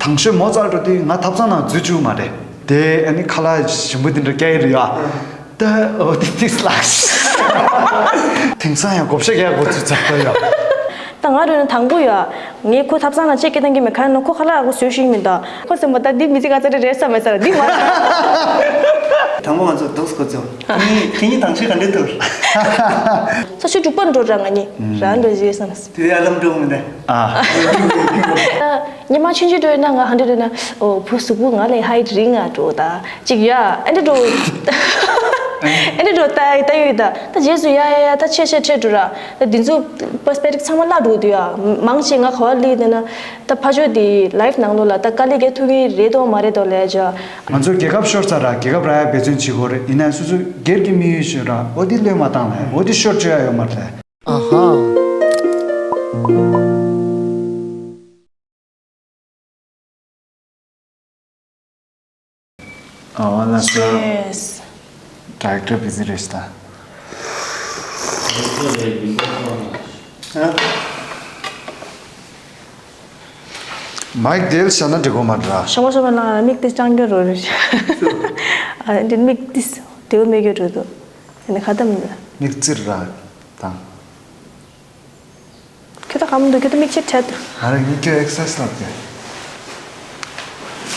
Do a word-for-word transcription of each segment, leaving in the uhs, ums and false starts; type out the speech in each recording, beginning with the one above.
དང་ཤོས་མོ་ཙལ་འགྲོ་དུས་ང་ཐབ་ཚང་ནང་འཛུལ་བཅུག་མ་རེད། དེ་ཨ་ནི་ཁ་ལག་ཞིམ་པོ་དེ་འདྲ་སྐྱེལ་ཡི་རེད་ཡ། ད་འོ་དེ་ཏིས་ལགས། དེང་སང་ཡང་བགོ་བཤའ་རྒྱག་དགོས་ཚུལ་ཚགས་པ་ཡ། ད་ང་རུ་ནི་དང་པོ་ཡ། ངས་ཁོ་ཐབ་ཚང་ནང་ཅེག་སྐད་བཏང་གི་མེད་ཁ་ནོ་ཁོ་ཁ་ལག་ཁོ་བཟོས་ཤིག་མི་འདུག་ཁོ་སེམས་པ་ད་འདི་མི་ཚེ་ག་ཚོད་རེད་ས་མེད་ས་ར་འདི་མ། དང་པོ་ང་ཚོ་འདུག་སྐོར་ཚོ། ཁྱེད་གཉིས་དང་ཤོས་ག་འདྲས་ཐུར། ས་ཆུ་དྲུག་པར་འགྲོ་ར་ང་གཉིས་རང་འགྲོ་ཟེར་བསམ། དེ་ཨ་ལམ་འགྲོ་མི་འདུག་ཨ། ཉི་མ་ཆུང་ཆུང་འགྲོ་ན་ང་ཧ་འདྲ་འགྲོ་ན་ཨོ་བུ་གཟུགས་པོ་ང་ལས་ཧའི་རིང་ང་འགྲོ་ད་ཅིག་ཡ་ཨ་འདྲ་འགྲོ། ཨ་འདྲ་འགྲོ་ད་ད་ཡོད་ད་ད་རྗེས་སུ་ཡ་ཡ་ཡ་ད་ཆེ་ཆེ་ཁྲེ་འགྲོ་ར་ད་འདི་ཚོ་པར་སི་པེག་ཊིབ་ཚང་མ་བརླག་འགྲོ་གི་འདུག་ཡ། མང་ཆེ་ང་ག་བ་ལི་དེ་ན་ད་ཕ་ཆོས་དེ་ལའིབ་ནང་ལོགས་ལ་ད་དཀའ་ལས་རྒྱག་ཐུབ་ཀྱི་རེད་དོ་མ་རེད་དོ་ལས་ཇ། ང་ཚོ་རྒྱལ་ཁབ་ཤོར་ཚར་ར་རྒྱལ་ཁབ་རག་ཡ་འབད་བརྩོན་བྱེད་དགོས་རེད། ཡིན་ན་སོ་སོ་སྒེར་གྱི་དམིགས་ཡུལ་ཤོད་ར་འོ་དེ་ལོས་མ་བཏང་ལ་འོ་དེ་ཤོར་བཅུག་ཡ་ཡོད་མ་རེད། ཨ་ཧ། ཨ་བ་ལ་ས། Cheers. ཌའི་རེག་ཊར་བི་ཟི་རེད་ཤག་ད། མའིག་དེལ་བྱས་ན་འགྲིག་གོ་མ་འདྲ། ཤོ་མ་ཤོ་མ་ལ་མིག་དེ་ཅང་གྱོ་རོ་རེད། ཨ་འདི་མིག་དེ་དེའུ་མེ་གྱོ་རོ་དོ། ཨ་ནི་ཁ་དམ་ལ། མིག་རྩིར་ར་དང་། ཁྱོད་ད་གམ་འདུག་ཁྱོད་ད་མིག་ཆེ་ཕྲད་དུ། ང་རང་ཉིད་ཀྱི་ཨེག་སར་སའི་ཛི་ལབ་ཀྱི།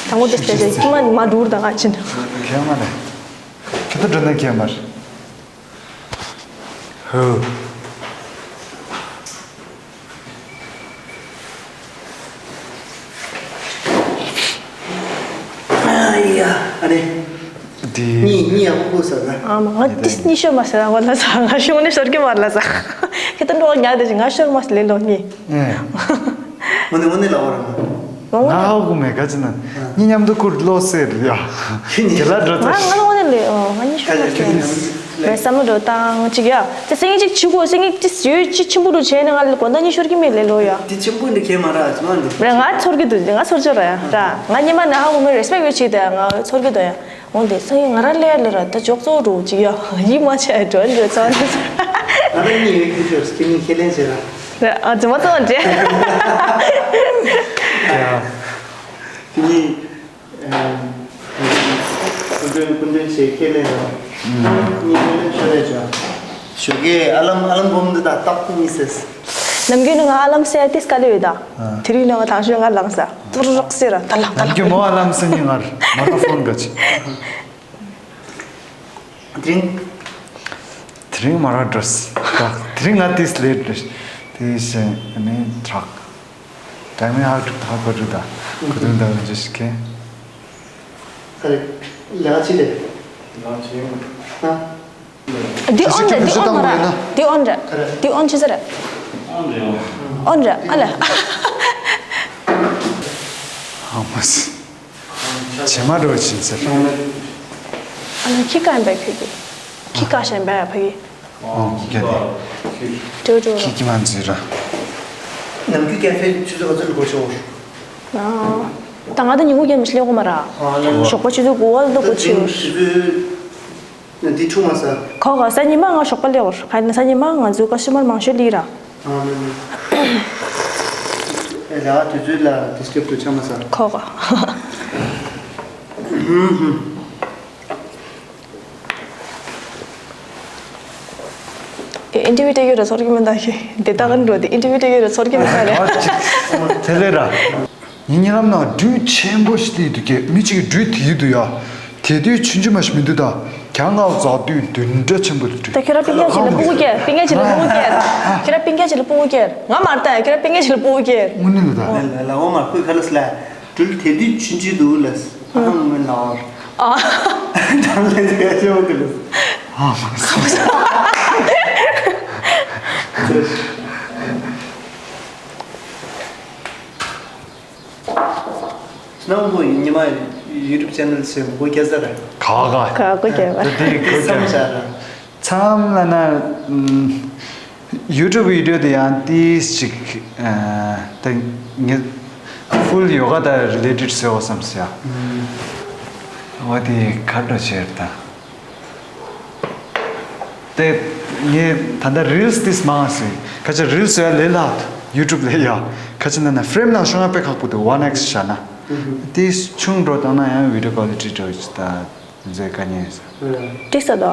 དང་པོ་དེ་སྤྲད་ཀྱི་མ་མ་འགྲུར་དང་ང་ཕྱིན། ཁྱད་མ་རེད། ཁྱོད་ད་འགྲོ་ན་ཁྱད་མ་རེད། ཧོ། ཨ་ཡ་ཨ་རེ། འདི། གཉིས་གཉིས་ཡག་པོ་ཟེར་ན། ཨ་མ་ང་ཏིས་གཉིས་ཤོར་མ་ཟེར་ང་ལ་ཟ་ང་ཤོར་ནས་ཤོར་གི་མ་རེད་ལ་ཟ། ཁྱེད་ད་འགྲོ་ཉག་དེ་ང་ཤོར་མ་ཟེར་ལེ་ལོ་གཉིས། ཨེ། ངོ་ནས་ངོ་ནས་ལ་བ་ར་མ། ང་ཧ་གོ་མེད་ག་ཅི་ན། གཉིས་མཉམ་དུ་ཁུར་ལོ་ཟེར་ཡ། དེ་ལ་འགྲོ་ང་ཚེ། ང་ལ་ངོ་ནས་ལེ་ཨོ་ང་གཉིས་ཤོར་མ་ཟེར། ང་བསམ་བློ་འགྲོ་བཏང་ཅིག་ཡ། དེ་སེང་གེ་ཅིག་ཆུ་གོ་སེང་གེ་ཅིག་ཡོད་ཅིག་ཆེན་པོ་རུ་བྱས་ནས་ང་ལ་དགོན་ད་གཉིས་ཤོར་གི་མེད་ལེ་ལོ་ཡ། དེ་ཆེན་པོ་འདི་ཁྱེད་མ་ར་ཅི་མ་འདི། རེད་ང་ཚོར་གི་འདུག་ང་ཚོར་ཅོ་ར་ཡ་ར། ང་ཉི་མ་ན་ཧ་གོ་མེད་རེ་སི་པེག་ཡོད་ཅིག་དེ་ང་ཚོར་གི་འདུག་ཡ། འོན་ཏེ་སང་ཉིན་ང་རང་ལས་ལ་ར་ད་ཅོག་ཙོ་འགྲོ་ཅིག་ཡ་ཡིད་མ་ཆེས་འགྲོ་འགྲོ་ཚང་འགྲོ་ཚང་། ང་རང་གཉིས་ཡོད་ཀྱི་ཤོར་སྐྱེ་མི་ཁས་ལེན་བྱེད་ར། རེད་ཨ་རྫུན་མ་ཚོ་འདྲེ། དེ་གཉིས་ཀུན་དོན་ཀུན་དོན་བྱེད་ཁས་ལེན་ར། གཉིས་ཁས་ལེན་ཤོར་རེད་ཅོ། ཞོགས་ཀས་ཨ་ལམ་ཨ་ལམ་སྦོམ་འདི་དང་ཏག་ཏག་གཉིས་ཟེར། ནམ་རྒྱུན་ནི་ང་ཨ་ལམ་སེ་ཏིས་དཀའ་ལས་ཡོད་ད། དེ་རིང་ནི་ང་དང་ཤོས་ང་ལངས་ས། ཏུར་རོག་སེ་ར་ད་ལ་ད་ལ། ནམ་རྒྱུན་མོ་ཨ་ལམ་སེ་ནི་ངར་མ་ལ་ཕོན་ག་ཅི། དེ་རིང་། དེ་རིང་མ་ར་འགྲོ་སི། དེ་རིང་ང་ཏིས་ལེ་འགྲོ་སི། དེ་བཞིན་ནི་དྲག་ད་མི་ཧ་ཧ་གོ་རུ་ད། གོ་དོན་ད་འཇུ་ཤི་ཁེ། ཁ་རེ། ལ་ཅི་ལེ། ལ་ཅི་ཡོང་། ཧ། འདི་ཨོན་རེད། འདི་ཨོན་མ་རེད། འདི་ཨོན་རེད། འདི་ཨོན་ཆི་ཟེར་རེད། ཨོན་རེད། ཨོན་རེད། ཨ་ལ། ཧ་མ་སི། བྱེ་མ་འགྲོ་ཕྱིན་ཟེར། ཨ་ལ་ཁྱི་ཀ་ཡིན་པས་ཁྱོད་ཀྱི། ཁྱི་ཀ་ཞན་པས་ཕ་གི། ཨོ་ཀེ་དེ། འགྲོ་འགྲོ། ཁྱི་ཀྱི་མ་འཛུལ་ར། ནམ་རྒྱུན་ཀེ་ཧྥེ་ཆུ་ཚོད་ག་ཚོད་ལ་སྒོ་ཕྱེ་འོར། ད་ང་ད་ཉིན་གུང་རྒྱབ་མི་ཤི་ལེ་གོ་མ་ར། ཞོགས་པ་ཆུ་ཚོད་དགུ་བ་ལ་ད་སྒོ་ཕྱེ་འོར། འདི་ཆུ་མ་ཟ། ཁོ་ག་སང་ཉི་མ་ང་ཞོགས་པ་སླེབས་འོར། ག་ཡིན་ན་སང་ཉི་མ་ང་ཚོའི་ཀ་སི་ཊ་མར་མང་ཤོས་སླེབས་ར། ཨ་ནི། ཨེ་ལ་དུས་ཚོད་ལ་ཌི་སི་ཊརབ་ཏུ་ཆ་མ་ཟ། ཁོ་ག་ཨིན་ཊར་བིའུ་སྤྲད་རྒྱུ་ར་ཚོར་གྱི་མི་འདུག་གི། དེ་ལྟ་ག་འགྲོ་དེ་ཨིན་ཊར་བིའུ་སྤྲད་རྒྱུ་ར་ཚོར་གྱི་མི་འདུག་རེད། དེ་ལས་ར། ངའི་རྨི་ལམ་ནང་སྦྲུལ་ཆེན་པོ་ཞིག་སླེབས་འདུག་གས། མི་གཅིག་གིས་སྦྲུལ་དེད་ཀྱི་འདུག་ཡ། དེད་དུས་ཆུང་ཆུང་མ་ཞིག་མི་འདུག་ད། གྱང་ལ་འཛེགས་དུས་བདུན་ཕྲག་ཆེན་པོ་འདུག་ད་ཁྱེད་རང་སྤུན་ཀྱག་ཅིག་ལ་སྤུ་གུ་སྐྱེས། སྤུན་ཀྱག་ཅིག་ལ་སྤུ་གུ་སྐྱེས། ཁྱེད་རང་སྤུན་ཀྱག་ཅིག་ལ་སྤུ་གུ་སྐྱེས། ང་མ་རེད་ད་ཡ། ཁྱེད་རང་སྤུན་ཀྱག་ཅིག་ལ་སྤུ་གུ་སྐྱེས། དངོས་གནས་ལ་ད། ལ་ལ་ལ་འོ་མ་ཁོས་ཁ་ལ་སླ། སྦྲུལ་དེད་དུས་ཆུང་ཆུང་འདུག་ལ། ཨ་ཧང་མེད་ལ་འོ། ཨ། ད་ལས་དེ་ཆེན་པོ་འདུག་ལ། ཨ་མ་སོ། སྣང་བོ་ཉི་མ་ཡུ་ཊུབ་ཆེ་ནལ་ཞིག་སྒོ་རྒྱག་ས་རེད། ག་ག་ག་སྒོ་རྒྱག་པ། དེ་དེ་སྒོ་རྒྱག་བསམ་བྱ་ར། མཚམས་ལ་ན་ཡུ་ཊུབ་བི་ཌི་ཡོ་དེ་ཡང་ཏིས་ཅིག་ད་ངས་ཕུལ་ཡོ་ག་དང་རི་ལེ་ཊེཌ་ཟེར་བ་བསམ་སོང་ཡ། འོ་དེ་ག་འགྲོ་བྱེད་ད། དེ་ངས་ད་ལྟ་རིལ་སི་ཏིས་མང་སོང་། ཁ་ཆེ་རིལ་སི་ཡ་ལས་སླ་ཡུ་ཊུབ་ལས་ཡ། ཁ་ཆེ་ན་ན་ཕི་རེམ་ནང་ཤོང་ཡ་དཔེ་ཁག་པོ་འདུག་ཝན་ཨེག་སི་བྱས་ན། དེ་ཆུང་འགྲོ་བཏང་ན་ཡང་video quality འགྲོ་ད་མཛེས་དཀའ་ཉེ་ས། འགྲིག་ས་དོ།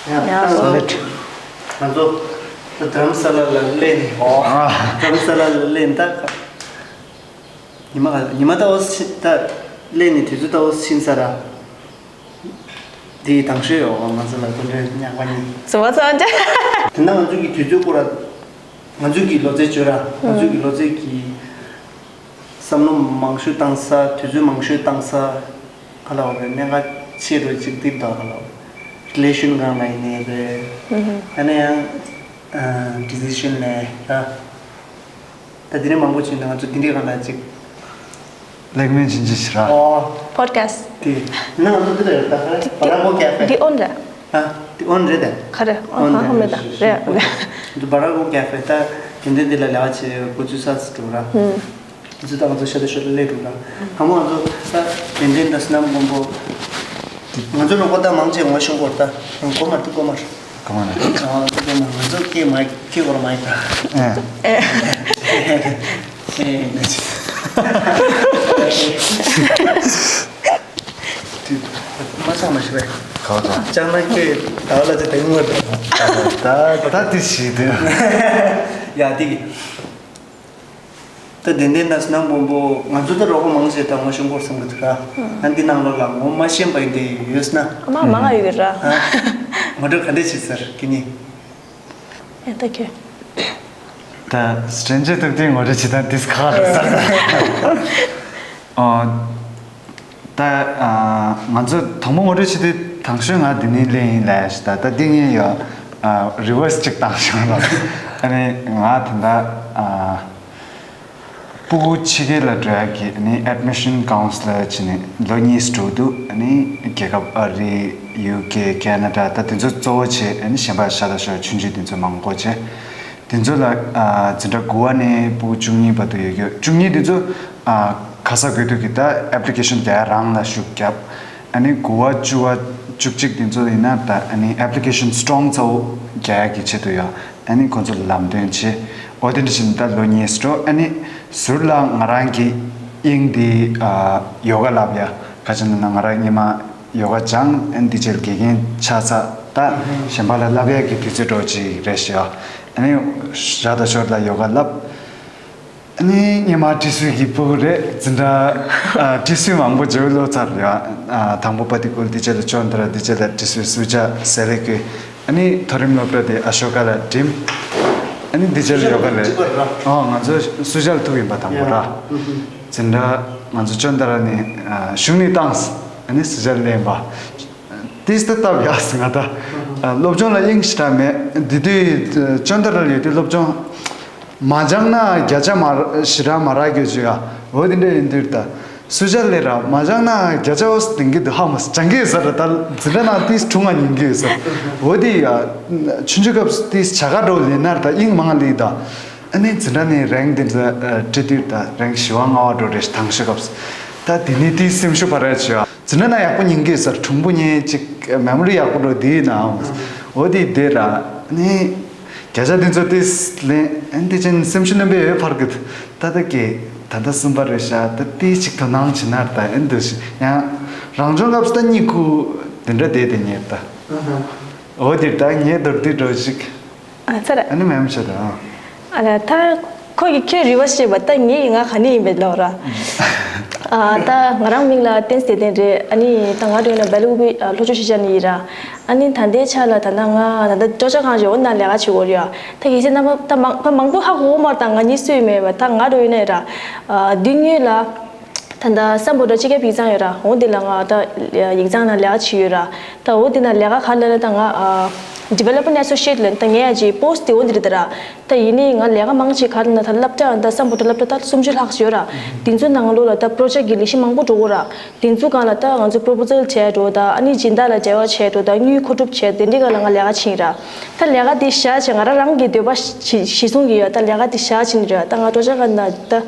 ཡང་ཡང་ད་ང་ཚོ་ད་དྷ་རམ་ས་ལ་ལ་སླེབས་ནས། ཨོ། དྷ་རམ་ས་ལ་ལ་སླེབས་ནས་ད་ཉི་མ་ཉི་མ་ད་འོ་ད་སླེབས་ནས་དུས་ཚོད་ད་འོ་ཕྱིན་ས་ར། འདི་དང་ཤོས་ཡོད་ང་ཚོ་ལ་དོན་འགྲོའི་ཉག་པ་ཉིད། ཟུར་པ་ཚོ་འདྲ། དེ་ན་ང་ཚོ་གི་དུས་ཚོད་སྐོར་ལ་ང་ཚོ་གི་ལོ་ཚད་བརྗོད་ར་ང་ཚོ་གི་ལོ་ཚད་ཀྱི་བསམ་བློ་མང་ཤོས་བཏང་ས་དུས་ཚོད་མང་ཤོས་བཏང་ས་ག་ལ་བ་རེད། གནད་འགག་ཆེ་འགྲོ་གཅིག་དེབ་དག་ག་ལ་བ་relation སྒང་ལ་ཡིན་ནའི་རེད། ཨ་ནི་ཡང་decision ལས་ར། ད་དེ་རིང་མང་པོ་བྱུང་ན་ང་ཚོ་དེ་འདྲའི་སྒང་ལ་ཅིག་ལེགས་སྨོན་ཅིན་ཅི་ཞིག་ར། ཨོ། podcast དེ་ན་ང་ཚོ་འདི་ལ་ཡོད་ད་ག་རེ་བ་ར་གོ་ཀེ་ཧྥེ། འདི་ཨོན་རེད། ཨ་འདི་ཨོན་རེད་དེ། ག་རེ་ཨོན་ཨོན་ཧ་ཧ་མེད་ད་རེད། འདི་བ་ར་གོ་ཀེ་ཧྥེ་ད་དེ་འདྲའི་འདི་ལ་ལས་ཀ་བྱེད་འགོ་ཚུགས་ས་ཟེར་འགྲོ་ར། ཨུམ། འདི་ཚོ་ད་ང་ཚོ་ཤ་ད་ཤོད་ལ་སླེབས་འགྲོ་ར། ཧ་མོ་ང་ཚོ་ད་དེ་འདྲའི་འདྲ་སྣམ་སྒོམ་པོ། ང་ཚོ་ལོ་གོ་ད་མང་ཆེ་ངོ་ཤེས་སྐོར་ད་གོ་མ་ཐུབ་གོ་མ་རེད། གང་ལ། ཨ་ང་ཚོ་སྐད་མ་སྐད་སྐོར་མ་ཡིན་པ། ཨེ། ཨེ། ཨེ། མ་ཚང་མ་ཞིག་རེད། གང་ལ། ཅང་ན་ཁྱོད་ད་བ་ལ་ཚེ་དེ་ངོ་རེད། ད་ད་དེ་ཞིག་དེ། ཡ་དེ་གི། ད་དེ་འདྲའི་ན་སྣང་སྤོམ་པོ་ང་ཚོ་ད་རོགས་པ་མང་ཆེ་ད་ངོ་ཤེས་སྐོར་བསམ་གི་འདུག་ར། ཨ་འདི་ནང་ལོགས་ལ་ངོ་མ་ཤེས་པ་ཡིན་ཏེ་ཡོད་ན། ཨ་མ་མ་ང་ཡོད་གི་ར། ཨ། ངོ་སྤྲོད་ག་འདྲས་བྱེད་ཟེར་གི་ནི། ཨེ་ད་ཁྱོད། ད་stranger ཐུག་དུས་ངོ་སྤྲོད་བྱེད་སྟངས་དེ་ཁག་རེད་ཟེར། ཨ། ད་ཨ་ང་ཚོ་དང་པོ་ངོ་སྤྲོད་བྱེད་དུས་དང་ཤོས་ང་འདི་ནས་སླེབས་ཡིན་ལབ་ཡ་ཞིག་ད་ད་འདི་ངས་ཡོད་ཨ་reverse གཅིག་བཏང་བྱུང་ལ། ཨ་ནི་ང་དེ་འདྲ་ཨ་སྤུ་གུ་ཕྱི་རྒྱལ་ལ་འགྲོ་ཡ་གི་ཨ་ནི་admission counselor བྱས་ནས་ལོ་གཉིས་འགྲོ་འདུག་ཨ་ནི་རྒྱལ་ཁབ་ཨ་རི་ཡུ་ཀེ་ཁེ་ན་ཌ་ད་དེ་ཚོ་གཙོ་བོ་བྱས་ཨ་ནི་གཞན་པ་ཤ་སྟག་ཤོག་ཆུང་ཆུང་དེ་ཚོ་མང་པོ་བྱས། དེ་ཚོ་ལ་ཨ་འཛིན་གྲྭ་དགུ་བ་ནས་ཕྲུ་གུ་བཅུ་གཉིས་བར་དུ་ཡོད་རྒྱུ། བཅུ་གཉིས་དེ་ཚོ་ཨ་ཁ་ས་དགོས་དུས་ཀྱི་ད་application རྒྱག་ཡ་རང་ལ་ཤུགས་བརྒྱབ། ཨ་ནི་དགུ་བ་བཅུ་བ་བཅུ་གཅིག་དེ་ཚོ་ཡིན་ན་ད་ཨ་ནི་application strong ཚ་བོ་རྒྱག་ཡ་གི་ཆེད་དུ་ཡོད། ཨ་ནི་ཁོ་ཚོ་ལ་ལམ་སྟོན་བྱེད། འོ་དེ་འདྲ་བྱས་ནས་ད་ལོ་གཉིས་འགྲོ། ཨ་ནི་ཟུར་ལ་ང་རང་གི་དབྱིངས་དེ་ཨ་ཡོ་ག་བསླབ་ཡ། ག་ཅི་ན་ན་ང་རང་སྔོན་མ་ཡོ་ག་སྦྱངས། ཨ་ནི་འདི་རྗེས་དགེ་རྒན་ཆགས་ཚར། ད་གཞན་པ་ལ་བསླབ་ཡག་གི་དུས་ཚོད་འགྲོ་ཅིག་རེད་ཤག་ཨ་ནི་ཞག་དང་ཞོར་ལ་ཡོ་ག་བསླབ། ཨ་ནི་སྔོན་མ་ཁྲི་སུའི་གི་ཕྲུ་གུ་རེད། འཛིན་གྲྭ་ཨ་ཁྲི་སུའི་མང་པོ་བརྗེ་པོ་ལོ་ཚར་ཡོད། ཨ་དང་པོ་པ་ཏི་ཀུལ། འདི་རྗེས་ལ་ཅོན་ཏ་ར། འདི་རྗེས་ལ་ཁྲི་སུའི་སུ་ཇཱ་སེ་ལེ་ཀུའི། ཨ་ནི་མཐོ་རིམ་སློབ་གྲྭ་དེ་ཨ་ཤོ་ཀ་ལ་འགྲིམས། ཨ་ནི་འདི་རྗེས་ལ་ཡོ་ག་ལས། ཨ་ང་ཚོ་སུ་ཇཱ་ལ་ཐུག་ཡིན་པ་དང་པོ་ར། འཛིན་གྲྭ་ང་ཚོ་ཅོན་ཏ་ར་ནས་ཨ་གཞུང་ནས་བཏང་། ཨ་ནི་སུ་ཇཱ་ལ་སླེབས་པ། ཏིས་ཏི་སྟབས་ཡག་སོང་ང་ད། ཨ་སློབ་སྦྱོང་ལ་དབྱིངས་ཞེ་དྲག་མེད། དེ་དུས་ཅོན་ཏ་ར་ལ་ཡོད་དུས་སློབ་སྦྱོང་མ་སྦྱངས་ན་བརྒྱ་ཆ་མ་ཞེ་དྲག་མ་རག་གི་བརྗོད་ཡ། འོ་དེ་འདྲ་ཡིན་དུས་ད་སུ་ཇཱ་ལ་སླེབས་ར་མ་སྦྱངས་ན་བརྒྱ་ཆ་འོ་ལྡང་གི་འདུག་ཧ་མ་སྦྱང་གི་ཡོད་ས་རེད། ད་འཛིན་གྲྭ་ནང་ཏིས་དྲུང་ང་ཉན་གི་ཡོད་ས། འོ་དེ་ཡ་ཆུང་ཆུང་སྐབས་ཏིས་བྱ་དགའ་འགྲོ་ལེན་ན་ད་དབྱིངས་མང་ལེ་ད། ཨ་ནི་འཛིན་གྲྭ་ནས་རེང་དེ་འདྲ་ཨ་ཁྲིད་དུས་ད་རེང་བཞི་བ་ལྔ་བ་འགྲོ་རེད། དང་ཤོས་སྐབས་ད་དེ་ནས་དེའི་སེམས་ཤུགས་འཕར་ཡ་བྱས། འཛིན་གྲྭ་ན་ཡག་པོ་ཉན་གི་ཡོད་ས་རེད། གྲུང་པོ་ཉན་ཅིག་མེ་མོ་རི་ཡག་པོ་འགྲོ་དེའི་ནང་འོ་དེ་དེ་ར་ཨ་ནི་བརྒྱ་ཆ་དེ་ཚོ་དེ་ལེན་ཨ་ནི་དེ་ཅན་སེམས་ཤུགས་རྣོན་པོ་ཡོད་འཕར་གི་འདུག་ད་ལྟ་གི་ད་ལྟ་གསུམ་པ་རེད་ཤག་ད་དེ་ཅིག་དོ་སྣང་བྱེད་ན་ད་ཨ་ནི་འདུག་ཤི་ཡང་རང་སྦྱོང་སྐབས་ད་གཉིད་ཁུག་དེ་འདྲ་བསྡད་དེ་ཉལ་ད། འོ་དེ་ད་ངའི་མདོར་བསྡུས་འགྲོ་ཞིག་ཨ་ཚར། ཨ་ནི་མེམ་ཤ་དང་། ཨ་ལ་ད་ཁོ་གི་ཁྱོད་རི་བ་ཤེས་པ་ད་ངའི་ང་ག་ནས་ཡིན་པའི་ལོག་ར། ཨ་ད་ང་རང་མིང་ལ་བསྟན་བདེ་ལྡན་རེད། ཨ་ནི་ད་ང་འདྲ་ཡིན་ན་སྦེལ་ཀུ་པེ་ལྷོ་ཕྱོགས་ཤིས་ཅན་ནས་ཡིན་ར། ཨ་ནི་ད་ལྟའི་ཆ་ལ་ད་ལྟ་ང་ད་ལྟ་སྤྲོ་སྐྱིད་ཁང་ཞིག་འོ་ན་ལས་ཀ་བྱེད་དགོས་རེད་ཡ། ད་གལ་སྲིད་རྣམ་པ་ད་མང་ད་མང་པོ་ཧ་གོ་མ་ད་ང་གཉིས་སུ་ཡིན་མེད་པ་ད་ང་འདྲ་ཡིན་ན་ཡིན་ར། ཨ་འདི་ངོས་ལ། ད་ལྟ་སམ་བྷོ་ཊ་སྤྱི་ཁྱབ་ཡིག་ཚང་ཡོད་ར། འོ་འདི་ལ་ང་ད་ཡིག་ཚང་ནང་ལས་ཀ་བྱེད་ཡོད་ར། ད་འོ་འདི་ནང་ལས་ཀ་ག་རེ་ལབ་ན་ད་ང་ཨ་development associate ལབ་ད་ངའི་ཨ་ཅེ་པོ་སི་ཊི་དེ་འོ་འདི་རེད་ད་ར། ད་ཡིན་ནའི་ང་ལས་ཀ་མང་ཆེ་ག་རེ་ན་ད་སློབ་གྲྭ་ད་སམ་བྷོ་ཊ་སློབ་གྲྭ་ད་སུམ་ཅུ་ལྷག་ཅིག་ཡོད་ར། དེ་ཚོ་ནང་ལོགས་ལ་ད་པོ་རོ་ཇེཀ་གི་ལས་གཞི་མང་པོ་འགྲོ་གི་ར། དེ་ཚོ་སྒང་ལ་ད་ང་ཚོ་པོ་རོ་པོ་ཟལ་བྱས་འགྲོ་ད་ཨ་ནི་སྦྱིན་བདག་ལ་འབྲེལ་བ་བྱས་འགྲོ་ད་དངུལ་མཁོ་སྒྲུབ་བྱས་དེ་འདྲའི་སྒང་ལ་ང་ལས་ཀ་བྱེད་ཡིན་ར། ད་ལས་ཀ་དེ་བཞག་བྱས་ང་རང་རང་གི་འདོད་པ་གཞི་བཟུང་གི་ཡོད་ད་ལས་ཀ་དེ་བཞག་བྱེད་ནི་རེད་ད་ང་པོ་རོ་ཇེཀ་ག་ན་ད།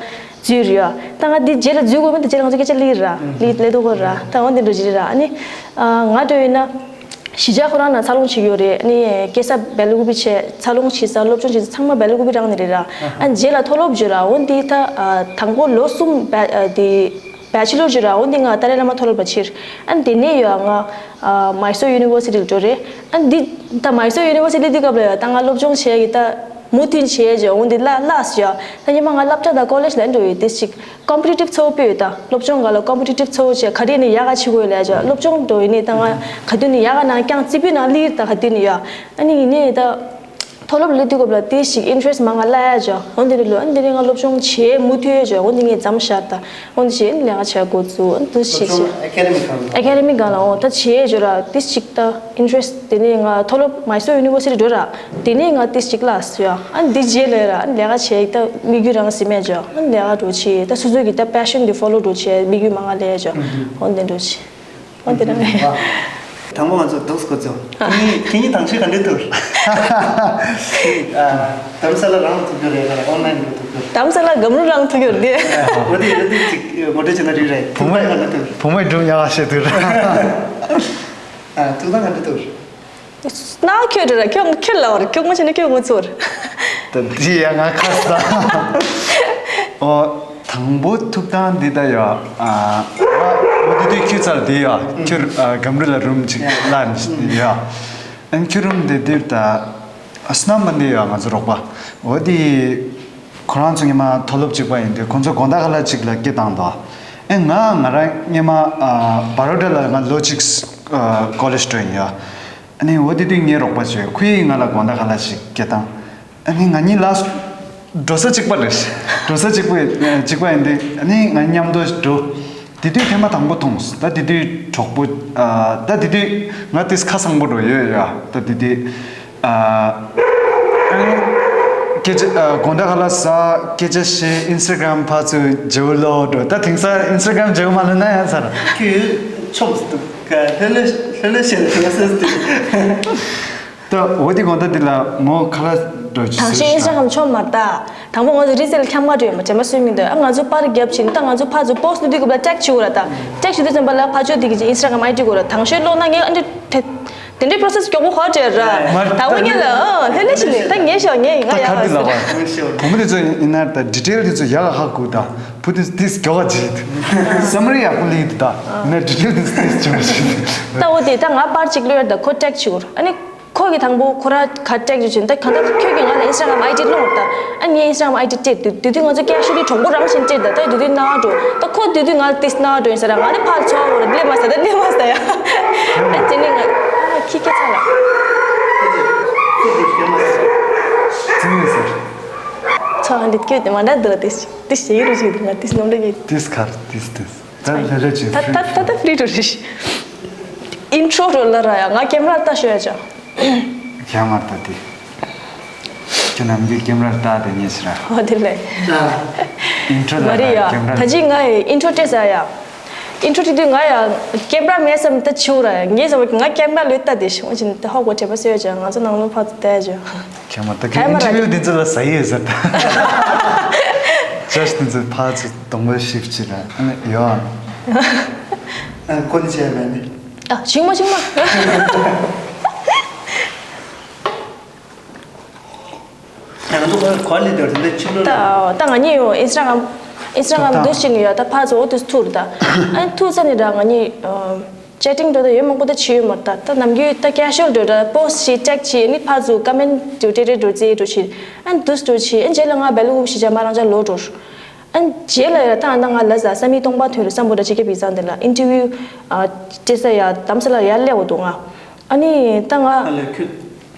འཛུལ་རེད་ཡ། ད་ང་འདི་རྗེས་ལ་འཛུལ་དགོས་མིན་ད་རྗེས་ལ་ང་ཚོ་སྐད་ཆ་ལི་ར་ལི་ལི་དོ་གོ་ར་ད་འོ་འདི་འགྲོ་རྗེས་ར་ཨ་ནི། ང་འགྲོ་ཡིན་ན། གཞིས་ཆགས་ཁོ་རང་ན་འཚར་ལོངས་བྱེད་ཀྱི་ཡོད་རེད་ཨ་ནི་སྐྱེས་ས་སྦེལ་ཀུ་པེ་བྱས་འཚར་ལོངས་བྱེད་ས་སློབ་སྦྱོང་བྱེད་ས་ཚང་མ་སྦེལ་ཀུ་པེ་རང་ནས་རེད་ར་ཨ་ནི་རྗེས་ལ་མཐོ་སློབ་བརྗོད་ར་འོ་འདི་ད་དང་པོ་ལོ་གསུམ་སྦེ་འདི། བེ་ཆི་ལོར་བྱས་ར། འོ་འདི་ང་ཏཱ་ལའི་བླ་མ་མཐོ་སློབ་ལ་ཕྱིན། ཨ་ནི་དེ་ནས་ཡོད་ང་ཨ་མའི་སོར་ཡུ་ནི་ཝར་སི་ཊི་ལ་འགྲོ་རེད། ཨ་ནི་འདི་ད་མའི་སོར་ཡུ་ནི་ཝར་སི་ཊི་དེ་སྐབས་ལ་ཡོད་ད་ང་སློབ་སྦྱོང་བྱས་ཀྱི་ད་མུ་མཐུད་བྱས་བྱས་འོ་འདི་ལ་ལགས་ཡོད། ད་ཉི་མ་ང་སློབ་གྲྭ་དང་ཀོ་ལེཇ་ལ་འགྲོ་ཡི་དེ་ཅིག་ཀོམ་པི་ཊི་ཊིབ་ཚ་པོ་ཡོད་ད། སློབ་སྦྱོང་སྒང་ལ་ཀོམ་པི་ཊི་ཊིབ་ཚ་པོ་བྱས་ག་དུས་ནས་ཡག་ག་བྱེད་དགོས་ལས་བྱས་སློབ་སྦྱོང་འགྲོ་ཡི་ནས་ད་ང་ག་དུས་ནས་ཡག་ག་ནང་རྐྱང་རྩེ་ཕུད་ནང་སླེབས་ད་ག་དུས་ནས་ཡོད། ཨ་ནི་ཡིན་ནས་ད། མཐོ་སློབ་ལ་སླེབས་དུས་སྐབས་ལ་དེ་ཞིག་ཨིན་ཊི་རེ་སི་ཊི་མང་ང་བརླག་ཡ་ཅོ། འོ་འདི་རེད་ལོ། ཨ་འདི་རེད་ང་སློབ་སྦྱོང་བྱེད་མུ་མཐུད་ཡ་ཅོ། འོ་འདི་ངས་མཚམས་བཞག་ད། འོ་འདི་བྱེད་ཨ་ནི་ལས་ཀ་བྱེད་དགོས་ཚུལ་ཨ་འདི་ཞིག་བྱེད། ཨེ་ཀེ་ཌེ་མིག་སྒང་ལ། ཨེ་ཀེ་ཌེ་མིག་སྒང་ལ་འོ་ད་བྱེད་ཡ་ཅོ་ར་དེ་ཞིག་ད་ཨིན་ཊི་རེ་སི་ཊི། དེ་ནས་ང་མཐོ་སློབ་མའི་སོར་ཡུ་ནི་ཝར་སི་ཊི་འགྲོ་ར། དེ་ནས་ང་དེ་ཞིག་བརླག་སོང་ཡ། ཨ་འདི་རྗེས་ལ་ར་ཨ་ལས་ཀ་བྱེད་ད་དམིགས་ཡུལ་རང་ཟིན་མེད་ཅོ། ཨ་ལས་ཀ་འགྲོ་བྱེད་ད་སོ་སོ་གི་ད་པེ་ཤན་འདི་ཕོ་ལོ་འགྲོ་བྱེད་དམིགས་ཡུལ་མང་ང་ལས་ཅོ། འོ་འདི་འགྲོ་བྱེད། འོ་དེ་རང་རེད། དང་པོ་ང་ཚོ་འདུག་སྐོར་ཚོ། ཁྱེད་གཉིས་ཁྱེད་གཉིས་དང་ཤོས་ག་འདྲས་ཐུག་ཨ། རྡ་རམ་ས་ལ་རང་ཐུག་རྒྱུ་རེད་ལ་ཨོན་ལ་ཡིན་ནས་ཐུག་རྒྱུ་རེད། རྡ་རམ་ས་ལ་སྒམ་རུ་རང་ཐུག་རྒྱུ་རེད། འོ་དེ་འོ་དེ་ཅིག་ངོ་སྤྲོད་བྱས་ན་འགྲིག་རེད། བུ་མོ་ག་འདྲས་ཐུག་བུ་མོའི་སྒྲུང་ཡག་ཤོས་ཐུག་རེད། ཨ་ཐུག་ད་ག་འདྲས་ཐུག་ན་ཁྱོད་རེད་ར། ཁྱོད་ཁྱོད་ལ་བར་ཁྱོད་ངོ་ཆེ་ན་ཁྱོད་ངོ་ཚོར། ད་འདི་ཡ་ང་ཁ་ས། ཨོ། དང་པོ་ཐུག་སྟངས་འདི་ད་ཡ། ཨ། འོ་འདི་དུས་ཁྱོད་ཚར་འདི་ཡ། ཁྱོད་ཨ་སྒམ་རུ་ལ་རུམ་ཅིག་ལ་ཡ། ཨན་ཁྱོད་རུམ་འདི་འདིར་ད། ཨ་སྣམ་པ་འདི་ཡ་ང་ཚོ་རོགས་པ། འོ་འདི། ཁོ་རང་ཚོ་སྔོན་མ་མཐོ་སློབ་གཅིག་པ་ཡིན་དུས་ཁོང་ཚོ་དགོང་དག་ཁ་ལག་གཅིག་ལ་སྐད་བཏང་འདུག་ཨེ་ང་ང་རང་སྔོན་མ་ཨ་བ་རོ་ཌ་ལ་ང་ལོ་གཅིག་ཨ་ཀོ་ལེཇ་འགྲོ་ཡིན་ཡ། ཨ་ནི་འོ་དེ་དུས་ངའི་རོགས་པ་ཚོས་ཁོས་ང་ལ་དགོང་དག་ཁ་ལག་ཅིག་སྐད་བཏང་། ཨ་ནི་ང་གཉིས་ལ་འགྲོ་ས་གཅིག་པ་རེད། འགྲོ་ས་གཅིག་པ་ཡིན་གཅིག་པ་ཡིན་དུས་ཨ་ནི་ང་མཉམ་དུ་འགྲོ། དེ་དུས་ཐེངས་མ་དང་པོ་མཐོང་། ད་དེ་དུས་གྲོགས་པོ་ཨ་ད་དེ་དུས་ང་ཏིས་ཁ་སང་པོ་འགྲོ་ཡོད་ཡ། ད་དེ་དུས་ཨ་ཨ་ནི་སྐད་ཆ་ཨ་དགོང་དག་ཁ་ལག་ཟ་སྐད་ཆ་བཤད་ཨིན་སི་ཊ་གྷ་རམ་ཕར་ཚུར་བརྗེ་པོ་ལོག་འགྲོ། ད་དེང་སང་ཨིན་སི་ཊ་གྷ་རམ་བརྗེ་པོ་མ་ལོན་ན་ཡང་ཚར། ཁྱོད་ཆོམ་སི་ཏུ་ལྷོད་ལྷོད་ལྷོད་ལྷོད་བཤད་ལྷོད་ལྷོད་བཤད། ད་འོ་དེ་དགོང་དག་འདི་ལ་མོ་ཁ་ལག་འགྲོ་ཅི་དང་ཤེས་ཨིན་སི་ཊ་གྷ་རམ་ཆོམ་མ་ད། དང་པོ་ང་ཚོ་རི་སེལ་འཁྱམ་ག་འགྲོ་ཡོད་མ་དྲན་པ་སུན་མི་འདུག་ཨ་ང་ཚོ་པར་རྒྱབ་ཕྱིན་ད་ང་ཚོ་ཕར་ཚུར་པོ་སི་ཊི་ལུ་དུས་སྐབས་ལ་ཊེག་བྱེད་དགོས་ར། ད་ཊེག་བྱེད་དུས་ཙམ་པ་ལ་ཕར་ཕྱོགས་དེ་གི་ཨིན་སི་ཊ་གྷ་རམ་ཨའི་ཌི་དགོས་ར། དང་ཤོས་ཀློག་ན་ངས་ཨ་འདྲ་དེ་དེ་འདྲའི་པོ་རོ་སེ་སི་མགྱོགས་པོ་ཧོ་བྲལ་ར། མ་དང་པོ་ཉིད་ལ་ཨ་ལྷོད་ལྷོད་བྱས་ནས་ད་ངས་ཤོག་ངས་ང་ད་ཡག་ག་ཟེར། བུ་མོ་དེ་ཚོ་ཡིན་ན་ད་ཌི་ཊེལ་དེ་ཚོ་ཡག་ག་ཧ་གོ། ད་བུ་དེ་དེ་མགྱོགས་ག་བྱེད་སམ་མ་རི་ཡག་པོ་ལས་འདུག་ད་ན་ཌི་ཊེལ་དེ་ཚོ་དེ་ཚོ་བྱེད་མ་བྱེད། ད་འོ་དེ་ད་ང་པར་གཅིག་ཀློག་ཡ་ད་ཁོ་ཊེག་བྱེད་དགོས་ར། ཨ་ནི། ཁོ་གིས་དང་པོ་ཁོ་ར་ག་ཊེག་བྱེད་ཅིང་ད་གང་ལྟར་ཁྱོད་ཀྱིས་ང་ལ་ཨིན་སི་ཊ་གྷ་རམ་ཨའི་ཌི་སློང་ད། ཨ་ངས་ཨིན་སི་ཊ་གྷ་རམ་ཨའི་ཌི་སྤྲད་དུས་དེ་དུས་ང་ཚོ་ཀེ་ཞུ་ལི་གྲོགས་པོ་རང་བཞིན་སྤྲད་ད། ད་དེ་དུས་ན་འགྲོ་ད་ཁོ་དེ་དུས་ང་ལ་ཏིས་ན་འགྲོ་ཡིན་ཟེར་ར། ང་ནི་ཕར་ཚོར་བ་རེད་ལས་མ་ཟ་ད་ལས་མ་ཟ་ཡ། ཨ་དེ་ནི་ང་ཨ་ཁྱི་སྐད་ཚ་ལ། ཚ་ཨ་འདི་སྐད་དེ་མ་འདྲ་འདུག་ལ་ཏིས་ཏིས་ཞེ་གི་རུ་ཞིག་འདུག་ང་ཏིས་ནོམ་འདྲ་གི། ཏིས་ཁར་ཏིས་ཏིས། ད་ལྷོད་ལྷོད་ཅིག་ད་ད་ད་ད་ཕི་རི་འགྲོ་རེད། ཨིན་ཊྲོ་འགྲོ་ལ་ར་ཡ། ང་ཀེམ་ར་ལྟ་ཤོད་ཡ་ཅག་ཡ་མར་ལྟ་དེ། ཁྱོད་ནམ་རྒྱུན་ཀེམ་ར་ལྟ་དེ་ཉེ་ཤི་ར། ཨོ་དེ་ལས། ཨིན་ཊྲོ་མ་ལ་རེད་ཡ། ཀེམ་ར་ད་ཅི་ང་ཨིན་ཊྲོ་སྤྲད་ས་ཡ། ཨིན་ཊྲོ་སྤྲད་དུས་ང་ཡ་ཀེམ་ར་མེད་བསམ་ད་ཆུ་ར་ཡ། ངས་བསམ་ང་ཀེམ་ར་ལོས་ལྟ་དེ་ཤི་འོན་ཅི་ད་ཧོ་གོ་དྲན་པ་སོས་ཡ་ཅག་ང་ཚོ་ནང་ལོ་ཕར་ཚུར་ལྟ་ཡ་ཅག་ཁྱེད་མ་ད་ཁྱེད་ཨིན་ཊར་བིའུ་འདི་ཚོ་ལ་ཟ་ཡི་ཟེར་ད། ཇ་ཇི་འདི་ཚོ་ཕར་ཚུར་གདོང་པ་ཤིབ་བྱེད་ར་ཨ་ནི་ཡོད། ཨ་ཁོ་ནི་བྱས་མེད་ནི། ཨ་ཤིང་མ་ཤིང་མ། ང་ཚོ་ག་ག་ལེ་དེར་དེ་འདྲ་ཕྱི་ལོ་ད་ལ། ད་ང་གཉིས་ཡོང་ཨིན་སི་ཊ་གྷ་རམ་ཨིན་སི་ཊ་གྷ་རམ་འདུག་ཤིང་ཡོད་ད་ཕར་ཚུར་འོ་དུ་ཐུར་ད། ཨ་ནི་ཐུར་ས་ནི་ད་ང་གཉིས། ཅེ་ཊིང་འགྲོ་ད་ཡོད་མང་པོ་ད་བྱེད་ཡོད་མ་རེད་ད། ད་ནམ་རྒྱུན་ད་ཀེ་ཞུ་ཨལ་འགྲོ་ད་པོ་སི་ཊི་བྱེད་ཊེག་བྱེད་ཨ་ནི་ཕར་ཚུར་ཀོ་མེན་ཊི་འགྲོ་ཏེ་རེ་འགྲོ་རྩེ་འགྲོ་བྱེད་ཨ་ནི་འདུག་འགྲོ་བྱེད་ཨ་ནི་རྗེས་ལ་ང་སྦེལ་ཀོབ་གཞིས་ཆགས་མ་རང་ཅག་ལོག་འགྲོ། ཨ་ནི་རྗེས་ལ་ཡོད་ད་ཨ་ད་ང་ལ་ཟ་བསམ་ཡས་སྟོང་པ་ཐོན་རེད་བསམ་པོ་ད་ཅི་ཀེ་པི་ཙང་དེ་ལ་ཨིན་ཊར་བིའུ་སྤྲད་ས་ཡ་གདམ་ས་ལ་ཡར་སླེབས་འོ་འདུག་ང་ཨ་ནི་ད་ང་། ཨ་ལས་ཁྱོད་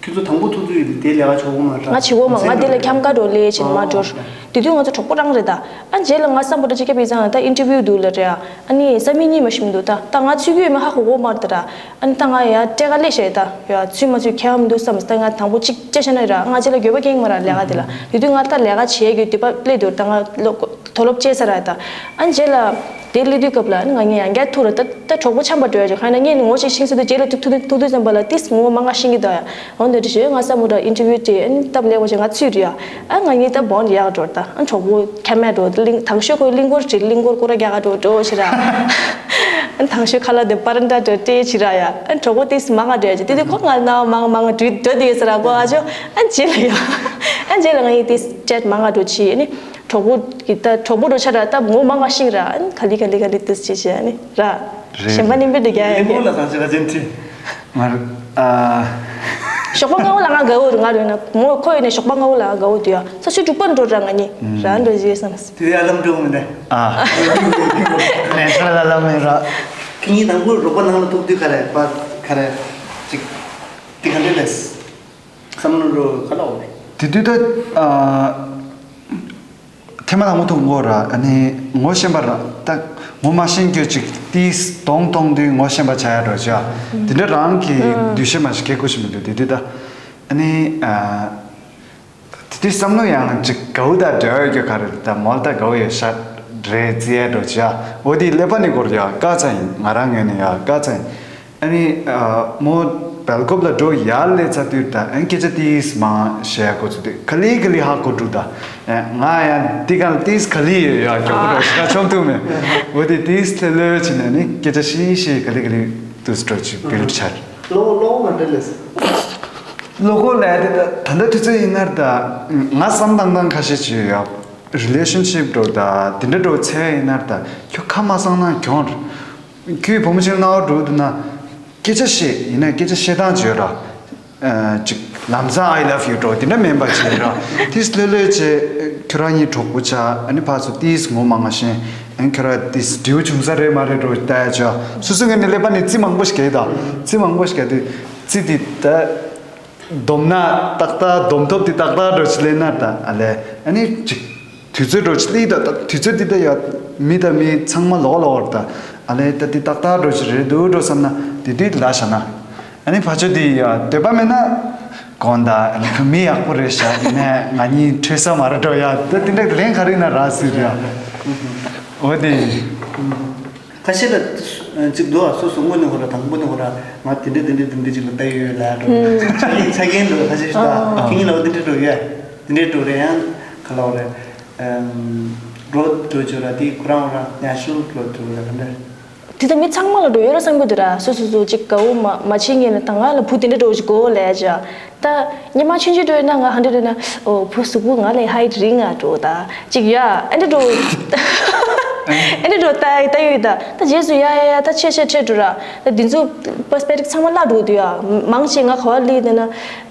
ཁྱོད་ཚོ་དང་པོ་ཐུག་དུས་དེ་ལས་ཀ་ཆོག་གོ་མ་རེད། ང་བྱེད་གོ་མ་ང་དེ་ལ་འཁྱམ་ག་འགྲོ་ལས་བྱེད་མ་འགྲོ། དེ་དུས་ང་ཚོ་གྲོགས་པོ་རང་རེད་ད། ཨ་རྗེས་ལ་ང་བསམ་པོ་ད་ཅི་ཀེ་པི་ཙང་ད་ཨིན་ཊར་བིའུ་འདུག་ལ་རེད་ཨ། ཨ་ནི་བསམ་ཡས་གཉིས་མ་ཤི་མི་འདུག་ད། ད་ང་ཚུད་ཀྱི་ཡོད་མེད་ཧ་གོ་གོ་མ་རེད་ད་ར། ཨ་ནི་ད་ང་ཡ་སྤྲད་ག་ལས་བྱས་ད་ཡ་ཚུད་མ་ཚུད་ཁྱད་པར་མི་འདུག་བསམ་ད་ང་དང་པོ་གཅིག་སྤྲད་བྱས་ན་ར་ང་རྗེས་ལ་འགྱོད་པ་སྐྱེ་གི་མ་ར་ལས་ཀ་དེ་ལ། དེ་དུས་ང་ད་ལས་ཀ་བྱེད་རྒྱུ་དུས་པ་སླེབས་འདུག་ད་ང་ལོ་མཐོ་སློབ་བཅད་ས་ར་ད། ཨ་རྗེས་ལ་དེ་སླེབས་དུས་སྐབས་ལ་ཨ་ནི་ང་གཉིས་ཡང་བསྐྱར་ཐུག་ར་ད་ད་གྲོགས་པོ་འཆམ་པ་འགྲོ་ཡ་ཅིག་ཁ་ན་ངས་ནི་ངོ་ཅིག་ཤིང་ས་དུས་རྗེས་ལ་ཐུག་ཐུག་ཐུག་དུས་ཙམ་པ་ལ་ཏིས་ངོ་མ་ང་ཤིང་གི་ད་ཡ། འོ་འདི་འདྲ་ཞུ་ང་བསམ་པོ་ད་ཨིན་ཊར་བིའུ་དེ་ཨ་ནི་སྟབས་ལེགས་པ་ཞིག་ང་ཚུད་རེད་ཡ། ཨ་ང་གཉིས་ད་བོན་ཡག་འགྲོ་ད་ཨ་གྲོགས་པོ་ཁྱད་མེད་འགྲོ་ད་གླིང་དང་ཤོས་ཁོའི་གླིང་སྐོར་བྲིས་གླིང་སྐོར་སྐོར་ར་རྒྱག་ག་འགྲོ་འགྲོ་ཞེ་ར། ཨ་དང་ཤོས་ཁ་ལག་དེ་པ་རན་ད་འགྲོ་ཏེ་ཞེ་ར་ཡ། ཨ་གྲོགས་པོ་ཏིས་མ་ང་འགྲོ་ཡ་ཅི་དེ་དུས་ཁོ་ང་ན་མང་མང་འགྲོ་འགྲོ་དེ་ཟེར་ར་གོ་ཨ་ཅོ། ཨ་རྗེས་ལ་ཡ། ཨ་རྗེས་ལ་ང་གཉིས་ཏིས་ཅེཊ་མ་ང་འགྲོ་ཅི་ཨ་ནི། གྲོགས་པོ་གི་ད་གྲོགས་པོ་འགྲོ་ཆ་ར་ད་ངོ་མ་མ་ཤེས་ར་ཨ་ནི་ག་ལི་ག་ལི་ག་ལི་ཏིས་ཅི་ཅི་ཨ་ནི་ར། རེད། གཞན་པ་ནི་བི་དུ་རྒྱ་ཡ་ལེ་མོ་ལ་ད་ཅི་ག་ཅན་ཏི། ང་ཨ། ཞོགས་པ་སྔ་བོ་ལ་ང་དགའ་བོ་རུ་ང་རུ་ན་མོ་ཁོ་ཡོད་ནས་ཞོགས་པ་སྔ་བོ་ལ་དགའ་བོ་དུ་ཡ་ས་ཆུ་དྲུག་པ་འགྲོ་ར་ང་ནི་ར་འགྲོ་ཟིག་སམ། དེ་ཡ་ལམ་འགྲོ་མི་འདྲ། ཨ། ནས་ཁ་ལ་ལ་མི་ར། ཁྱེད་གཉིས་དང་པོ་རོགས་པ་ནང་ལ་ཐུག་དུས་ག་རེ་པ་ག་རེ་ཅིག་དེ་ག་འདྲ་ལས། བསམ་བློ་རོ་ག་ལ་འོ། དེ་དུས་ད་ཨ། ཐེངས་མ་དང་པོ་ཐུག་ངོ་ར་ཨ་ནི་ངོ་ཤེས་པ་ར་ད་ངོ་མ་ཤེས་རྒྱུ་ཅིག་ཏིས་གདོང་མཐོང་དུས་ངོ་ཤེས་པ་བྱ་ཡ་འགྲོ་བྱ། དེ་འདྲ་རང་གི་འདུ་ཤེས་མ་ཞིག་སྐྱེ་དགོས་ཤིག་མི་འདུག་དེ་དུས་ད་ཨ་ནི་ཨ། དེ་དུས་བསམ་བློ་ཡང་ཅིག་དགའ་བོ་དང་འབྲེལ་བ་ཡོད་རྒྱུ་ག་རེ་ད་མོལ་ད་དགའ་བོ་ཡོད་ཤ་རེད་བརྩི་ཡ་འགྲོ་བྱ། འོ་དེ་ཀླད་པ་ནས་སྐོར་ཡ་དཀའ་ཚ་ཡིན། ང་རང་ངོས་ནས་ཡ་དཀའ་ཚ་ཡིན། ཨ་ནི་ཨ་མོ་སྦེལ་ཀོབ་ལ་འགྲོ་ཡར་སླེབས་ཚར་དུས་ད་ཨ་ནི་སྐད་ཆ་ཏིས་མང་བཤད་དགོས་ཚུལ་དུས་ག་ལེ་ག་ལེ་ཧ་གོ་འགྲོ་ད། ཨ་ང་ཡང་འདི་གང་ཏིས་ག་ལེ་ཡོད་ཡ་མགྱོགས་པོ་འགྲོ་ཤ་ཆོམ་ཐུབ་མེད། འོ་དེ་ཏིས་ལྷོད་ལྷོད་བྱས་ནས་ནི་སྐད་ཆ་བཤད་བཤད་ག་ལེ་ག་ལེ་ཏུས་འགྲོ་ཅིག་བིལ་ཆར། ལོ་ལོ་མ་འདྲ་ལས། ལོ་གོ་ལས་དེ་ད་ད་ལྟ་དུས་ཚོད་ཡིན་ན་ད་ང་བསམ་བཏང་སྟངས་ཁ་ཤས་ཅིག་ཡོད་ཡ། རི་ལེ་ཤན་ཤིབ་འགྲོ་ད་དེ་འདྲ་འགྲོ་ཚེ་ཡིན་ན་ད་ཁྱོད་ཁ་མ་སང་ན་གྱོང་རེད། ཁྱོད་བུ་མོ་ཆེན་ནང་འགྲོ་འདུག་ན། སྐད་ཆ་བཤད་ཡིན་ན་སྐད་ཆ་བཤད་སྟངས་བརྗོད་ར། ཨ་ཅིག་ལམ་སང་I love you འགྲོ་དེ་འདྲ་མིན་པ་བྱེད་ར། དེ་ལྷོད་ལྷོད་བྱས་ཁྱོད་རང་གཉིས་གྲོགས་པོ་ཆགས་ཨ་ནི་ཕར་ཚུར་ཏིས་ངོ་མ་ང་ཤེས་ཨ་ནི་ཁྱོད་རང་ཏིས་འབྲེལ་བ་བྱུང་ས་རེད་མ་རེད་འགྲོ་ལྟ་ཡ་ཆོག་སོ་སོ་ངོས་ནས་ཀླད་པ་ནས་རྩིས་མང་པོ་ཞིག་རྒྱག་ད་རྩིས་མང་པོ་ཞིག་རྒྱག་དུས་རྩིས་དེ་ད། སྡོམ་ན་ཏག་ཏག་སྡོམ་ཐོབ་དེ་ཏག་ཏག་འགྲོ་ཆི་ལེན་ན་ད་ཨ་ལས་ཨ་ནི་ཅིག་དུས་ཚོད་འགྲོ་ཆི་ལི་ད་ད་དུས་ཚོད་འདི་ད་ཡ་མི་ད་མི་ཚང་མ་ལོག་ལོག་ད་ཨ་ལས་ད་དེ་ཏག་ཏག་འགྲོ་ཆི་རེད་འདུག་འགྲོ་བསམ་ན་དེ་དུས་ལ་བྱ་ན་ཨ་ནི་ཕ་ཆོས་དེ་ཡ་འདོད་པ་མེད་ན་གོང་ད་ཨ་ནི་ཁོ་མི་ཡག་པོ་རེད་ཤག་ཡིན་ནས་ང་གཉིས་འཕྲོད་ས་མ་རེད་འགྲོ་ཡ་ད་དེ་འདྲ་ལན་ག་རེ་ན་ར་སི་རེད་ཡ་འོ་དེ། ཁ་ཤས་ལ་ཅིག་འདུག་ཨ་སོ་སོ་དངོས་གནས་ཧོ་ར་དང་པོ་ནས་ཧོ་ར་ང་དེ་འདྲ་དེ་འདྲ་དེ་འདྲ་ཅིག་ལ་བལྟ་ཡོད་ལ་འགྲོ་ཆ་རྐྱེན་ཆ་རྐྱེན་འདུག་ཁ་ཤས་ཤིག་ད་ཁྱེད་ཉིད་ལ་འོ་དེ་འདྲ་འགྲོ་ཡོད་དེ་འདྲ་འགྲོ་རེད་ཡང་ག་ལ་འོ་རེད་འགྲོ་འགྲོ་ཆོ་ར་དེ་ཁོ་རང་ཧོ་ར་ཉ་ཤུལ་འགྲོ་འགྲོ་ར་ག་འདྲ། དེ་ད་མི་ཚང་མ་ལ་འགྲོ་ཡོད་ར་བསམ་གི་འདུག་ར་སོ་སོ་སོ་ཅིག་དགའ་བོ་མ་མ་བྱེད་ངེས་ན་ད་ང་ལ་བུ་དེ་འདྲ་འགྲོ་ཅིག་གོ་ལས་ཅ། ད་ཉི་མ་ཆུང་ཆུང་འགྲོ་ཡོད་ན་ང་ཧ་འདྲ་འགྲོ་ན་ཨོ་བུ་གཟུགས་པོ་ང་ལས་ཧའི་ཊི་རིང་ང་འགྲོ་ད་ཅིག་ཡ་ཨེ་འདྲ་འགྲོ་ཨེ་འདྲ་འགྲོ་ད་ད་ཡོད་ད་ད་རྗེས་སུ་ཡ་ཡ་ཡ་ད་ཆེ་ཆེ་ཁྲེ་འགྲོ་ར་ད་འདི་ཚོ་པར་སི་པེག་ཊིབ་ཚང་མ་བརླག་འགྲོ་འདུག་ཡ་མང་ཆེ་ང་ག་བ་ལི་དེ་ན་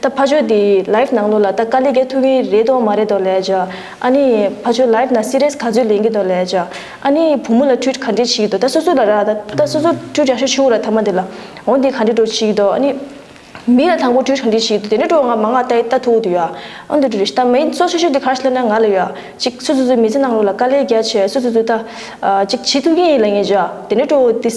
ད་ཕ་ཆོས་དེ་ལའིབ་ནང་ལོ་ལ་ད་དཀའ་ལས་རྒྱག་ཐུབ་ཀྱི་རེད་དོ་མ་རེད་དོ་ལས་ཅ་ཨ་ནི་ཕ་ཆོས་ལའིབ་ན་སི་རི་ཡས་ག་ཚོད་ལེན་གི་དོ་ལས་ཅ་ཨ་ནི་བུ་མོ་ལ་ཊི་རིཊ་ག་འདྲས་བྱེད་ཀྱི་དོ་ད་སོ་སོ་ལ་ར་ད་ད་སོ་སོ་ཊི་རིཊ་ཡག་ཤོས་བྱེད་དགོས་ར་ཐ་མ་དེ་ལ་འོ་འདི་ག་འདྲས་འགྲོ་བྱེད་ཀྱི་དོ་ཨ་ནི། མི་ལ་དང་པོ་ཊི་རིཊ་ག་འདྲས་བྱེད་ཀྱི་འདུག་དེ་འདྲ་འགྲོ་ང་མང་ང་ལྟ་ལྟ་ཐུབ་འདུག་ཡ། ཨ་འདི་འདྲ་རེད་ད་མེན་གཙོ་ཆེ་ཤོས་དེ་ག་རེ་ལབ་ན་ང་ལ་ཡ། ཅིག་སོ་སོ་སོའི་མི་ཚེ་ནང་ལོགས་ལ་དཀའ་ལས་རྒྱག་བྱས་སོ་སོ་སོ་ད། ཅིག་བྱེད་ཐུབ་ཀྱི་ཡིན་ལབ་ངེས་ཅ། དེ་འདྲ་འགྲོ་དེ་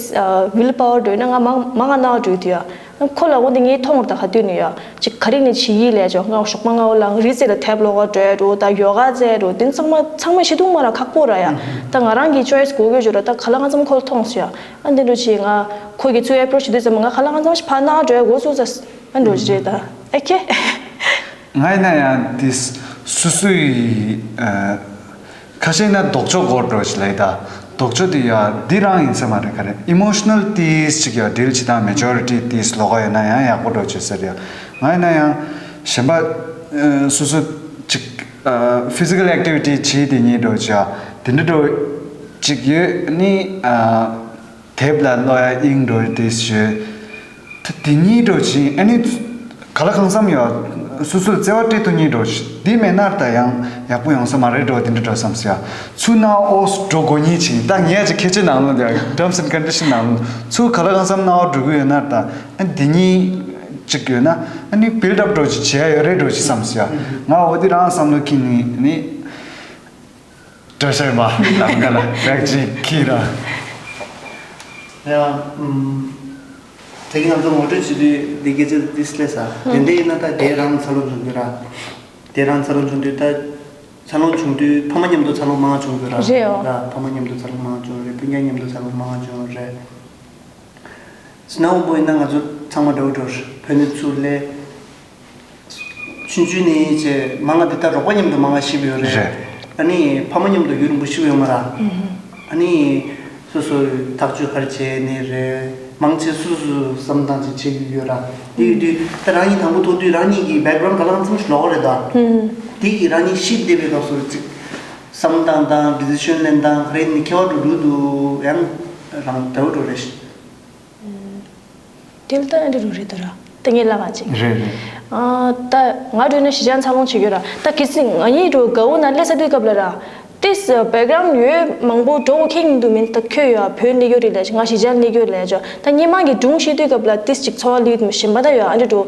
ཝིལ་པ་ཝར་འགྲོ་ཡིན་ན་ང་མང་མང་ང་ནང་འགྲོ་གི་འདུག་ཡ། ཁོ་ལ་འོ་འདི་ངས་མཐོང་བར་ད་ག་དུས་ནས་ཡ། ཅིག་ག་རེ་ནས་བྱེད་ཡིན་ལབ་ཅ་ང་ཞོགས་པ་སྔ་བོ་ལ་རི་རྩེ་ལ་དེབ་ཀློག་ག་འགྲོ་འགྲོ་ད་ཡོ་ག་རྩེ་འགྲོ་དེ་ཚང་མ་ཚང་མ་བྱེད་ཐུབ་མ་ར་ཁག་པོ་ར་ཡ། ད་ང་རང་གི་ཅོའི་སི་དགོས་དགོས་ཅོ་ར་ད་ག་ལ་ང་ཚང་ཁོ་ལ་མཐོང་སོང་ཡ། ཨ་འདི་འདྲ་ཅིག་ང་ཁོ་གི་ཚུར་ཨེ་པྲོ་ཆི་དུས་ཙམ་ང་ཁ་ལག་ང་ཚང་ཞིག་ཕར་ནང་འགྲོ་དགོས་སུ་ཟ་ཨ་འགྲོ་ཅི་རེད་ད་ཨེ་ཁེ། ང་ཡིན་ན་ཡང་དེ་སུ་སུ་ཡི་ཨ་ཁ་ཤས་ན་ལྡོག་ཕྱོགས་སྐོར་འགྲོ་ཞིག་ལབ་ད་ལྡོག་ཕྱོགས་དེ་ཡ་འདི་རང་ཡིན་ས་མ་རེད་ག་རེ་ཨི་མོ་ཤི་ནལ་ཏིས་ཅིག་ཡ་ཌིལ་བྱེད་སྟངས་མེ་ཇོ་རི་ཊི་ཏིས་ལོགས་ཀ་ཡོད་ན་ཡང་ཡག་པོ་འགྲོ་བྱེད་ས་རེད་ཡ། ང་ཡིན་ན་ཡང་གཞན་པ་ཨ་སུ་སུ་ཅིག་ཨ་ཕི་ཟི་ཀལ་ཨེག་ཊི་བི་ཊི་བྱེད་དེ་ཉིད་འགྲོ་བྱེད་ཡ་དེ་འདྲ་འགྲོ་ཅིག་ཡོད་ནི་ཨ། དེབ་ལ་ཀློག་ཡ་དབྱིངས་འགྲོ་དེ་ཞུ། ད་དེ་གཉིས་འགྲོ་ཅིང་ཨ་ནི་ག་ལ་གང་འཚམ་ཡོད་སོ་སོར་བརྩེ་བ་སྤྲད་ཐུབ་ཉིན་འགྲོ་ཞུ་འདི་མེད་ན་ད་ཡང་ཡག་པོ་ཡོང་ས་མ་རེད་འགྲོ་དེ་འདྲ་འགྲོ་བསམ་སོ་ཡ། ཚུར་ནང་ཨོ་སུ་འགྲོ་དགོས་ཉིན་ཅིང་ད་ངས་ཅིག་ཁེ་ཆེ་ནང་ལོ་ཡ་terms and condition ནང་ལོ་ཚུར་ག་ལ་གང་འཚམ་ནང་ཨོ་འགྲོ་གི་ཡོད་ན་ད་ཨ་འདི་གཉིས་ཅིག་ཡོད་ན་ཨ་ནི་བིལ་ཌི་ཨབ་འགྲོ་ཅིག་བྱེད་ཡ་ཡོད་རེད་འགྲོ་ཅིག་བསམ་སོ་ཡ། ང་འོ་དེ་རང་བསམ་བློ་ཁྱེར་ནི་ནི། བཀྲ་ཤིས་པ་ལམ་ཁ་ལ་བེག་ཅིག་ཁྱེར་ར། ཡང་ཨུམ། དེ་གི་ང་ཚོ་ངོ་སྤྲོད་བྱེད་དུས་འདི་སྐད་ཆ་འདི་སླེབས་ས། དེ་འདྲ་ཡིན་ན་ད་དེ་རང་འཚར་ལོངས་བྱུང་དུས་ར། དེ་རང་འཚར་ལོངས་བྱུང་དུས་ད། འཚར་ལོངས་བྱུང་དུས་ཕ་མ་མཉམ་དུ་འཚར་ལོངས་མང་བྱུང་དུས་ར། རེད་ཨོ། ར་ཕ་མ་མཉམ་དུ་འཚར་ལོངས་མང་བྱུང་རེད་སྤུན་ཀྱག་མཉམ་དུ་འཚར་ལོངས་མང་བྱུང་རེད། སྣ་བོ་པོ་ཡིན་ན་ང་ཚོ་ཚང་མ་འདྲ་བོ་འགྲོ་བོད་ནས་ཚུར་སླེབས། ཆུང་ཆུང་ནས་བྱས་མ་ང་འདི་ལྟར་རོགས་པ་མཉམ་དུ་མ་ང་ཤི་བ་ཡོད་རེད། རེད། ཨ་ནི་ཕ་མ་མཉམ་དུ་ཡུན་རིང་པོ་ཤི་བ་ཡོད་མ་ར། ཨ་ནི་སོ་སོའི་ཐག་གཅོད་ག་རེ་བྱས་ནས་རེད། མང་ཆེ་སོ་སོའི་བསམ་སྟངས་ཅིག་བྱེད་ཀྱི་ཡོད་ར། དེ་ཡོད་དུས་ད་རང་ཉིད་དང་པོ་ཐོག་དུས་རང་ཉིད་ཀྱི་བེག་གྷ་རའུན་ཌི་ག་ལ་ཙམ་ཞིག་ལོགས་རེད་ད། དེ་གི་རང་ཉིད་ཤི་བསྡད་པའི་སྐབས་སུ་ཅིག་བསམ་སྟངས་དང་ཌི་སི་ཤན་ལེན་སྟངས་ག་རེ་ནི་ཁྱད་པར་འགྲོ་འགྲོ་འདུག་ཡང་རང་འདྲ་བོ་འགྲོ་རེད། དེ་ལ་ད་ཨ་འདྲ་རུ་རེད་ད་ར། ད་ངས་ལབ་པ་ཅིག་རེད་རེད། ཨ་ད་ང་འགྲོ་ན་གཞིས་ཆགས་འཚར་ལོངས་བྱེད་རྒྱུ་ར། ད་གལ་སྲིད་ང་གཉིས་འགྲོ་དགའ་བོ་ན་སླེབས་ས་དུས་སྐབས་ལ་ར། ཏིས་བེག་གྷ་རའུན་ཌ་ཡོད་མང་པོ་འགྲོ་མཁན་འདུག་མིན། ད་ཁྱོད་ཡོད་བོད་གནས་རྒྱུ་རེད་ལས་ང་གཞིས་ཆགས་གནས་རྒྱུ་ལས་ཅོ། ད་སྙེ་མང་གི་སྒྲུང་བཤད་དུས་སྐབས་ལ་ཏིས་ཅིག་ཚོར་བ་ལུས་མི་ཞིམ་པ་ད་ཡོད་ཨ་འདྲ་འགྲོ།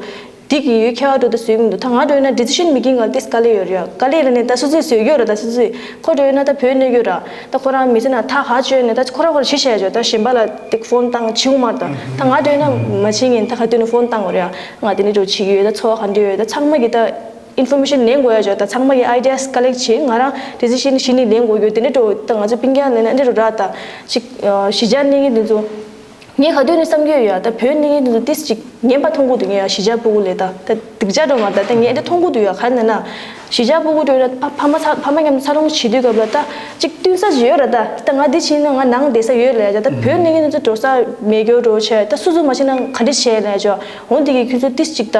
འདི་གི་ཡོད་ཁྱད་པར་འགྲོ་ད་བཟོས་མི་འདུག་ད་ང་འགྲོ་ན་ཌི་སི་ཤན་མེ་ཀིང་ལ་ཏིས་དཀའ་ལས་ཡོད་རེད། དཀའ་ལས་ལ་ནས་ད་སོ་སོས་བཟོས་ཡོད་ར། ད་སོ་སོས་ཁོ་འགྲོ་ན་ད་བོད་གནས་རྒྱུ་ར། ད་ཁོ་རང་མི་ཚེ་ན་ཐག་ཧ་ཆོད་ནས་ད་ཁོ་རང་ཁོ་རང་ཞི་བྱས་ཆོག་ད་གཞན་པ་ལ་ཏིག་ཕོན་བཏང་བྱིའུ་མར་ད་ད་ང་འགྲོ་ན་མ་བྱིན་ངན་ད་ག་དུས་ནས་ཕོན་བཏང་བ་རེད། ང་དེ་ནས་འགྲོ་བྱེད་ཀྱི་ཡོད། ད་ཚོར་བ་ག་འདྲ་ཡོད་ད་ཚང་མ་གི་ད་ཨིན་ཕོར་མེ་ཤན་ལེན་དགོས་ཡ་ཆོག་ད་ཚང་མ་གི་ཨའི་ཌི་ཡ་སི་ཀ་ལེག་བྱེད། ང་རང་ཌི་སི་ཤན་ཞི་ནས་ལེན་དགོས་ཡོད། དེ་ནས་འགྲོ་ད་ང་ཚོ་སྤུན་ཀྱག་ལེན་ན་འདི་འགྲོ་ར། ད་ཅིག་གཞིས་ཆགས་གནས་ཀྱི་འདི་ཚོ། ངས་ག་དུས་ནས་བསམ་གྱི་ཡོད་ཡ། ད་བོད་ནས་ངས་འདི་ཏིས་ཅིག་ངན་པ་མཐོང་གི་འདུག་ངས་ཡ་གཞིས་ཆགས་སྤུ་གུ་ལས་ད་ད་སྡུག་ཅག་འགྲོ་མ་ད་ད་ངས་འདི་མཐོང་གི་འདུག་ཡ། ག་རེ་ན་ན་གཞིས་ཆགས་སྤུ་གུ་འགྲོ་ན་ཕ་ཕ་མ་ཚ་ཕ་མ་མཉམ་དུ་འཚར་ལོངས་བྱེད་དུས་སྐབས་ལ་ད་ཅིག་བསྟུན་ས་ཅིག་ཡོད་ར། ད་ད་ང་འདི་ཕྱིན་ན་ང་ནང་བསྡད་ས་ཡོད་ལ་ཡ། ད་བོད་ནས་ངས་འདི་ཚོ་འགྲོ་ས་མེད་རྒྱུ་འགྲོ་བྱས་ད་སུ་སུ་མ་ཤེས་ན་ག་འདྲ་བྱས་ལ་ཡ་ཅོ། འོན་ཏེ་གི་ཁྱོད་ཚོ་ཏིས་ཅིག་ད་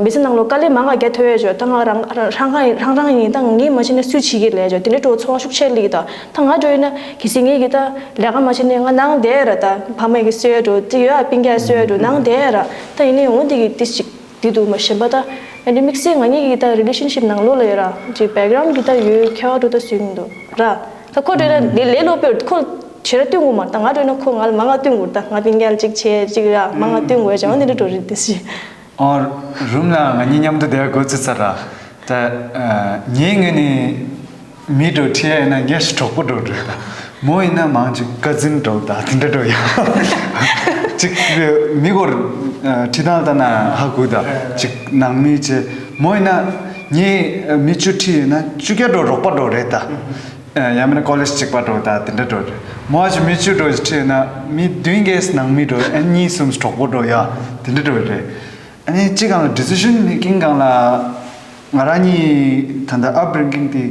མི་ཚེ་ནང་ལོ་དཀའ་ལས་མང་ག་རྒྱ་ཐོས་ཡ་ཅོ། ད་ང་རང་རང་རང་རང་རང་ཡིན་ད་ངས་མ་ཤེས་ན་སུས་བྱེད་ཀྱི་ལ་ཡ་ཅོ། དེ་འདྲ་འགྲོ་ཚོར་བ་ཤུགས་ཆེ་ལིག་ད། ད་ང་འགྲོ་ཡིན་ན་གལ་སྲིད་ངས་གི་ད་ལས་ཀ་མ་བྱས་ནས་ང་ནང་བསྡད་ར། ད་ཕ་མ་གི་གསོལ་འགྲོ་དེ་ཡོད་ཨ་སྤུན་ཀྱག་གསོལ་འགྲོ་ནང་བསྡད་ར། ད་ཡིན་ནའི་འོན་ཏེ་གི་ཏིས་ཅིག་དེ་འདུག་མ་ཞེན་པ་ད་ཨ་ནི་དམིགས་བསལ་ང་གཉིས་ཀྱི་ད་རི་ལེ་ཤན་ཤིབ་ནང་ལོགས་ལ་ཡོད་ར་ཅིག་བེག་གྷ་རའུན་ཌ་གི་ད་ཡོད་ཁྱད་པར་འགྲོ་ད་བཟོས་མི་འདུག་ར། ད་ཁོ་འགྲོ་ན་ལས་ལས་སློབ་དཔོན་ཁོ་བྱེད་ར་སྟོན་དགོས་མ་ད་ང་འགྲོ་ན་ཁོ་ང་ལ་མ་ང་སྟོན་དགོས་ད་ང་སྤུན་ཀྱག་ཅིག་བྱས་ཅིག་ར་མ་ང་སྟོན་དགོས་ཅང་འདི་འདྲ་འགྲོ་རེད་དེ་ཞིག་ཨོ། རུམ་ལ་ང་གཉིས་མཉམ་དུ་བསྡད་དགོས་ཚུལ་ཚར་ར། ད་ཨ་ངའི་ངོས་ནས་མི་འགྲོ་ཁྲིད་ཡ་ཡིན་ན་ངས་ཞིག་གྲོགས་པོ་འགྲོ་འགྲོ་ད། མོ་ཡིན་ན་མང་ཅིག་ཀ་ཛིན་འགྲོ་ད་དེ་འདྲ་འགྲོ་ཡ། ཅིག་མི་སྐོར་ཁྲིད་སྟངས་ལྟ་ན་ཧ་གོ་ད་ཅིག་ནང་མི་ཅེ་མོ་ཡིན་ན་ངས་མི་བཅུ་ཁྲིད་ཡོད་ན་བཅུ་བརྒྱ་འགྲོ་རོགས་པ་འགྲོ་རེད་ད། ཡང་མིན་ན་ཀོ་ལེཇ་གཅིག་པ་འགྲོ་ད་དེ་འདྲ་འགྲོ་རེད། མོ་ཨ་ཅི་མི་བཅུ་འགྲོ་ཁྲིད་ཡོད་ན་མི་བདུན་གས་ནང་མི་འགྲོ་ཨ་གཉིས་གསུམ་གྲོགས་པོ་འགྲོ་ཡ་དེ་འདྲ་འགྲོ་རེད། ཨ་ནི་གཅིག་གང་ལ་ཌི་སི་ཤན་མེ་ཀིང་སྒང་ལ་ང་རང་གཉིས་ད་ལྟ་ཨབ་རིང་གིང་དེ་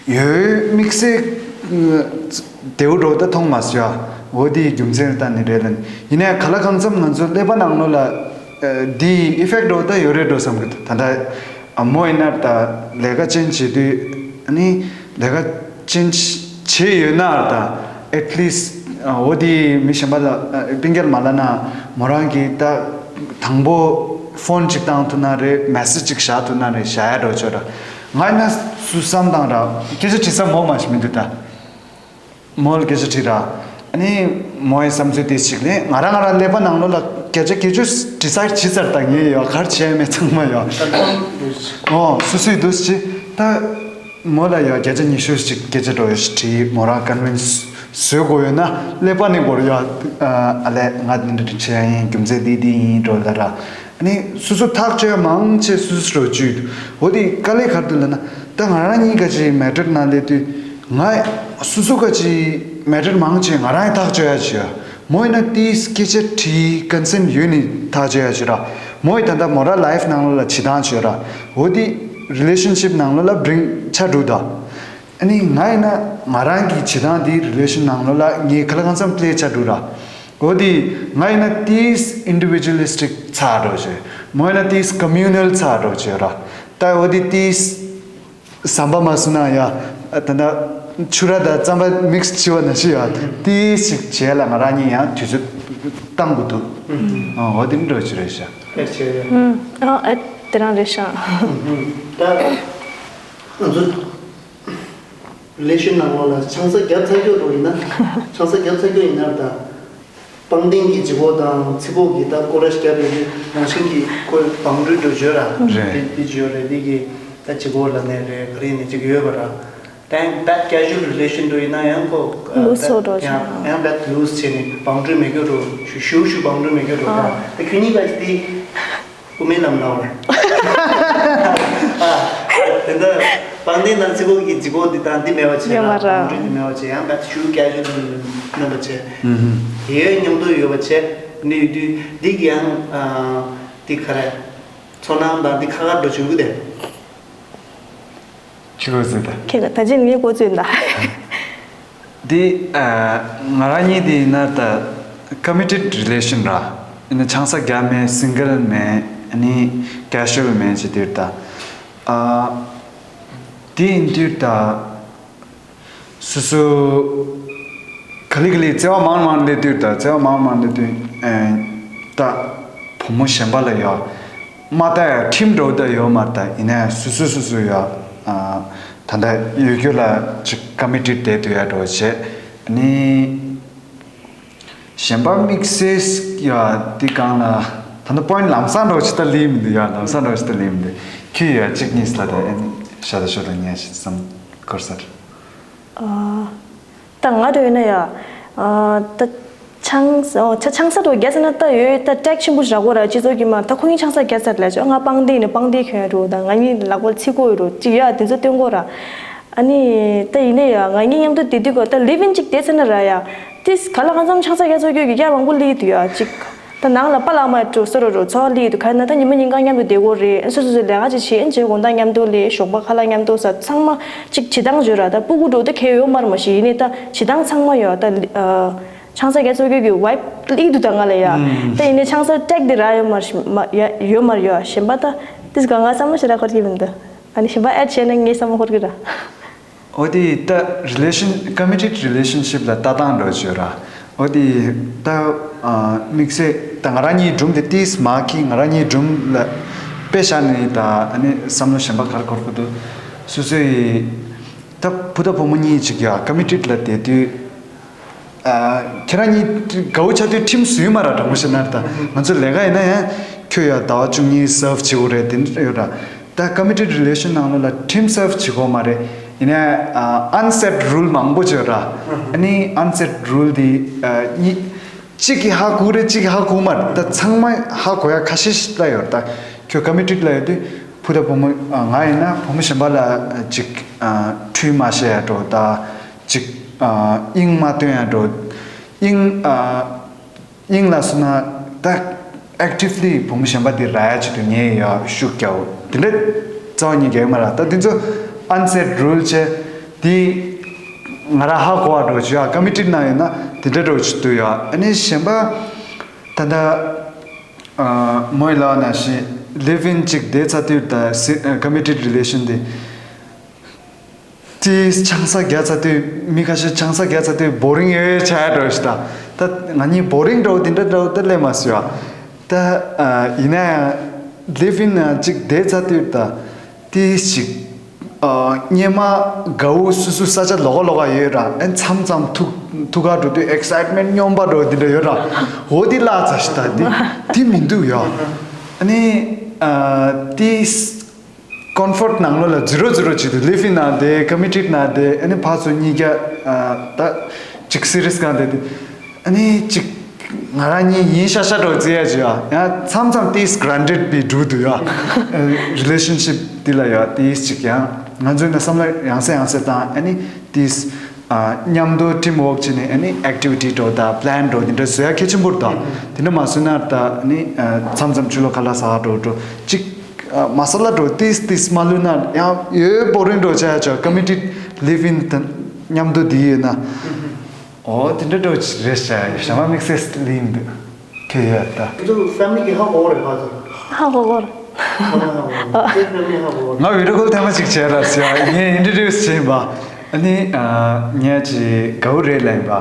ཡོད་དམིགས་བསལ་བདེ་བོ་འགྲོ་ད་མཐོང་མ་སོང་ཡ། འོ་དེའི་རྒྱུ་མཚན་ལྟ་ནི་རེད་ལ་ཡིན་ནའི་ག་ལ་གང་འཚམ་ང་ཚོ་ཀླད་པ་ནང་ལོགས་ལ་འདིའི་ཨི་ཕེག་འགྲོ་ད་ཡོད་རེད་འགྲོ་བསམ་གི་འདུག་ད་ལྟ་མོ་ཡིན་ན་ད་ལས་ཀ་ཅན་བྱེད་དུས་ཨ་ནི་ལས་ཀ་ཅན་བྱེད་ཡོད་ན་ད་at least འོ་དེ་མི་གཞན་པ་ལ་སྤུན་ཀྱག་མ་ལབ་ན་མོ་རང་གིས་ད་དང་པོ་ཕོན་ཅིག་བཏང་ཐུབ་ན་རེད། མེ་སེ་ཇི་ཅིག་བཞག་ཐུབ་ན་རེད། བཞག་ཡ་འགྲོ་ཆོག་ར། ང་ཡིན་ན་སུ་བསམ་བཏང་ར་སྐད་ཆ་དྲི་ས་མོ་མ་ཞིག་མི་འདུག་ད། མོ་ལ་སྐད་ཆ་དྲིས་ར། ཨ་ནི་མོའི་བསམ་ཚུལ་དེ་ཞིག་ལས་ང་རང་ང་རང་ཀླད་པ་ནང་ལོགས་ལ་སྐད་ཆ་སྐད་ཆ་དྲི་ས་ཇི་ལྟར་ད་ངས་ཡོད་གར་བྱས་མེད་ཚང་མ་ཡོད། ཨོ་སུ་སུའི་འདུག་ཅི་ད། མོ་ལ་ཡང་བརྒྱ་ཆ་ཉི་ཤུ་ཞིག་སྐད་ཆ་འགྲོ་ཡོད་ཞིག་དྲིས་མོ་རང་ཀོན་ཝིན་སི་བཟོ་དགོས་ཡོད་ན་ཀླད་པ་ནས་འགོར་ཡོད། ཨ་ལས་ང་འདི་འདྲ་འདྲ་བྱས་ཡིན་རྒྱུ་མཚན་འདི་འདི་ཡིན་འགྲོ་ལ་ར། ཨ་ནི་སོ་སོ་ཐག་གཅོད་མང་ཆེ་སོ་སོ་རོ་བཅུད་འོ་དེ་དཀའ་ལས་ག་རེ་འདུག་ལབ་ན་ད་ང་རང་གཉིས་ཀ་ཅིག་མེ་ཊར་ནང་སླེབས་དུས་ང་སོ་སོ་ཀ་ཅིག་མེ་ཊར་མང་ཆེ་ང་རང་ཐག་གཅོད་ཡ་ཅིག་ཡོད། མོ་ཡིན་ན་དེའི་སྐད་ཆ་དྲིས་ཀོན་སེན་ཡོད་ནི་ཐག་གཅོད་ཡ་ཅིག་ར། མོ་ཡི་ད་ལྟ་མོ་ར་ལའིཕ་ནང་ལོགས་ལ་བྱེད་སྟངས་ཅིག་ཡོད་ར། འོ་དེ་རི་ལེ་ཤན་ཤིབ་ནང་ལོགས་ལ་བྷི་རིང་ཆ་འགྲོ་ད། ཨ་ནི་ང་ཡིན་ན་ང་རང་གི་བྱེད་སྟངས་འདི་རི་ལེ་ཤན་ནང་ལོགས་ལ་ངས་ག་ལ་གང་འཚམ་ལས་བྱ་འགྲོ་ར། འོ་དེ་ང་ཡིན་ན་ཏིས་ཨིན་ཌི་བི་ཇུ་ལི་སི་ཊིག་ཚ་འགྲོ་བྱེད། མོ་ཡིན་ན་ཏིས་ཀོ་མིའུ་ནལ་ཚ་འགྲོ་བྱེད་ར། ད་འོ་དེ་ཏིས་ཟམ་པ་མ་སུ་ན་ཡ་ད་ད་ཆུ་ར་ད་རྩམ་པ་མིག་སི་བྱེད་པ་ན་ཤི་ཡ་ཏིས་ཞིག་བྱེད་ལ་ང་རང་གཉིས་ཡང་དུས་ཚོད་བཏང་དགོས་འདུག་འོ་དེ་འགྲོ་བྱེད་རེད་ཤག་ཨེ་བྱེད་རེད། ཨ་ཨེ་དེ་རང་རེད་ཤག་ད་ང་ཚོ། རི་ལེ་ཤན་ནང་ལོགས་ལ་ཆང་ས་བརྒྱབ་ཚར་རྒྱུ་རོ་ཡིན་ན། ཆང་ས་བརྒྱབ་ཚར་རྒྱུ་ཡིན་ན་ད། པང་གདན་གྱི་ལྗིད་ཁོག་དང་ཚིག་ཁོག་གི་ད་སྐོར་ར་བརྒྱབ་ཡོད་དུས་ནང་བཞིན་གྱི་ཁོའི་བང་སྒྲིག་འགྲོ་བརྗོད་ར། རེད། དེ་དེ་བརྗོད་རེད་དེ་གི་ད་ལྗིད་ཁོག་ལ་ནས་རེད་ག་རེ་ནས་ཅིག་ཡོད་པ་ར། ད་ཡང་ད་ཀེ་ཞུ་ཨལ་རི་ལེ་ཤན་འགྲོ་ཡིན་ན་ཡང་ཁོ་ལུས་སོ་འགྲོ་ཡང་ཡང་ད་ལུས་བྱས་ནས་བང་སྒྲིག་མེད་རྒྱུ་རོ་ཞུ་ཞུ་ཞུ་བང་སྒྲིག་མེད་རྒྱུ་རོ་ད་ད་ཁྱོད་གཉིས་ཀ་ཅིག་དེ། སྐུ་མེད་ལམ་ལ་བར། ཨ། དེ་འདྲ། པང་གདན་ནང་ཚིག་ཁོག་གི་ལྗིད་ཁོག་འདི་དང་འདི་མེད་པ་བྱས་ཡོད་མ་རེད། པང་གདན་འདི་མེད་པ་བྱས་ཡང་ད་ཞུ་ཀེ་ཞུ་ལ་མེད་པ་བྱས། ཨུ་ཧུ། དེ་ཡོད་མཉམ་དུ་ཡོད་པ་བྱས། འདི་ཡོད་དུས་འདི་གི་ཡང་ཨ། འདི་ག་རེ། ཚོར་སྣང་དང་འདི་ཁ་ཁ་འགྲོ་བྱུང་གི་དེ། ཁྱི་གོ་ཟེར་ད། ཁྱེད་ལ་ད་ཅི་ངའི་གོ་ཚོད་ད། འདི་ཨ། ང་རང་གཉིས་འདི་ན་ད་ཀོ་མི་ཊེཌ་རི་ལེ་ཤན་ར། ཨ་ནི་ཆང་ས་རྒྱག་མེད་སིང་གལ་མེད་ཨ་ནི་ཀེ་ཞུ་ཨལ་མེད་ཅེས་འདིར་ད། ཨ། འདི་ཡིན་དུས་ད། སོ་སོ་ག་ལེ་ག་ལེ་བརྩེ་བ་མང་མང་སླེབས་དུས་དང་བརྩེ་བ་མང་མང་སླེབས་དུས་ཨེ། ད་བུ་མོ་གཞན་པ་ལ་ཡོད་མ་ད་ཡ་ཁྲིམས་འགྲོ་ད་ཡོད་མ་ད་ཡིན་ན་སོ་སོ་སོ་སོ་ཡོད་ཨ། ད་ད་ཡོད་རྒྱུ་ལ་ཅིག་ཀ་མི་ཊི་བསྡད་དུས་ཡ་འགྲོ་བྱེད་ནི། གཞན་པ་དམིགས་བསལ་ཡ་འདི་གང་ལ་ད་ནི་པོ་ཡིན་ཊི་ལམ་སང་འགྲོ་ཅི་ལྟ་ལི་མི་འདུག་ཡ་ལམ་སང་འགྲོ་ཅི་ལྟ་ལི་མི་འདུག་ཁྱོད་ཡ་གཅིག་གཉིས་ལ་ད་ཨེ་ནི་ཤ་ད་ཤོ་ད་ཉལ་ཞིག་བསམ་འཁོར་ས་རེད། ཨ། ད་ང་འདྲ་ཡོད་ན་ཡ། ཨ། ད་ཆང་ས་ཨོ་ཆ་ཆང་ས་འགྲོ་རྒྱ་ས་ན་ད་ཡོད་ད་ཀྲེག་ཆེན་པོ་རག་གོ་ར་སྤྱི་ཚོགས་ཀྱི་མ་ད་ཁོ་གཉིས་ཆང་ས་རྒྱ་ས་ལ་ཅོ་ང་པང་དེ་ནི་པང་དེ་ཁྱོད་རུ་ད་ང་གཉིས་ལག་པ་ལ་ཚིག་གོ་ཡོད་རུ་ཅིག་ཡ་དེ་ཚོ་སྟོན་གོ་ར། ཨ་ནི་ད་ཡིན་ནའི་ཡ་ང་གཉིས་མཉམ་དུ་བསྡད་དུས་གོ་ད་ལིབ་ཨིན་ཅིག་བསྡད་ཚེ་ན་ར་ཡ། ཏིས་ག་ལ་ང་ཚོ་ཆང་ས་རྒྱ་ཚོ་ཁྱོད་ཀྱི་རྒྱ་མང་པོ་ལི་དུ་ཡ་ཅིག་ད་ནང་ལ་པ་ལགས་མ་འགྲོ་ས་རོ་རོ་ཚོ་ལི་དུ་ཁ་ན་ད་ཉི་མ་ཉིན་གང་མཉམ་དུ་བསྡད་གོ་རེད། སོ་སོ་སོ་ལས་ཀ་ཅིག་བྱེད་ཨེ་བྱེད་དགོང་དག་མཉམ་དུ་ལས་ཞོགས་པ་ཁ་ལག་མཉམ་དུ་ས་ཚང་མ་ཅིག་བྱེད་སྟངས་བརྗོད་ར་ད་སྤུ་གུ་འགྲོ་ད་ཁེ་ཡོད་མར་མ་ཤི་ཡིན་ནའི་ད་བྱེད་སྟངས་ཚང་མ་ཡོད་ད་ལི་ཨ། ཆང་ས་རྒྱ་ཚོ་ཁྱོད་ཀྱི་ཝའི་ལི་དུ་ད་ང་ལ་ཡ། ད་ཡིན་ནའི་ཆང་ས་ཀྲེག་དེ་ར་ཡོད་མར་ཤི་མ་ཡ་ཡོད་མར་ཡོད་གཞན་པ་ད་ཏིས་ག་ང་བསམ་བློ་ཞེ་དྲག་འཁོར་གྱི་མི་འདུག་ཨ་ནི་གཞན་པ་ཨེ་བྱས་ན་ངའི་བསམ་བློ་འཁོར་གྱི་ར། འོ་དེ་ད་རི་ལེ་ཤན་ཀ་མི་ཊི་ཌི་རི་ལེ་ཤན་ཤིབ་ལ་ལྟ་སྟངས་འགྲོ་བྱོས་ར། འོ་དེ་ད་དམིགས་བསལ་ད་ང་རང་གཉིས་སྒྲུང་དེ་ཏིས་མ་ཁི་ང་རང་གཉིས་སྒྲུང་ལ་དཔེ་བཞག་ནས་ད་ཨ་ནི་བསམ་བློ་གཞན་པ་ག་རེ་འཁོར་གི་འདུག་སོ་སོའི་ད་བུ་ད་བུ་མོ་གཉིས་ཅིག་ཡ་ཀ་མི་ཊི་ཌི་ལ་བསྡད་དུས། ཨ། ཁྱེད་རང་གཉིས་དགའ་བོ་ཆགས་དུས་ཁྲིམས་བཟོས་མ་ར་དྲང་པོ་བཤད་ན་ད་ང་ཚོ་ལས་ཀ་ཡིན་ན་ཡང་ཁྱོད་ཡ་ཟླ་བ་བཅུ་གཉིས་སར་བ་བྱེད་དགོས་རེད་དེ་འདྲ་ཡོད་ར། ད་ཀ་མི་ཊི་ཌི་རི་ལེ་ཤན་ནང་ལོགས་ལ་ཁྲིམས་སར་བ་བྱེད་དགོས་མ་རེད། ཡིན་ན་ཨ་ཨན་སེཊ་རུལ་མང་པོ་ཅིག་ཡོད་ར། ཨ་ནི་ཨན་སེཊ་རུལ་དེ་ཨ་གཉིས་གཅིག་གིས་ཧ་གོ་རེད་གཅིག་གིས་ཧ་གོ་མ་རེད། ད་ཚང་མ་ཧ་གོ་ཡ་ཁ་ཤས་ཤིག་ལ་ཡོད་ར། ད་ཁྱོད་ཀ་མི་ཊི་ཌི་ལ་ཡོད་དུས་བུ་ད་བུ་མོ་ང་ཡིན་ན་བུ་མོ་གཞན་པ་ལ་ཅིག་ཁྲུས་མ་བྱེད་ཡ་འགྲོ་ད། ཅིག་ཨ་དབྱིངས་མ་སྟོན་ཡ་འགྲོ། དབྱིངས་ཨ་དབྱིངས་ལ་སོང་ན་ད་ཨེག་ཊིབ་ལི་བུ་མོ་གཞན་པ་དེ་རག་ཡ་ཆེད་དུ་ངས་ཡ་ཤུགས་རྒྱག་འོ་དེ་འདྲ་རྩ་བ་ཉིད་རྒྱག་མ་ར། ད་དེ་ཚོ་ཨན་སེཊ་རུལ་བྱས་དེ་ང་རང་ཧ་གོ་བ་འགྲོ་བྱོས་ཡ་ཀ་མི་ཊི་ནང་ཡོད་ན་དེ་འདྲ་འགྲོ་ཆེད་དུ་ཡ། ཨ་ནི་གཞན་པ་ད་ད་ཨ་མོས་ལབ་ན་ཞིག་ལིབ་ཨིན་ཅིག་བསྡད་ཚར་དུས་ད་སི་ཨ་ཀ་མི་ཊི་རི་ལེ་ཤན་དེ། དེ་ཆང་ས་རྒྱག་ཚར་དུས་མི་ཁ་ཤས་ཆང་ས་རྒྱག་ཚར་དུས་བོ་རིང་ཡོད་ཆགས་འགྲོ་ཞིག་ད། ད་ང་གཉིས་བོ་རིང་འགྲོ་དེ་འདྲ་འགྲོ་ད་སླེབས་མ་སོང་ཡ། ད་ཨ་ཡིན་ན་ཡང་ལིབ་ཨིན་ན་ཅིག་བསྡད་ཚར་དུས་ད་དེ་ཞིག་ཨ་སྙེ་མ་དགའ་བོ་སུ་སུ་ས་ཆ་ལོག་ལོག་ཡོད་ར། ཨ་མཚམས་མཚམས་ཐུག་ཐུག་ག་འགྲོ་དུས་ཨེག་སའིཊ་མེན་ཊི་སྙོམས་པ་འགྲོ་དེ་འདྲ་ཡོད་ར། འོ་དེ་བརླག་ཚར་ཞིག་ད་དེ་དེ་མི་འདུག་ཡ། ཨ་ནི་ཨ་དེ། ཀོན་ཕོརཊ་ནང་ལོགས་ལ་ཛི་རོ་ཛི་རོ་བྱེད་དུས་ལིབ་ཨིན་ནང་དེ་ཀ་མི་ཊི་ནང་དེ་ཨ་ནི་ཕར་ཚུར་གཉིས་ཀ་ཨ་ད་ཅིག་སི་རི་ཡས་གང་དེ་དེ་ཨ་ནི་ཅིག་ང་རང་གཉིས་ཡིན་ཤ་ཤ་འགྲོ་རྩིས་ཡ་ཅིག་ཡ་ཡང་མཚམས་མཚམས་ཏིས་གྷ་རན་ཊེཌ་པའི་འགྲོ་དུས་ཡ་རི་ལེ་ཤན་ཤིབ་འདི་ལ་ཡ་ཏིས་ཅིག་ཡང་ང་ཚོའི་ནང་བསམ་བློ་ཡང་སེ་ཡང་སེ་བཏང་ཨ་ནི་ཏིས་ཨ་མཉམ་དུ་ཊིམ་ཝོག་བྱས་ནས་ཨ་ནི་ཨེག་ཊི་བི་ཊི་འགྲོ་དང་པི་ལན་འགྲོ་དེ་འདྲ་བཟོ་ཡ་གལ་ཆེན་པོ་རེད་ད། དེ་འདྲ་མ་བཟོས་ན་ད་ཨ་ནི་ཨ་མཚམས་མཚམས་ཆུ་ལོག་ཁ་ལག་ཟ་འགྲོ་འགྲོ་ཅིག་ཨ་མ་ས་ལ་འགྲོ་ཏིས་ཏིས་མ་ལུས་ན་ཡང་ཡོད་བོ་རིང་འགྲོ་བྱ་ཡ་ཆོག་ཀ་མི་ཊི་ལིབ་ཨིན་དང་མཉམ་དུ་བསྡད་ཡོད་ན། འོ་དེ་འདྲ་འགྲོ་རེད་བྱ་ཡ་ཞྭ་མ་དམིགས་བསལ་ལིན་འདུག་ཁྱོད་ཡོད་ད། ཁྱོད་ཚོ་ཕེ་མི་ལི་གི་ཧ་གོ་རེད་ཕ་ཚོ། ཧ་གོ་གོ་རེད། ཧ་གོ་གོ་རེད། ཁྱོད་ཕེ་མི་ལི་ཧ་གོ་གོ་རེད། ང་བི་ཌི་ཡོ་ཀོལ་ཐེངས་མ་གཅིག་བྱས་ར་ཟེར་ཡ་ངས་ཨིན་ཊྲོ་ཌིའུ་སི་བྱས་ཡིན་པ། ཨ་ནི་ཨ་ངས་ཅིག་དགའ་བོ་རེད་ལབ་ཡིན་པ།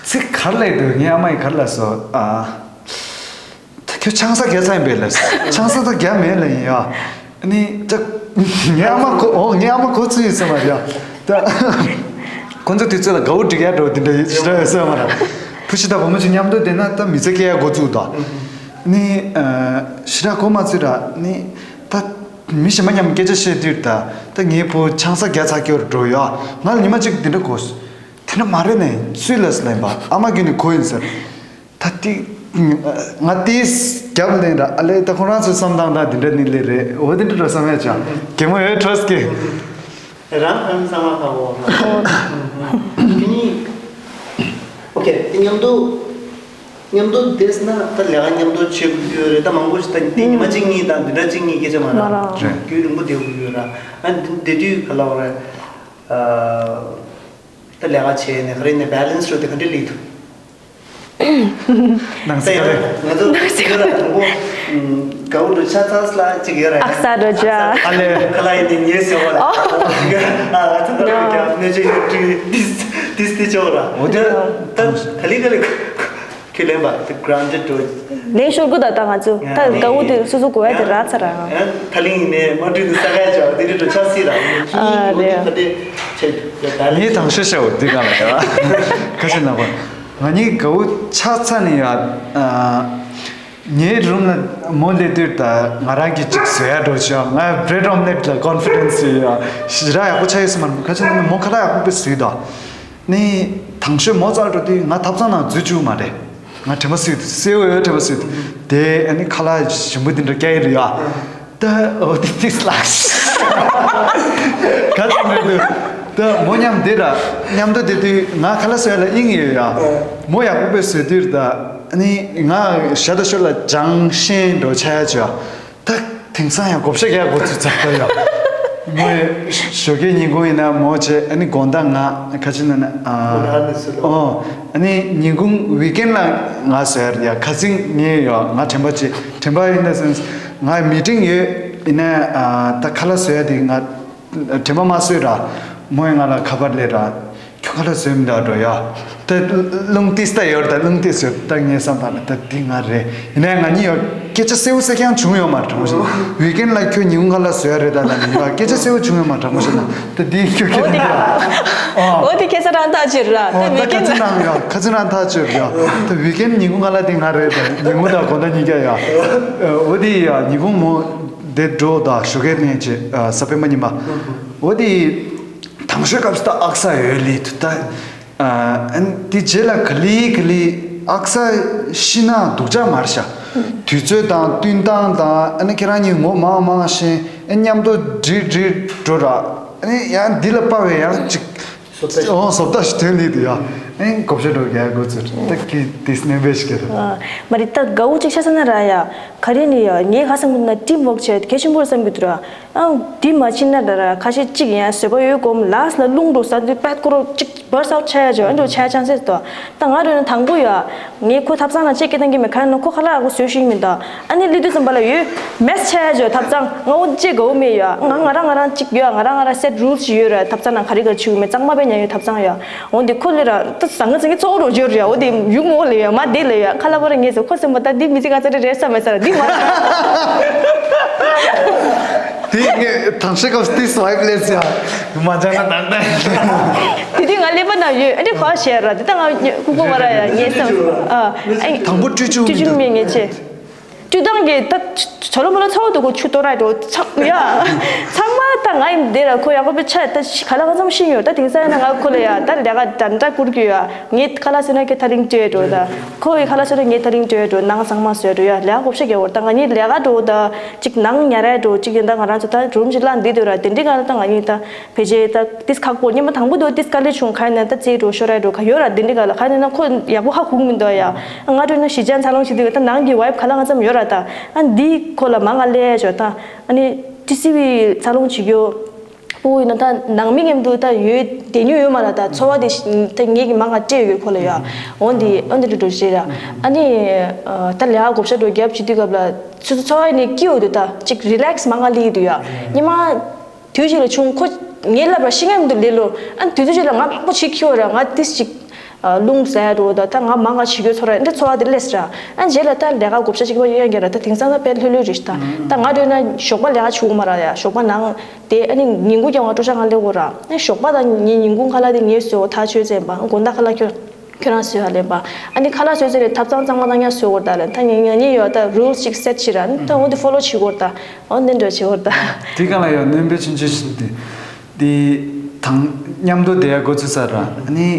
ཚིག་ག་རེ་ལབ་འདུག་ངའི་ཨ་མ་ཡིས་ག་རེ་ལབ་སོང་ཨ། ད་ཁྱོད་ཆང་ས་རྒྱག་ཚར་ཡིན་པས་ལབ། ཆང་ས་ད་རྒྱག་མེད་ལབ་ཡིན་ཡ། ཨ་ནི་ད་ངའི་ཨ་མ་གོ་འོ་ངའི་ཨ་མ་གོ་ཚོད་ཡིན་ས་མ་རེད་ཡ། ད་ཁོ་ཚོ་དུས་ཚོད་ལ་དགའ་བོ་སྒྲིག་ཡ་འགྲོ་དེ་འདྲ་ཞེ་དྲག་ཡོད་ས་མ་རེད། བུ་ཞིག་དང་བུ་མོ་ཞིག་མཉམ་དུ་བསྡད་ན་ད་མི་ཚེ་སྐྱེལ་ཡ་འགོ་བཙུགས་ད། ཨ་ནི་ཞེ་དྲག་གོ་མ་ཚོད་ར་ཨ་ནི་ད་མི་གཞན་པ་མཉམ་སྐད་ཆ་བཤད་དུས་ད་ད་ངའི་བུ་ཆང་ས་རྒྱག་ཚར་རྒྱུར་འགྲོ་ཡ་ང་ལ་ཉི་མ་གཅིག་དེ་འདྲ་གོ་སོང་། དེ་འདྲ་མ་རེད་ནས་སུས་ལབ་སོང་ལབ་ཡིན་པ་ཨ་མ་གིས་ནི་གོ་ཡིན་ཟེར། ད་དེ་ང་དེས་རྒྱབ་ལེན་ར་ཨ་ལས་ད་ཁོ་རང་ཚོའི་བསམ་སྟངས་དང་དེ་འདྲ་ནི་ལས་རེད་འོ་དེ་འདྲ་འགྲོ་བསམ་ཡ་ཅང་གད་མོ་ཡོད་ཁྲོས་ཀི། རང་ཨམ་ཚང་མ་ཧ་གོ་ཧ་གོ་དེ་ནི་ཨོ་ཁེ་དེ་མཉམ་དུ་མཉམ་དུ་བསྡད་ན་ད་ལས་ཀ་མཉམ་དུ་བྱེད་དགོས་ཀྱི་ཡོད་རེད་ད་མང་པོ་ཞིག་ད་དེ་ཉི་མ་གཅིག་གཉིས་དང་དེ་འདྲ་གཅིག་གཉིས་སྐད་ཆ་མ་ར་མ་ར་རྒྱུན་རིང་པོ་བསྡད་དགོས་ཀྱི་ཡོད་ར་ཨ་དེ་དུས་ག་ལ་བ་རེད། ད་ལས་ཀ་བྱས་ནས་ག་རེ་ནས་བེ་ལེན་སི་རོ་དེ་ག་འདྲ་ལེགས་ཐུབ། ནང་སྲིད་ཀ་ལེ། ང་ཚོ་ང་ཚོ་ལ་དང་པོ་དགའ་བོ་འགྲོ་ཆ་ཚང་ལ་གཅིག་ཡོད་ར། ཨག་ས་འགྲོ་ཆ། ཨ་ལེ། ཁ་ལ་ཡིན་ནི་ངའི་ཟེར་བ་ལ། ཨ་ང་ཚོ་ལ་ཀྱང་གནས་ཆེ་ཡོད་དུས་ཏིས་ཏིས་ཏི་ཆོག་ར། འོ་དེ་ད་ག་ལེ་ག་ལེ་ཁྱོད་ལེན་པ་དེ་གྲན་ཌེ་འགྲོ། ལེན་ཤོར་གི་ད་ད་ང་ཚོ་ད་དགའ་བོ་དེ་སོ་སོ་གོ་བ་དེ་ར་ཚ་ར། ད་ལིང་ནས་མ་འགྲུལ་དུ་ས་ག་ཅག་དེ་རི་འགྲོ་ཆ་སྲིད་ར། ཨ་རེད། ད་དེ་ཆེ་ད་ལེ། ངས་དང་ཤོད་ཤོད་འོ་དེ་ག་ལ་ཡ། ཁ་ཆེ་ན་བ། ང་གཉིས་དགའ་བོ་ཆགས་ཚར་ནས་ཡ། ངའི་རུམ་ལ་མོ་སླེབས་དུས་ད་ང་རང་གིས་ཅིག་བཟོ་ཡ་འགྲོ་བྱུང་། ང་བྷི་རེཌ་ཨོམ་ལེཊ་ལ་ཀོན་ཕི་ཌེན་སི་ཡོད་ཡ། ཞེ་དྲག་ཡག་པོ་ཆགས་ཡོད་ས་མ་རེད། ཁ་ཆེ་ན་མོ་ཁ་ལག་ཡག་པོ་དཔེ་བཟོས་འདུག་ནི་དང་ཤོས་མོ་བཙལ་འགྲོ་དུས་ང་ཐབ་ཚང་ནང་འཛུལ་བཅུག་མ་རེད། ང་དྲན་པ་སུས་སེའུ་ཡོད་དྲན་པ་སུས་དེ་ཨ་ནི་ཁ་ལག་ཞིམ་པོ་དེ་འདྲ་སྐྱེ་ཡི་རེད་ཡ། ད་འོ་དེ་ཏིས་ལགས། ག་ཚོད་རེད་འདུག་ད་མོ་མཉམ་དེ་ར་མཉམ་དུ་དེ་དུས་ང་ཁ་ལག་བཟོ་ཡ་ལ་དབྱིངས་ཡོད་ཡ། མོ་ཡག་པོ་དཔེ་བཟོས་དུས་ད་ཨ་ནི་ང་ཞ་ད་ཤོ་ལ་ལྗང་ཤན་འགྲོ་ཆ་ཡ་བྱོས་ཡ། ད་དེང་སང་ཡང་བགོ་བཤའ་རྒྱག་དགོས་ཚུལ་ཚར་ད་ཡ། མོས་ཞོགས་ཀའི་ཉིན་གུང་ཡིན་ན་མོ་བྱས། ཨ་ནི་དགོང་དག་ང་ཁ་ཆེ་ན་ན་ཨ་ཨོ་ཨ་ནི་ཉིན་གུང་ཝིག་ཨེན་ལ་ང་བཟོས་ཡ། ཁ་སང་ངས་ཡ་ང་དྲན་པ་བྱས། དྲན་པ་ཡིན་ན་སེམས་ང་མི་ཊིང་ཡོད་ཡིན་ན་ད་ཁ་ལག་བཟོ་ཡ་དེ་ང་དྲན་པ་མ་བཟོས་ར། མོས་ང་ལ་ཁ་པར་སླེབས་ར། ཁྱོད་ཁ་ལག་བཟོས་མི་འདུག་འགྲོ་ཡ། ད་རླུང་ཏིས་ད་ཡོད་ར། ད་རླུང་ཏིས་ཡོད། ད་ངས་བསམ་པ་ན་ད་འདི་ང་རེད། ཡིན་ནའི་ང་གཉིས་ཡོད་སྐད་ཆ་གསལ་བོ་གསལ་རྐྱང་བྱུང་ཡོད་མ་རེད་དྲང་མོ་བཤད་ན། ཝིག་ཨེན་ལ་ཁྱོད་ཉིན་གུང་ཁ་ལག་བཟོ་ཡ་རེད་ད་ལ་ནི་ཡ་སྐད་ཆ་གསལ་བོ་བྱུང་ཡོད་མ་རེད་དྲང་མོ་བཤད་ན། ད་འདི་ཁྱོད་ཁྱོད་ཀྱི་འདི་ཡ། ཨོ་དེ་ཁ་སང་རང་ཐག་ཆོད་ར། ད་ཝིག་ཨེན་ཁ་ལ་ཚིག་ནང་ཡ་ཁ་ཚིག་ནང་ཐག་ཆོད་ར། ད་ཝིག་ཨེན་ཉིན་གུང་ཁ་ལག་དེ་ང་རེད། ད་ཉིན་གུང་དང་དགོང་དག་གཉིས་ཀ་ཡ། ཨོ་དེ་ཡ་ཉིན་གུང་མོ་དེ་འགྲོ་ད་ཞོགས་ཀས་ནས་ཅེ་ས་པད་མ་ཉིན་པ། ཨོ་དེ། དང་ཤོས་སྐབས་སུ་ད་ཨག་ས་ཡོད་ལི་དུ་ད། ཨ་ནི་དེ་རྗེས་ལ་ག་ལི་ག་ལི་ཨག་ས་ཤི་ན་སྡུག་ཅག་མ་རེད་ཤག་དུས་ཚོད་དང་བསྟུན་སྟངས་དང་ཨ་ནི་ཁྱེད་རང་གཉིས་ངོ་མང་མང་ཤེས། ཨ་མཉམ་དུ་འགྲིག་འགྲིག་འགྲོ་ར། ཨ་ནི་ཡང་འདི་ལ་དཔའ་བའི་ཡང་ཅིག་ཨོ་བཟོ་ལྟ་ཞིག་ཐོན་ལི་དུ་ཡ། ཨ་ནི་བགོ་བཤའ་འགྲོ་རྒྱག་དགོས་ཚུལ་ད་གི་དེ་སྣོན་པ་ཞིག་རེད། མ་རེད་ད་དགའ་བོ་ཅིག་ཆགས་ས་ན་ར་ཡ། ག་རེ་ནི་ཡ་ངའི་ཁ་སང་ན་ཊིམ་ཝོག་བྱས་གལ་ཆེན་པོ་རེད་བསམ་གྱི་འདུག་ར། ཨང་། འདི་མ་ཕྱིན་ན་ད་ར་ཁ་ཤས་གཅིག་ཡང་བཟོད་པ་ཡོད་གོམ་ལགས་ལ་རླུང་འགྲོ་ས་འདི་པད་ཀོ་རོ་གཅིག་བར་ས་ཆ་ཡ་ཇོ་ཨ་འགྲོ་ཆ་ཡ་ཅང་སེ་ཏོ། ད་ང་རོ་ན་དང་པོ་ཡ་ངས་ཁོ་ཐབ་ཚང་ན་ཅེ་སྐད་བཏང་གི་མེད་ག་ནོ་ཁོ་ཁ་ལག་ཨ་ཁོ་བཟོས་ཤིག་མིན་ད། ཨ་ནི་ལི་དུས་ཙམ་པ་ལ་ཡོད་མེས་ཆ་ཡ་ཇོ་ཐབ་ཚང་ང་འོ་ཅེ་དགའ་བོ་མེད་ཡ། ང་ང་རང་ང་རང་གཅིག་ཡོད་ང་རང་ང་རང་སེ་རུལ་ཞིག་ཡོད་ར། ཐབ་ཚང་ན་ག་རི་ག་རི་ཆུ་མེད་གཙང་མ་པའི་ཉ་ཡོད་ཐབ་ཚང་ཡ། འོ་འདི་ཁོ་ལི་ར་ད་ཟང་ངེ་ཟང་ངེ་གཙོ་བོ་རོ་ཇོ་ར་ཡ། འོ་འདི་ཡུག་མོ་ལི་ཡ་མ་དེ་ལི་ཡ་ཁ་ལག་པ་ར་ངེ་ཟ་ཁོ་སེམས་པ་ད་འདི་མི་ཚེ་ག་ཚ་རེ་རེ་ས་མེ་ས་ར་འདི་མ། དེ་ངས་དང་ཤེས་སྐབས་དེ་སུ་ཝའི་ཕི་ལེ་ཚི་ཡ། མ་ཅང་ན་དང་དང་། དེ་དུས་ང་ཀླད་པ་ན་ཡོད་ཨ་འདྲི་ཁ་བཤད་ར་དེ་ལྟ་ང་ཁུག་པོ་མ་ར་ཡ་ངས་བསམ་ཨ། དང་པོ་སྤྲོད་བཅུག་སྤྲོད་བཅུག་མེད་ངས་ཆེ། སྤྲོད་སྟངས་ཀྱི་ད་ཆ་ལོ་མ་ལོ་ཚ་བོ་དུ་གོ་ཆུ་ཏོ་ར་འགྲོ་ཚང་ཡ། ཚང་མ་ད་ང་ཡིན་དེ་ར་ཁོ་ཡག་པོ་པེ་ཆ་ད་ག་ལ་ག་ཙམ་ཤེས་ཡོད་ད་དེང་སང་ཡིན་ན་ང་ཁོ་ལ་ཡ་ད་ལས་ཀ་ད་འདྲ་བསྐུར་གི་ཡ། ངས་ཁ་ལག་བཟོས་ན་ཁྱེད་ཐག་རིང་སྤྲོད་འགྲོ་ད། ཁོ་གི་ཁ་ལག་བཟོས་ན་ངས་ཐག་རིང་སྤྲོད་འགྲོ་ནང་ཚང་མ་བཟོས་འགྲོ་ཡ་ལས་ཀ་བགོ་བཤའ་རྒྱག་འོར་ད་ང་གཉིས་ལས་ཀ་འགྲོ་ད་ཅིག་ནང་ཉལ་ར་འགྲོ་ཅིག་ཡིན་ད་ང་རང་ཚོ་ད་རུམ་ཅིག་བླངས་འདི་འདུག་ར་དེ་འདྲི་ག་ལ་ད་ང་གཉིས་ད་ཕལ་ཆེར་ད་ཏིས་ཁག་པོ་སྙེ་མ་དང་པོ་འདུག་ཏིས་དཀའ་ལས་བྱུང་ག་ཡིན་ན་ད་རྩེད་འགྲོ་ཤོར་ར་འགྲོ་ག་ཡོད་ར་དེ་འདྲི་ག་ལ་ག་ཡིན་ན་ཁོ་ཡག་པོ་ཧ་གོ་གི་མི་འདུག་ཡ། ང་འགྲོ་ན་གཞིས་ཆགས་འཚར་ལོངས་བྱེད་དུས་ད་ནང་གི་ཝའིབ་ག་ལ་ག་ཙམ་ཡོད་ར་ད་ཨ་འདི་ཁོ་ལ་མ་ང་ལས་ཅོ་ད་ཨ་ནི་ཏི་སི་ཝི་འཚར་ལོངས་བྱེད་རྒྱུ། ཕྲུ་གུ་ཡིན་ན་ད་ནང་མི་མཉམ་དུ་ད་ཡོད་བསྡད་མྱོང་ཡོད་མ་རེད་ད་ཚོར་བ་དེ་ད་ངེད་ཀྱི་མ་ང་སྤྲད་ཡོད་ཁོ་ལ་ཡ། འོ་འདི་འོ་འདི་འདྲ་འགྲོ་ཞེས་ར། ཨ་ནི་ད་ལས་ཀ་བགོ་བཤའ་འགྲོ་རྒྱབ་བྱེད་དུས་སྐབས་ལ་ཚོ་ཚོ་ཚོར་བ་ནི་སྐྱིད་འོ་འདུག་ད་ཅིག་རི་ལེགས་མ་ང་ལི་འདུག་ཡ། ཉི་མ་དུས་གཅིག་ལ་བྱུང་ཁོ་ངའི་ལབ་ར་ཤི་ངམ་དུ་ལེ་ལོ་ཨ་དུས་ཚོད་གཅིག་ལ་ང་མང་པོ་བྱེད་ཁྱོད་ར་ང་ཏིས་ཅིག་རླུང་ཟ་ཡ་འགྲོ་ད་ད་ང་མ་ང་བྱེད་ཁྱོད་ཚོར་ར་འདྲ་ཚོར་བ་དེ་ལས་ར། ཨ་རྗེས་ལ་ད་ལས་ཀ་བགོ་བཤའ་གཅིག་པ་ཡོད་ཡ་ར་ད་དེང་སང་ད་དཔེ་ལྷོད་ལྷོད་རེད་ད། ད་ང་འགྲོ་ན་ཞོགས་པ་ལས་ཀ་བྱེད་དགོས་མ་ར་ཡ་ཞོགས་པ་ནང་། དེ་ཨ་ནི་ཉིན་གུང་རྒྱབ་ང་སྤྲོ་འཆམ་ང་སླེབས་དགོས་ར། ཨ་ཞོགས་པ་དང་ཉིན་ཉིན་གུང་ཁ་ལག་དེ་ངས་བཟོས་འོ་ཐག་ཆོད་ཙམ་པ་དགོང་དག་ཁ་ལག་ཁྱོད་ཁྱོད་རང་བཟོས་ཧ་ལེན་པ། ཨ་ནི་ཁ་ལག་བཟོས་ཚེ་རེད་ཐབ་ཚང་གཙང་མ་བཏང་ཡ་བཟོས་དགོས་ར་ད་ལེ་ད་ངས་ང་གཉིས་ཡོད་ད་རུལ་སི་ཅིག་སེ་ཊི་བྱེད་ར་ཨ་ནི་ད་འོ་དེ་ཕོ་ལོ་བྱེད་དགོས་ར་ད་འོ་འདི་འདྲ་བྱེད་དགོས་ར་ད། དེ་གང་ལ་ཡང་སྣོན་པའི་ཆུང་ཆུང་ཞིག་དེ། དེ་དང་མཉམ་དུ་བསྡད་ཡ་འགོ་ཚུགས་ས་ར་ཨ་ནི།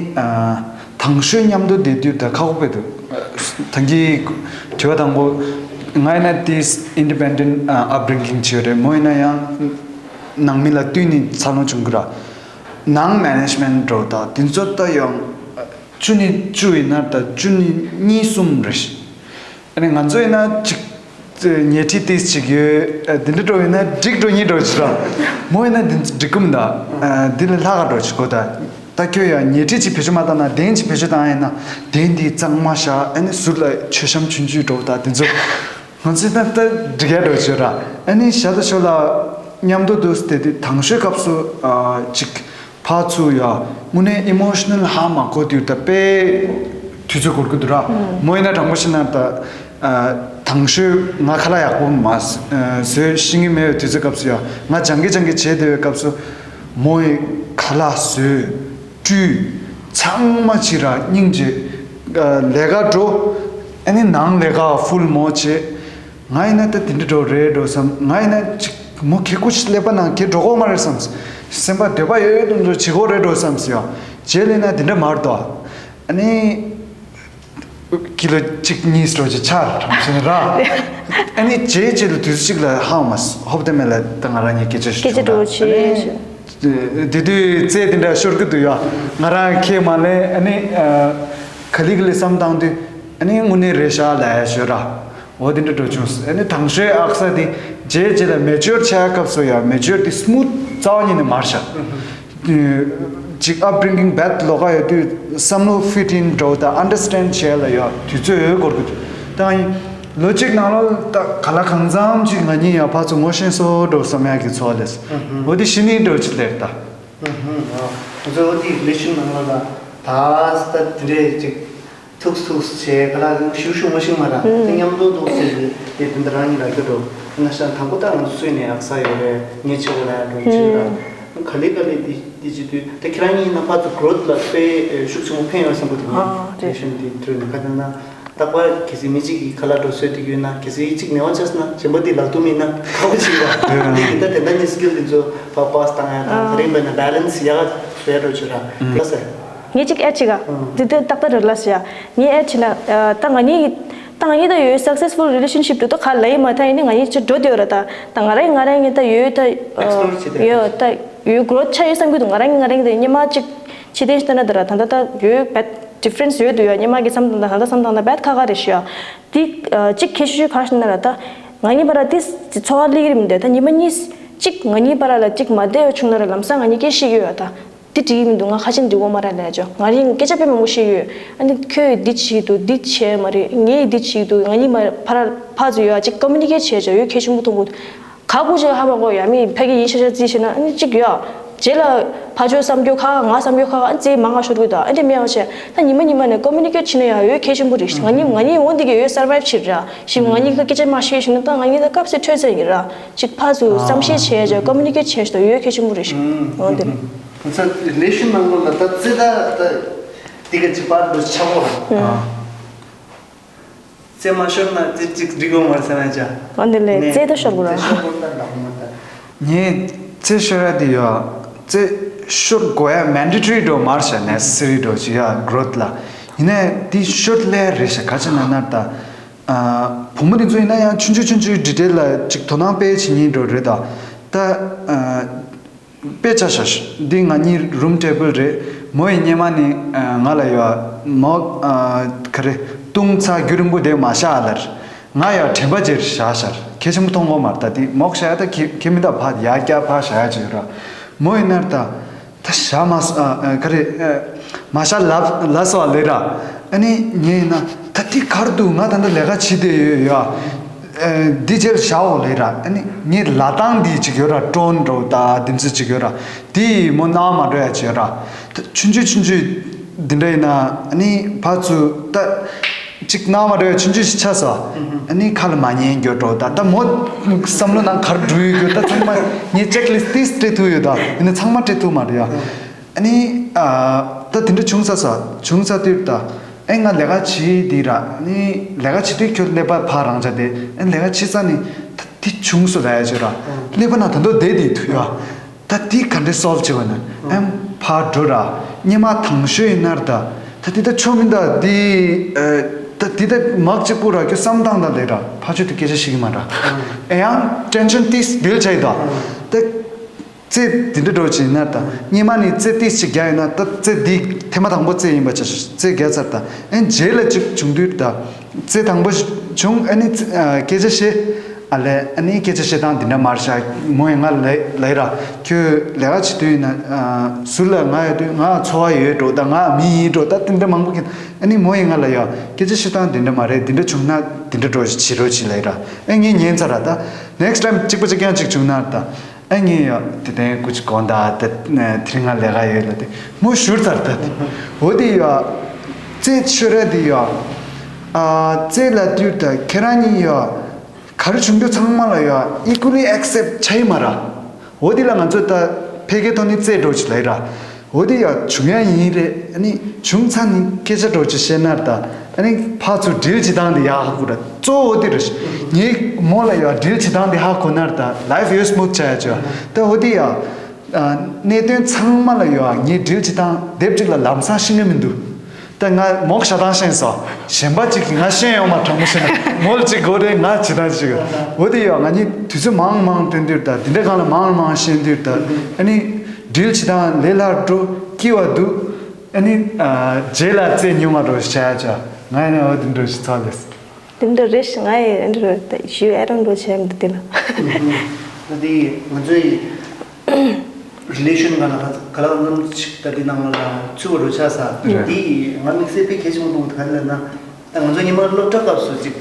དང་ཤོས་མཉམ་དུ་བསྡད་དུས་ད་ཁག་པོ་དཔེ་འདུག་ད་གིན་དྲི་བ་དང་པོ་ང་ཡིན་ན་དེ་independent upbringing བྱས་རེད་མོ་ཡིན་ན་ཡང་ནང་མི་ལ་བསྟུན་ནས་འཚར་ལོངས་བྱུང་གི་ར། ནང་མེ་ནེ་ཇི་མེན་ཊི་འགྲོ་ད་དེ་ཚོ་ད་ཡང་བཅུ་ནས་བཅུ་ཡིན་ན་ད་བཅུ་ནས་གཉིས་གསུམ་རེད། ཨ་ནི་ང་ཚོ་ཡིན་ན་གཅིག་ཉལ་ཁྲི་ཏིས་ཅིག་ཡོད། འདི་འདྲ་འགྲོ་ཡིན་ན་འགྲིག་འགྲོ་ཉིད་འགྲོ་ཅི་ར། མོ་ཡིན་ན་འདི་འགྲིག་གི་མི་འདུག་འདི་ལས་ལྷག་ག་འགྲོ་ཅི་གོ་ད། ད་ཁྱོད་ཡང་ཉལ་ཁྲི་གཅིག་བེད་སྤྱོད་མ་བཏང་ན་གདན་གཅིག་བེད་སྤྱོད་བཏང་ཡིན་ན་གདན་འདི་གཙང་མ་བཞག་ཨ་ནི་ཟུར་ལ་མཆོད་བཤམས་ཆུང་ཆུང་འགྲོ་ད་དེ་ཚོ་ང་ཚོས་ད་ལྟ་འགྲིག་ཡ་འགྲོ་བྱོས་ར། ཨ་ནི་ཞག་ད་ཞོ་ལ་མཉམ་དུ་འདུག་སྟེ་དེ་དང་ཤོས་སྐབས་སུ་ཨ་ཅིག་ཕར་ཚུར་ཡ་དངོས་གནས་ཨི་མོ་ཤི་ནལ་ཧ་མ་གོ་དུས་ད་དཔེ་དུས་ཚོད་འགོར་གི་འདུག་ར། མོ་ཡིན་ན་དྲང་པོ་བཤད་ན་ད་ཨ་དང་ཤོས་ང་ཁ་ལག་ཡག་པོ་མ་ཨ་བཟོས་ཤེས་ཀྱི་མེད་པའི་དུས་ཚོད་སྐབས་སུ་ཡ་ང་སྦྱང་གི་སྦྱང་གི་བྱས་བསྡད་པའི་སྐབས་སུ་མོ་ཡི་ཁ་ལག་བཟོས། སྤྲུལ། ཚང་མ་ཕྱི་ར་སྙིང་རྗེ། ལས་ཀ་འགྲོ། ཨ་ནི་ནང་ལས་ཀ་ཧྥུལ་མོ་བྱེད། ང་ཡིན་ན་ད་དེ་འདྲ་འགྲོ་རེད་འགྲོ་བསམ། ང་ཡིན་ན་ཅིག་མོ་ཁེ་ཁུ་ཤི་ཀླད་པ་ནང་ཁེ་འགྲོ་གོ་མ་རེད་བསམ། སེམས་པ་འདོད་པ་ཡོད་ཡོད་དུ་འགྲོ་བྱེད་གོ་རེད་འགྲོ་བསམ་ཟེར་ཡ། རྗེས་ལས་ན་དེ་འདྲ་མ་རེད་དོ། ཨ་ནི། ཀི་ལོ་གཅིག་གཉིས་སྤྲོ་ཅིག་ཆར་གྲང་ཞིང་ར། ཨ་ནི་རྗེས་རྗེས་ལ་དུས་ཚོད་གཅིག་ལ་ཧང་མ་ཧོབ་དེ་མེད་ལ་ད་ང་རང་ཉིད་སྐད་ཆ་ཞིག་སྐད་ཆ་འགྲོ་ཆེ་ཞུ། དེ་དུས་རྩེད་དེ་འདྲ་ཤོར་གི་འདུག་ཡ། ང་རང་ཁས་མ་ལེན་ཨ་ནི་ག་ལི་ག་ལི་བསམ་བཏང་དུས་ཨ་ནི་དངོས་གནས་རེད་ཤག་ལ་ཡ་ཞོ་ར། འོ་དེ་འདྲ་འགྲོ་བྱུང་ཨ་ནི་དང་ཤོས་ཨག་ས་དེ་རྗེས་རྗེས་ལ་མེ་ཅོར་ཆགས་སྐབས་སུ་ཡ་མེ་ཅོར་དེ་སྨུ་རྩ་བ་ཉིད་ནས་མར་ཤག་ཅིག་upbringing bad ལོགས་ཀ་ཡོད་དུས་བསམ་བློ་fit in འགྲོ་དང་understand བྱས་ལ་ཡོད་དུས་ཚོད་ཡོད་སྐོར་གི་དང་ལོ་གཅིག་ནང་ལ་ད་ག་ལ་གང་འཚམ་ཅིག་ང་གཉིས་ཡང་ཕར་ཚུར་ངོ་ཤེས་སོ་འགྲོ་བསམ་ཡག་གི་ཚོར་བ་ལས་འོ་དེ་ཤི་ནི་འགྲོ་ཅི་ལེར་ད། ང་ཚོ་འོ་དེ་relation ནང་ལ་ད་ད་དེ་འདྲས་ཅིག་ཐུགས་ཐུགས་བྱས་ག་ལ་ཞུ་ཞུ་མ་ཤིང་མ་ར་དེ་མཉམ་དུ་འདུག་ཟེར་གི་དེ་དེ་འདྲ་རང་ཉིད་ལ་སྐྱོ་འགྲོ་ན་ཤ་དང་པོ་ད་ང་ཚོ་སུས་ནས་ཨག་ས་ཡོད་རེད་ངས་ཆེ་བོ་ལ་འགྲོ་ཅི་ར་ག་ལེ་ག་ལེ་དེ་དེ་ཅི་དུས་དེ་ཁྱེད་རང་ཉིད་ན་ཕར་ཚུར་growth ལ་དཔེ་ཤུགས་ཆེན་པོ་ཕན་ཡོད་བསམ་གི་འདུག་ཨ་རེད། Relation དེ་དུས་ནས་ག་དེ་ན། རྟག་པར་གལ་སྲིད་མི་གཅིག་གིས་ཁ་ལག་འགྲོ་སོས་ཏེ་ཡོད་ན་གལ་སྲིད་གཅིག་ནད་པ་ཆགས་སོང་ན་གཞན་པ་དེ་ལག་ཏུ་མིན་ན་ཁག་པོ་ཅིག་ར། དེ་ཡིན་ད་དེ་འདྲ་ནི་skill དེ་ཚོ་ཕར་pass བཏང་ཡ་དང་དེ་རིང་བས་ན་balance ཡག་བཟོས་འགྲོ་ཆོག་ར། དེ་ཟེར། ངས་གཅིག་add བྱེད་ག་དེ་དེ་ཏག་ཏག་རེད་ལ་ཟེར་ཡ། ངས་add བྱེད་ན་ད་ང་གཉིས་ད་ང་གཉིས་ད་ཡོད་successful relationship དེ་ད་ག་ལ་ཡིན་མ་ད་ཡིན་ནི་ང་གཉིས་ཅི་འགྲོ་དེ་ཡོད་ར་ད་ད་ང་རང་ང་རང་གཉིས་ད་ཡོད་ད་explore བྱེད་དེ་ཡོད་ད་ཡོད་growth ཆ་ཡོད་བསམ་གི་འདུག་ང་རང་ང་རང་ད་སྙེ་མ་གཅིག་ཕྱི་དེ་ཤི་ད་ན་ད་ར་ད་ད་ད་ཡོད་བད། Difference ཡོད་དུ་ཡོད་ཉི་མ་གི་བསམ་དང་ད་ད་བསམ་དང་ད་བད་ཁ་ཁ་རེ་ཤི་ཡ། དེ་གཅིག་ཁྱེད་ཤུ་ཤུ་ཁ་ཤི་ན་ར་ད་ང་གཉིས་བར་ལ་དེ་འཚོ་བ་ལི་གི་རིམ་དེ་ད་ཉི་མ་གཉིས་གཅིག་ང་གཉིས་བར་ལ་གཅིག་མ་བསྡད་ཡོད་བྱུང་ན་ར་ལམ་སང་ང་གཉིས་སྐད་ཤེས་ཡོད་ཡ་ད་དེ་འགྲིག་གི་མི་འདུག་ང་ཁ་ཆེན་འགྲིག་གོ་མ་ར་ལས་ཅོ་ང་རིང་སྐད་ཆ་དཔེ་མང་པོ་ཤེས་ཡོད་ཨ་ནི་ཁྱོད་འདི་བྱེད་འདུག་འདི་བྱས་མ་རེད་ངས་འདི་བྱེད་འདུག་ང་གཉིས་མ་བར་ཕ་ཚོ་ཡོད་ཨ་གཅིག་communicate བྱས་ཅོ་ཡོད་ཁྱེད་ཆུང་པོ་མཐོང་གོ། ག་གུ་ཅིག་ཧ་མ་གོ་ཡ་མི་ཕ་གི་ཡིན་ཤ་ཤ་རྩིས་བྱས་ན་ཨ་ནི་གཅིག་ཡོད། རྗེས་ལ་ཕ་ཆོས་བསམ་རྒྱུ་ཁ་ང་བསམ་རྒྱུ་ཁ་ཨ་རྩིས་མང་ང་ཤོར་གི་ད་ཨ་འདྲ་མེད་བ་བྱས་ད་ཉི་མ་ཉི་མ་ནས་communicate བྱེད་ན་ཡང་ཡོད་གལ་ཆེན་པོ་རེད་ང་གཉིས་ང་གཉིས་འོ་འདི་གི་ཡོད་survive བྱེད་ར་ཞིག་ང་གཉིས་ཀ་སྐད་ཆ་མ་བཤད་ཤེས་ན་ད་ང་གཉིས་ད་སྐབས་སུ་འཕྲོད་ཚར་ཡིན་ར་ཅིག་ཕ་ཚུ་བསམ་ཤེས་བྱས་ཅོ་communicate བྱས་ཤོག་ཡོད་གལ་ཆེན་པོ་རེད་ཞིག་འོ་འདི་རེད། ང་ཚོ་relation ནང་ལོགས་ལ་ད་རྩེ་ད་ད་འདི་ག་ཅིག་པར་འདུ་ཆགས་པོ་ར། རྩེ་མ་ཤོར་ན་རྩེ་གཅིག་འགྲིག་གོ་མ་རེད་ཟེར་ན་ཅག་ཨ་འདི་ལས་ནས་རྩེ་ད་ཤོར་དགོས་ར། རྩེ་ཤོར་དགོས་ད་ལགས་མ་ད། ངས་རྩེ་ཤོར་ཡ་དེ་ཡོད། རྩེ་ཤོར་དགོས་ཡ་mandatory འགྲོ་མར་ཤ་necessary འགྲོ་ཅི་ཡ་growth ལ། ཡིན་ནའི་དེ་ཤོར་ལས་རེད་ཤ་ག་ཅི་ན་ན་ད། ཨ་བུ་མོ་དེ་ཚོ་ཡིན་ན་ཡང་ཆུང་ཆུང་ཆུང་ཆུང་detail ལ་ཅིག་དོ་སྣང་དཔེ་བྱེད་མཁན་འགྲོ་རེད་ད། ད། ཨ། དཔེ་ཆ་ཤ་ཤ་འདི་ང་གཉིས་room table རེད། མོ་ཡི་སྙེ་མ་ནི་ང་ལ་ཡོད་མོ་ག་རེ་བཏུང་ཚ་རྒྱུ་རིང་པོ་དེ་མ་ཤ་ལར་ང་ཡོད་དྲན་པ་ཅེར་ཤ་ཤར་ཁྱེད་ཆེན་པོ་མཐོང་གོ་མར་ད་དེ་མོག་ཤ་ཡ་ད་ཁྱེད་ཁྱེད་མི་ད་ཕ་ཡ་ཀྱ་ཕ་ཤ་ཡ་ཅེར་ར་མོ་ཡི་ནར་ད་ད་ཤ་མ་ག་རེ་མ་ཤ་ལབ་ལ་སོ་ལེ་ར་ཨ་ནི་ངས་ན་ད་དེ་གར་འདུག་ང་ད་ད་ལས་ཀ་བྱེད་དེ་ཡོད་ཡ། འདི་རྗེས་བཞག་འོ་ལེ་ར་ཨ་ནི་ངའི་ལ་ཏང་འདི་ཅིག་ཡོད་ར་ཀྲོན་འགྲོ་ད་དེ་ཚོ་ཅིག་ཡོད་ར་དེ་མོ་ན་མ་འགྲོ་ཡ་ཅིག་ཡོད་ར་ད་ཆུང་ཆུང་ཆུང་ཆུང་འདི་འདྲ་ཡིན་ན་ཨ་ནི་ཕ་ཚུ་ད་ཅིག་ན་མ་འགྲོ་ཡ་ཆུང་ཆུང་ཞིག་ཆགས་སོ་ཨ་ནི་ཁ་ལ་མ་ཉན་འགྱོ་འགྲོ་ད་ད་མོ་བསམ་བློ་ནང་གར་འགྲོ་ཡོད་འགྱོ་ད་ཚང་མ་ངའི་checklist ཏིས་སྤྲད་ཐུབ་ཡོད་ད་ཡིན་ན་ཚང་མ་སྤྲད་ཐུབ་མ་རེད་ཡ། ཨ་ནི། ད་དེ་འདྲ་བྱུང་ས་ས་བྱུང་ས་དུས་ད། ཨེ་ང་ལས་ཀ་བྱེད་དེ་ར་ཨ་ནི་ལས་ཀ་བྱེད་དུས་ཁྱོད་ཀླད་པ་ཕར་རང་ཆ་དེ་ཨེ་ལས་ཀ་བྱེད་ས་ནི་ད་དེ་བྱུང་སོ་ལ་ཡ་བྱོས་ར་ཀླད་པ་ན་ད་མདོ་བསྡད་དེ་ཐུ་ཡ། ད་དེ་ག་འདྲ་solve བྱེད་བ་ན་ཨེམ་ཕར་འགྲོ་ར་སྙེ་མ་དང་ཤོས་ཡིན་ན་ར་ད་ད་དེ་ད་ཆོ་མིན་ད་དེ་ད་དེ་ད་མག་གཅིག་པུ་ར་ཁྱོད་བསམ་སྟངས་ད་ལས་ར་ཕ་ཆོས་དེ་སྐད་ཆ་ཤེས་ཀྱི་མ་ར་ཨེ་ཡང་tension ཏིས་བིལ་བྱས་ད་ད། རྩེ་འདི་འདྲ་འགྲོ་ཅིག་ཡིན་ན་ད་སྙེ་མ་ནི་རྩེ་ཏིས་ཅིག་རྒྱག་ཡོད་ན་ད་རྩེ་འདི་ཐེངས་མ་དང་པོ་རྩེ་ཡིན་པ་ཆ་རྩེ་རྒྱག་ཚར་ད་ཨེ་རྗེས་ལ་ཅིག་བྱུང་དུས་ད་རྩེ་དང་པོ་བྱུང་ཨེ་ནི་རྩེ་ཨ་སྐད་ཆ་བཤད་ ཨ་ལས། ཨ་ནི་སྐད་ཆ་བཤད་སྟངས་འདི་འདྲ་མ་རེད་ཤག་མོ་ཡིས་ང་ལ་ལབ་ར། ཁྱོད་ལས་ཀ་བྱེད་དུས་ཡིན་ན་ཟུར་ལ་ང་ཡོད་དུས་ང་འཚོ་བ་ཡོད་འགྲོ། ད་ང་མི་ཡིན་འགྲོ། ད་དེ་འདྲ་མང་པོ་ཀྱིས། ཨ་ནི་མོ་ཡིས་ང་ལ་ཡ་སྐད་ཆ་བཤད་སྟངས་འདི་འདྲ་མ་རེད། འདི་འདྲ་བྱུང་ན་འདི་འདྲ་འགྲོ་བྱེད་རོགས་བྱེད་ལབ་ར། ཨ་ངས་ཉན་ཚར་ར། ད་next time་གཅིག་པ་གཅིག་རྐྱང་གཅིག་བྱུང་ན་ད། ཨ་ངས་ཡ་དེ་དོན་སྐུ་ཅིག་དགོངས་དག་ད་དེ་རིང་ང་ལས་ཀ་ཡོད་ལབ་དེ་མོ་བཞུར་ཚར། ད་དེ་འོ་དེ་ཡ་རྩེད་ཤོར་ར་དེ་ཡ། ཨ་རྩེད་ལ་དུས་ད་ཁྱེད་རང་གཉིས་ཡ། ག་རེ་བྱུང་རྒྱུ་ཚང་མ་ལ་ཡ་equally accept་བྱས་ཡིན་མ་ར། འོ་དེ་ལ་ང་ཚོས་ད་ཕལ་སྐད་ཐོག་ནས་རྩེད་འགྲོ་ཅིག་ལབ་ར། འོ་དེ་ཡ་བྱུང་ཡ་ཡིན་རེད། ཨ་ནི་བྱུང་ཚར་ནས་སྐད་ཆ་འགྲོ་ཅིག་བཤད་ན་ད། ཨ་ནི་ཕར་ཚུར་drill་བྱེད་སྟངས་དེ་ཡ་ཧ་གོ་ར། གཙོ་བོ་འོ་དེ་རེད། ངས་མོ་ལ་ཡ་drill་བྱེད་སྟངས་དེ་ཧ་གོ་ན་ད་life་ཡོད་smooth་ཆགས་ཡ་ཅིག་ད་འོ་དེ་ཡ། གནད་དོན་ཚང་མ་ལ་ཡོད། ངས་drill་བྱེད་སྟངས་དེབ་གཅིག་ལ་ལམ་སང་ཤེས་ཀྱི་མི་འདུག་ད་ང་མོ་གིས་བྱེད་སྟངས་ཤེས་སོང་། གཞན་པ་གཅིག་གིས་ང་ཤེས་ཡོང་མ་དྲང་མོ་བཤད་ན་མོ་ལ་གཅིག་དགོས་རེད། ང་བྱེད་སྟངས་གཅིག་འོ་དེ་ཡོད། ང་གཉིས་དུས་ཚོད་མང་མང་བཏོན་དུས་ད་དེ་འདྲ་སྒང་ལ་མང་མང་ཤེས་དུས་ད། ཨ་ནི་drill་བྱེད་སྟངས་ལས་སླ་འགྲོ་སྐྱིད་པ་འདུག་ཨ་ནི་རྗེས་ལ་རྩེད་ཉུང་བ་འགྲོ་བྱ་བྱ། ང་ཡིན་ན་འོ་དེ་འདྲ་ཞིག་ཚོར་ལེས། དེ་འདྲ་རེད། ང་ཡི་འདི་རུ་ཞུ་ཨེ་རང་འགྲོ་བྱས་མི་འདུག་དེ་ལ། ད་དེ་ང་ཚོའི་relation་ག་ན་ག་ལ་ནམ་ཅིག་ད་དེ་ནང་ལ་ཚུད་པ་རུ་ཆགས་ས། རེད། དེ་ང་དམིགས་བསལ་དཔེ་གལ་ཆེན་པོ་མཐོང་གི་ག་ལ་ན། ད་ང་ཚོ་ཉི་མ་སློབ་གྲྭ་སྐབས་སུ་ཅིག་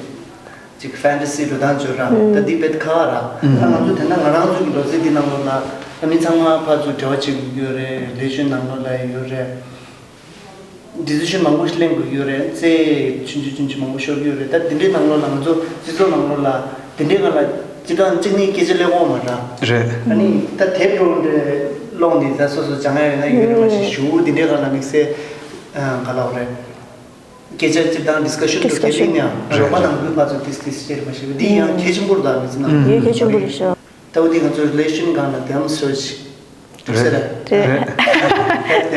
ཅིག་fantasy་འགྲོ་སྟངས་བྱོས་ར། ད་དེ་དཔེ་ཁག་ར། ད་ང་ཚོ་དེ་ན་ང་རང་ཚོ་གི་ལོ་ཚད་དེ་ནང་ལོགས་ལ་ད་མི་ཚང་མ་ཕར་ཚུར་འབྲེལ་བ་བྱེད་དགོས་ཡོད་རེད། relation་ནང་ལོགས་ལ་ཡོད་རེད། decision་མང་པོ་ཞིག་ལེན་དགོས་ཀྱི་ཡོད་རེད། རྩེད་ཆུང་ཆུང་ཆུང་ཆུང་མང་པོ་ཤོར་གྱི་ཡོད་རེད། ད་དེ་འདྲའི་ནང་ལོགས་ལ་ང་ཚོ་སྤྱི་ཚོགས་ནང་ལོགས་ལ་དེ་འདྲའི་སྒང་ལ་སྤྱིར་བཏང་གཅིག་ནས་སྐད་ཆ་ལས་དགོས་མ་རེད། རེད། ཨ་ནི་ད་དེབ་འགྲོ་འདྲ་ཀློག་ནས་ད་སོ་སོ་སྦྱང་ཡ་ཡོད་ན་ཡོད་རེད། མ་གཞི་ཞུ་དེ་འདྲའི་སྒང་ལ་དམིགས་བསལ་ག་ལབ་རེད། སྐད་ཆ་སྤྱིར་བཏང་discussion་འགྲོ་སྐད་discussion་ལེན་ཡང་རེད། རོགས་པ་དང་མགོན་པ་ཚོ་ཏིས་ཏིས་བཤད་མ་ཤེས་པ་འདི་ཡང་གལ་ཆེན་པོ་རེད། ད་མི་ཚེ་ནང་ཡོད་གལ་ཆེན་པོ་རེད་ཤག་ད་འོ་དེ་ང་ཚོ་relation་སྒང་ལ་དེའང་search་རེད། རེད། དེ་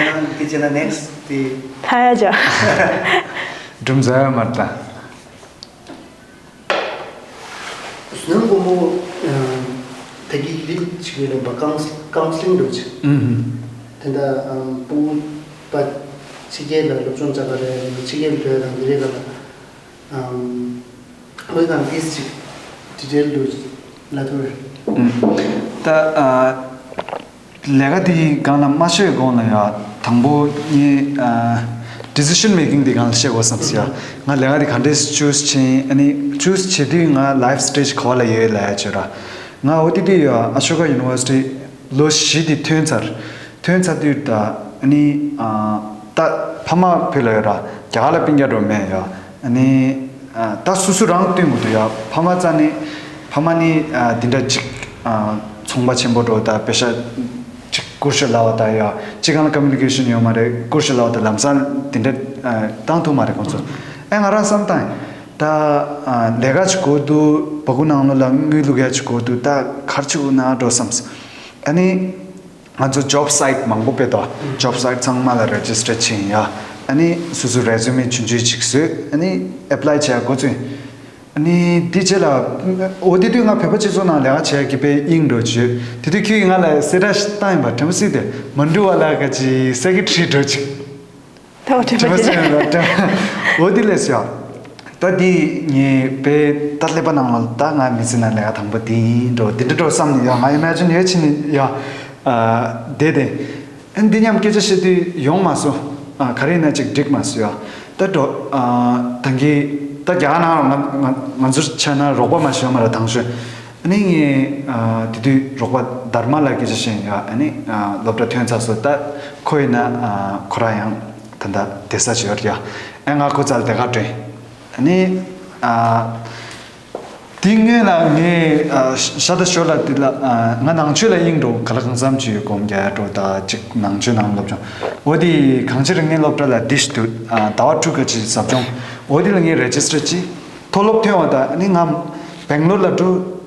ཡང་དེ་བྱས་ན་next་དེ་ཐ་ཡ་ཇ། སྒྲུང་ཟ་ཡ་མར་ད། ཟུར་སྣོན་སྒོར་མོ་ད་གི་ལིབ་ཅིག་ཡོད་ལ་བ་counselling་འགྲོ་ཅིག་དེ་འདྲ་ཕྲུ་གུ་པ་ཕྱི་རྒྱལ་ལ་སློབ་སྦྱོང་བྱ་ག་རེད། ཕྱི་རྒྱལ་འགྲོ་ཡ་དང་དེ་རེད་ག་ལ། ཨོ་དང་ཏིས་ཅིག་detail་དུ་ལ་ཐུར། ད་ལས་ཀ་དེའི་སྒང་ལ་མ་ཤོད་གོང་ལ་ཡ་དང་པོ་ངས་decision making་དེ་སྒང་ལ་བཤད་དགོས་བསམ་སོང་ཡ། ང་ལས་ཀ་དེ་ག་འདྲས་choose་བྱེད་ཨ་ནི་choose་བྱེད་དུས་ང་life stage་ག་བ་ལ་ཡོད་ལ་ཡ་བྱོས་ར། ང་འོ་དེ་དུས་ཡ་ཨ་ཤོ་ཀ་University་ལོ་བཞི་དེ་ཐོན་ཚར། ཐོན་ཚར་དུས་ད་ཨ་ནི་ད་ཕ་མ་བོད་ལ་ཡོད་ར། རྒྱ་གར་ལ་སྤུན་ཀྱག་འགྲོ་མེད་ཡ། ཨ་ནི་ད་སོ་སོ་རང་བསྟུན་དགོས་འདུག་ཡ། ཕ་མ་རྩ་ནས་ཕ་མ་ནི་འདི་འདྲ་ཅིག་ཚོང་པ་ཆེན་པོ་འགྲོ་ད་པེ་ཤ་ཅིག་བསྐུར་ཤོག་ལབ་པ་ད་ཡ། ཅིག་གང་ལ་communication་ཡོད་མ་རེད། བསྐུར་ཤོག་ལབ་པ་ད་ལམ་སང་འདི་འདྲ་བཏང་ཐུབ་མ་རེད་ཁོང་ཚོ། ཨེ་ང་རང་བསམ་བཏང་ཡིན། ད་ལས་ཀ་ཅིག་དགོས་འདུག་བ་གུ་ནང་ལོགས་ལ་དངུལ་བླུག་ཡ་ཅིག་དགོས་འདུག་ད་ག་རེ་ཅིག་དགོས་ན་འགྲོ་བསམ། ཨ་ནི། ང་ཚོ་job site་མང་པོ་དཔེ་དོ། job site་ཚང་མ་ལ་register་བྱས་ཡིན་ཡ། ཨ་ནི་སོ་སོའི་resume་ཆུང་ཆུང་ཅིག་བཟོས། ཨ་ནི་apply་བྱས་འགོ་བཙུགས་ཡིན། ཨ་ནི་འདི་རྗེས་ལ་འོ་དེ་དུས་ང་བོད་པ་སྤྱི་ཚོགས་ནང་ལས་ཀ་བྱས་ཀྱི་དཔེ་དབྱིངས་འགྲོ་བྱོས། དེ་དུས་ཁྱོད་ཀྱིས་ང་ལ་གསལ་བསྒྲགས་ཤིག་བཏང་ཡིན་པ་དྲན་པ་སྲིད་དེ་མ་འགྲུལ་བ་ལ་ག་ཅི་secretary་འགྲོ་ཅིག་ད་འོ་དྲན་པ་དྲན་པ་བྱས་ཡིན་པ་དྲན། འོ་དེ་ལས་ཡ། ད་འདི་ངས་དཔེ་ད་ཀླད་པ་ནང་ལ་ད་ང་མི་ཚེ་ནང་ལས་ཀ་དང་པོ་འདི་ཡིན་འགྲོ་འདི་འདྲ་འགྲོ་བསམ་ནས་ཡ་ང་imagine་ཡོད་ཕྱིན་ནས་ཡ། བསྡད་དེ། ཨ་འདི་མཉམ་སྐད་ཆ་བཤད་དུས་ཡོང་མ་སོང་། ག་རེ་ཡིན་ན་ཅིག་འགྲིག་མ་སོང་ཡ། ད་འགྲོ། ད་གིན་ད་རྒྱ་གར་ནང་ང་ང་ང་ཚོར་ཆ་ན་རོགས་པ་མ་ཞུ་མ་ར་དང་ཤོས། ཨ་ནི་ངས་དེ་དུས་རོགས་པ་དར་མ་ལ་སྐད་ཆ་བཤད་ཡ། ཨ་ནི་སློབ་གྲྭ་ཐོན་ཚར་སོང་། ད་ཁོ་ཡིན་ན་ཁོ་རང་ཡང་ད་ད་བསྡད་ས་ཅིག་ཡོད་རེད་ཡ། ཨ་ང་ཁོ་རྩ་ལ་དེ་ག་སྤྲད། ཨ་ནི། དེ་སྔོན་ལ་ངས་ཤ་ད་ཞོར་ལ་དེ་ལ་ང་ནང་ཆོས་ལ་དབྱིངས་འགྲོ་ག་ལ་གང་འཚམ་ཅིག་སྒོམ་རྒྱག་འགྲོ་ད་ཅིག་ནང་ཆོས་ནང་སློབ་སྦྱོང་། འོ་དེ་གངས་ཅན་རིག་གནས་སློབ་གྲྭ་ལ་དེ་ཞིག་ཏུ་ཟླ་བ་དྲུག་ག་ཅིག་ཟབ་སྦྱོང་། འོ་དེ་ལ་ངས་register་བྱས། མཐོ་སློབ་ཐོན་བ་ད་ནི་ང་སྦེང་ལོར་ལ་འགྲོ།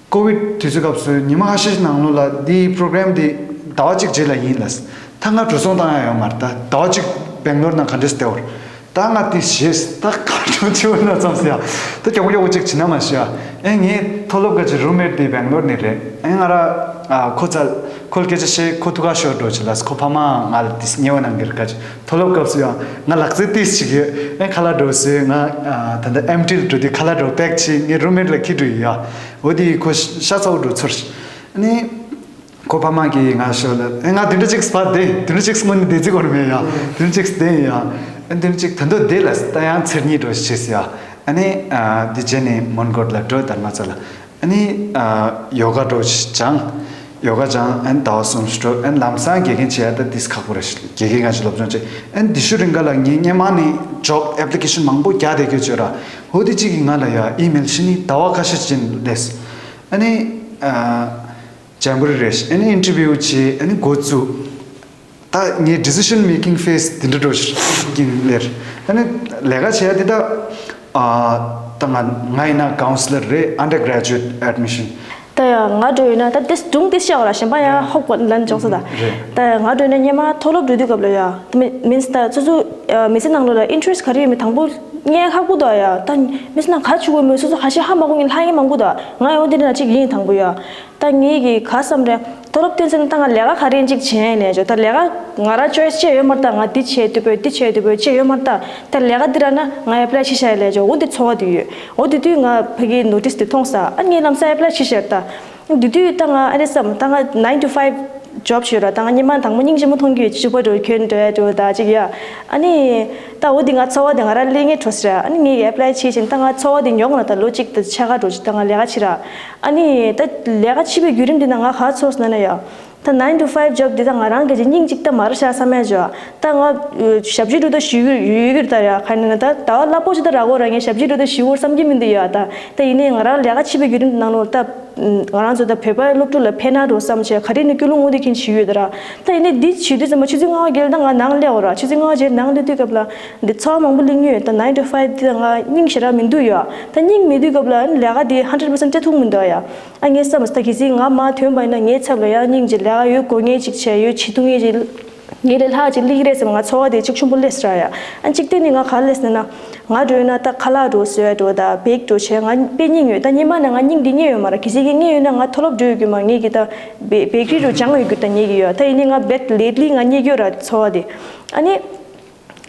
COVID་དུས་ཚོད་སྐབས་སུ་ཉི་མ་ཁ་ཤས་ནང་ལོགས་ལ་འདིའི་program་འདི་ཟླ་བ་གཅིག་རྗེས་ལ་ཡིན་ལ། ད་ང་འགྲོ་སོང་བཏང་ཡ་ཡོད་མ་རེད། ད་ཟླ་བ་གཅིག་སྦེང་ལོར་ནང་ག་འདྲས་བསྡད་ཡོད་རེད། ད་ང་དེ་ཞེས་ད་གང་བྱུང་ཆེ་བོ་ན་ཙམ་ཟེར་ཡ། ད་མགྱོགས་མགྱོགས་ཅིག་བྱེད་ན་མ་ཤེས་ཡ། ཨེ་ངའི་མཐོ་སློབ་ག་ཅིག་རུམ་མེཊ་དེ་སྦེང་ལོར་ནས་རེད། ཨེ་ང་ར་ཨ་ཁོ་ཚ་ཁོ་ལ་སྐད་ཆ་བཤད། ཁོ་ཐུག་ག་ཤོར་འགྲོ་ཆེ་ལ། ཁོ་ཕ་མ་ང་ལ་དེ་ཉེ་བ་གནང་གིར་ག་ཅིག་མཐོ་སློབ་སྐབས་སུ་ཡང་ང་ལག་རྩལ་ཏིས་ཅིག་ཡོད། ཨེ་ཁ་ལག་འགྲོ་ཟེར། ང་ཨ་ད་ལྟ་ཨེམ་ཊི་ལ་འགྲོ་དུས་ཁ་ལག་འགྲོ་པེག་བྱེད། ངའི་རུམ་མེཊ་ལ་ཁྱེར་འགྲོ་ཡི་ཡ། འོ་དེ་ཁོ་ཤ་ཚ་བོ་འགྲོ་ཚོར་ཤི། ཨ་ནི། ཁོ་ཕ་མ་གིས་ང་ཤོད་ལ། ཨེ་ང་བདུན་ཕྲག་གཅིག་སྤར་བསྡད། བདུན་ཕྲག་གཅིག་སྔོན་ནས་བསྡད་རྩིས་སྐོར་མེད་ཡ། བདུན་ཕྲག་གཅིག་བསྡད་ཡ། ཨེ་བདུན་ཕྲག་གཅིག་ད་དུང་བསྡད་ལ། ད་ཡང་ཚེ་གཉིས་འགྲོ་ཞིག་བྱས་ཡ། ཨ་ནི་ཨ་འདི་བྱས་ནས་མོན་གྷོ་ལ་འགྲོ། དར་མ་རྩ་ལ། ཨ་ནི་ཨ་ཡོ་ག་འགྲོ་ཞིག་སྦྱངས། ཡོ་ག་སྦྱངས། ཨ་ནི་ཟླ་བ་གསུམ་འགྲོ། ཨ་ནི་ལམ་སང་དགེ་རྒན་བྱེད་ཡ་ད་ཏིས་ཁག་པོ་རེད། དགེ་རྒན་ག་ཅིག་སློབ་སྦྱོང་བྱས། ཨ་ནི་འདི་ཤུ་རིང་ག་ལ་ངས་སྔོན་མ་ནས་ཇོབ་ཨེབ་ལི་ཀེ་ཤན་མང་པོ་རྒྱག་བསྡད་ཀྱི་ཡོད་ར། འོ་དེ་གཅིག་གིས་ང་ལ་ཡ་ཨི་མེལ་ཕྱི་ནས་ཟླ་བ་ཁ་ཤས་ཅིག་སླེབས། ཨ་ནི་ཨ། ཇན་བྷ་རི་རེད། ཨ་ནི་ཨིན་ཊར་བིའུ་བྱས། ཨ་ནི་འགོ་བཙུགས། ད་ངའི་ཌི་སི་ཤན་མེ་ཀིང་ཕེ་སི་དེ་འདྲ་འགྲོ་ཞིག་ཡིན་ལེར། ཨ་ནི་ལས་ཀ་བྱེད་ཡ་དེ་ད་ཨ་ད་ང་ང་ཡིན་ན་ཀའུན་སི་ལར་རེད། ཨན་ཌར་གྷ་རེ་ཇུ་ཨེཊ་ཨེ་ཌི་མི་ཤན། ད་ཡ་ང་འགྲོ་ཡོད་ན་ད་དེ་སྒྲུང་དེ་བཤད་བ་ལ་གཞན་པ་ཡང་ཧོབ་གོ་ལན་འཇོག་ས་ད། རེད། ད་ཡ་ང་འགྲོ་ཡོད་ན་སྔོན་མ་མཐོ་སློབ་འགྲོ་དུས་སྐབས་ལ་ཡ། ད་མི་མིན་སི་ད་སོ་སོ་མི་ཚེ་ནང་ལོགས་ལ་ཨིན་ཊ་རེ་སི་ག་རེ་ཡོད་མེད་དང་པོ་རྙེད་ཁག་པོ་འདུག་ཡ། ད་མི་ཚེ་ནང་ག་བྱེད་དགོས་མེད་སོ་སོ་ཧ་ཤེས་ཧ་མ་གོ་མཁན་ལྷག་མཁན་མང་པོ་འདུག་ང་ཡང་འོ་དེ་འདྲ་གཅིག་ཡིན། དང་པོ་ཡ། ད་ངེད་ཀྱིས་ག་བསམ་རེད། མཐོ་སློབ་ཐོན་ཚར་ན་ད་ང་ལས་ཀ་ག་རེ་ཅིག་བྱེད་ཡིན་ལས་བྱོས། ད་ལས་ཀ་ང་རང་ཅོའི་སི་ཅི་ཡོད་མ་རེད་ད། ང་འདི་བྱེད་འདོད་པོ་འདི་བྱེད་འདོད་པོ་ཅི་ཡོད་མ་རེད་ད། ད་ལས་ཀ་འདི་རག་ན་ང་ཨེབ་ལའི་བྱེད་ཤག་ལས་བྱོས། འོ་འདི་ཚོར་བ་འདི་ཡོད། འོ་དེ་དུས་ང་ཕ་གིའི་ནོ་ཊིས་འདི་མཐོང་ས། ཨ་ངས་ལམ་སང་ཨེབ་ལའི་བྱེད་ཤག་ད། དེ་དུས་ད་ང་ཨ་རེ་བསམ། ད་ང་ནའིན་ཊུ་ཕའིབ་ཇོབ་བྱོས་ར། ད་ང་སྔོན་མ་དང་པོ་སྙིང་རྗེ་མོ་མཐོང་གི་ཡོད། ཕྱུ་པ་འགྲོ་གྱོན་འགྲོ་ཡ་འགྲོ་ད་ཅིག་ཡ། ཨ་ནི་ད་འོ་འདི་ང་ཚོར་བ་འདི་ང་རང་ལས་ངན་འགྲོ་ཟེར། ཨ་ནི་ངས་ཨེབ་ལའི་བྱེད་བཞིན་ད་ང་ཚོར་བ་འདི་མྱོང་ན་ད་ལོ་གཅིག་ད་ཕྱེད་ཀ་འགྲོ་ཅིག་ད་ང་ལས་ཀ་བྱེད་ར། ཨ་ནི་ད་ལས་ཀ་བྱེད་པའི་བརྒྱུད་རིམ་འདི་ན་ང་ག་ཚོར་སོང་ན་ཡ། ད་ནའིན་ཊུ་ཕའིབ་ཇོབ་འདི་ད་ང་རང་གི་སྙིང་གཅིག་ད་མ་རེད་ཤག་བསམ་ཡ་ཅིག་ཡོད། ད་ང་ཞབས་ཕྱི་འགྲོ་ད་ཞུ་གི་ཡོད་གི་རེད་ད་ཡ། ག་ནས་ན་ད་ཟླ་བ་གླ་ཕོགས་ཅིག་ད་རག་གོ་ར། ངས་ཞབས་ཕྱི་འགྲོ་ད་ཞུ་གོ་བསམ་གྱི་མི་འདུག་ཡ། ད་ད་ཡིན་ནའི་ང་རང་ལས་ཀ་བྱེད་པའི་བརྒྱུད་རིམ་ནང་ལོགས་ད་ང་རང་ཚོ་ད་བོད་པ་སློབ་ཕྲུག་ལ་ཕན་ན་འགྲོ་བསམ་བྱས་ག་རེ་ནས་སྐྱོ་ལུང་ངོ་དེ་མཁན་ཞུ་ཡོད་ད་ར། ད་ཡིན་ནའི་འདི་བྱེད་དུས་ཙམ་པ་ཆུ་ཚོད་ལྔ་བརྒྱད་ད་ང་ནང་སླེབས་འོ་ར། ཆུ་ཚོད་ལྔ་བརྒྱད་ནང་སླེབས་དུས་སྐབས་ལ་འདི་ཚོར་བ་མང་པོ་སླེབས་ཡོད། ད་ནའིན་ཊུ་ཕའིབ་འདི་ད་ང་སྙིང་ཞེ་དྲག་མི་འདུག་ཡ། ད་སྙིང་མི་འདུག་སྐབས་ལ་ལས་ཀ་འདི་ཧན་ཌེཌ་པར་སེན་ཊི་སྤྲད་ཐུབ་མི་འདུག་ཡ། ཨ་ངས་བསམ་ད་གལ་སྲིད་ང་མར་ཐོན་པ་ཡིན་ན་ངའི་ཚབ་ལ་ཡང་སྙིང་རྗེ་ལས་ཀ་ཡོད་དགོས་ངེས་ཅིག་བྱས་ཡོད་བྱེད་ཐུབ་ངེས་ཅིག་ངའི་ལས་ལྷག་ཅིག་སླེབས་ཀྱི་རེད་བསམ་ང་ཚོར་བ་དེ་ཅིག་ཆེན་པོ་སླེབས་སོང་ཡ། ཨ་གཅིག་དེ་ནི་ང་ག་སླེབས་ཟེར་ན་ང་འགྲོ་ཡོད་ན་ད་ཁ་ལག་འགྲོ་བཟོས་འགྲོ་ད་བེག་འགྲོ་བྱས་ང་དཔེ་སྙིང་ཡོད། ད་སྔོན་མ་ནས་ང་སྙིང་འདི་རྙེད་ཡོད་མ་རེད། གལ་སྲིད་ཀྱི་རྙེད་ཡོད་ན་ང་མཐོ་སློབ་འགྲོ་ཡོད་རྒྱུ་མ་ངེས་ཀྱི་ད་བེ་བེ་ཀ་རི་འགྲོ་སྦྱང་ཡོད་རྒྱུ་ད་ངེས་ཀྱི་ཡོད། ད་ཡིན་ནའི་ང་བེད་ལེ་ཊི་ལི་ང་རྙེད་ཀྱི་ཡོད་ར་ཚོར་བ་དེ། ཨ་ནི།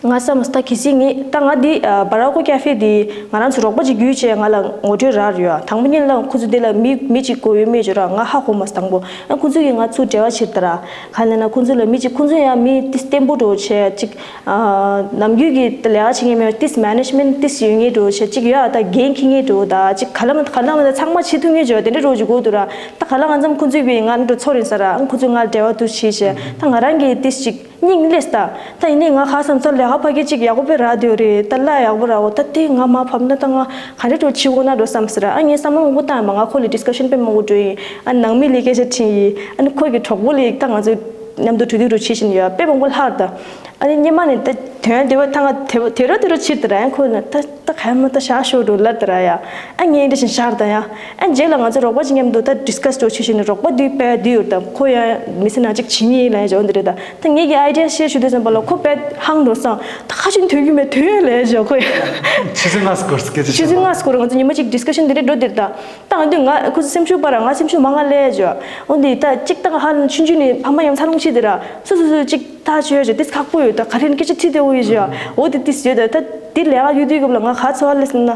ང་བསམ་ད་གལ་སྲིད་ངས་ད་ང་འདི་ཨ་བ་ར་ཀོ་ཀ་ཧྥེ་འདི་ང་རང་ཚོ་རོགས་པ་ཅིག་བརྒྱུད་བྱས་ང་ལ་ངོ་སྤྲོད་རག་ཡོད། དང་པོ་ཉིད་ལ་ཁོ་ཚོ་འདི་ལ་མི་མི་གཅིག་དགོས་ཡོད་མེད་བརྗོད་ར་ང་ཧ་གོ་མ་སོང་དང་པོ། ཨ་ཁོ་ཚོ་གིས་ང་ཚོ་འབྲེལ་བ་བྱེད་ད་ར། ག་ནས་ན་ཁོ་ཚོ་ལ་མི་གཅིག་ཁོ་ཚོ་ཡང་མི་ཏིས་བརྟན་པོ་འགྲོ་བྱས་ཅིག་ཨ་ནམ་རྒྱུན་གྱི་ལས་ཀ་བྱེད་མཁན་མེད་པ་ཏིས་མེ་ནེ་ཇི་མེན་ཊི་ཏིས་ཡོད་མཁན་འགྲོ་བྱས་ཅིག་ཡོད། ད་འགན་འཁྱེར་མཁན་འགྲོ་ད་ཅིག་ག་ལ་མ་ག་ལ་མ་ད་ཚང་མ་བྱེད་ཐུབ་མཁན་བརྗོད་དེ་འདྲ་འགྲོ་ཅིག་དགོས་འདུག་ར། ད་ག་ལ་ང་ཚོ་ཁོ་ཚོས་བས་ང་འགྲོ་ཚོར་ཡིན་ས་ར། ཨ་ཁོ་ཚོས་ང་ལ་འབྲེལ་བ་འདུག་བྱས་བྱས་ད་ང་རང་གི་ཏིས་ཅིག་སྙིང་སླེབས་ད། ད་ཡིན་ནའི་ང་ག་བསམ་ཚོར་ལས་ཀ་ཕ་གི་ཅིག་ཡག་པོ་དཔེ་རག་བསྡད་ཡོད་རེད། ད་གླ་ཡག་པོ་རག་འོ་ད་དེ་ང་མར་བབས་ན་ད་ང་ག་འདྲ་འགྲོ་བྱེད་དགོས་ན་འགྲོ་བསམ་ཟེར། ཨ་ངས་བསམ་བློ་མང་པོ་བཏང་ཡིན་པ། ང་ཁོ་ལ་ཌིས་ཀ་ཤན་དཔེ་མང་པོ་འགྲོ་ཡིན། ཨ་ནང་མི་ལ་སྐད་ཆ་དྲིས་ཡིན། ཨ་ནི་ཁོ་གི་གྲོགས་པོ་ལ་ད་ང་ཚོ་མཉམ་དུ་གྲོས་བསྡུར་འགྲོ་བྱེད་བཞིན་ཡོད་དཔེ་མང་པོ་ལྷག་ད། ཨ་ནི་སྔོན་མ་ནས་ད་དོན་དེ་བ་ད་ང་དེ་བ་དེ་རོ་དེ་རོ་ཕྱིར་ད་ར། ཨ་ཁོ་ན་ད་ད་ག་མ་ད་བཞག་ཤོག་འགྲོ་ལབ་ད་ར་ཡ། ཨ་ངས་འདི་བཞིན་བཞག་ད་ཡ། ཨ་རྗེས་ལ་ང་ཚོ་རོགས་པ་ཅིག་མཉམ་དུ་ད་ཌིས་ཀ་སི་འགྲོ་བྱེད་བཞིན་རོགས་པ་དུས་དཔེ་དུས་ཡོད་ད་ཁོ་ཡ་མི་ཚེ་ན་ཅིག་བྱེད་ཉེས་ལ་ཡ་འཇོག་འདི་རེད་ད། ད་ངེད་ཀྱི་ཨའི་ཌི་ཡ་ཤེར་ཞུ་དུས་ཙམ་པ་ལ་ཁོ་དཔེ་ཧང་འགྲོ་སོང་། ད་ཁ་ཆུང་དོན་རྒྱུ་མེད་དོན་ཡོད་ལས་བཞག་ཁོས། ཆུ་ཚོད་ལྔ་སྐོར་སྐད་ཆ་ཆུ་ཚོད་ལྔ་སྐོར་ང་ཚོ་ཉི་མ་གཅིག་ཌིས་ཀ་ཤན་འདི་འདྲ་འགྲོ་འདིར་ད། ད་ང་འདི་ང་ཁོ་ཚོ་སེམས་ཤུགས་པ་ར་ང་སེམས་ཤུགས་མ་ང་ལས་བཞག་འོ་འདི་ད་གཅིག་ད་ང་ཧ་ལམ་ཆུང་ཆུང་ནས་ཕ་མ་ཡང་ཚ་ལོང་ཆེ་འདི་ར་སོ་སོ་སོ་གཅིག་ད་བྱོས་བྱོས་ཏིས་ཁག་པོ་ཡོད་ད་ག་རེ་ནི་སྐད་ཆ་ཐི་དེ་འོ་ཡི་བཞག་འོ་འདི་ཏིས་ཡོད་ད། ད་འདི་ལས་ཀ་ཡོད་དུས་སྐབས་ལ་ང་ག་ཚོར་བ་སླེབས་སོང་ན།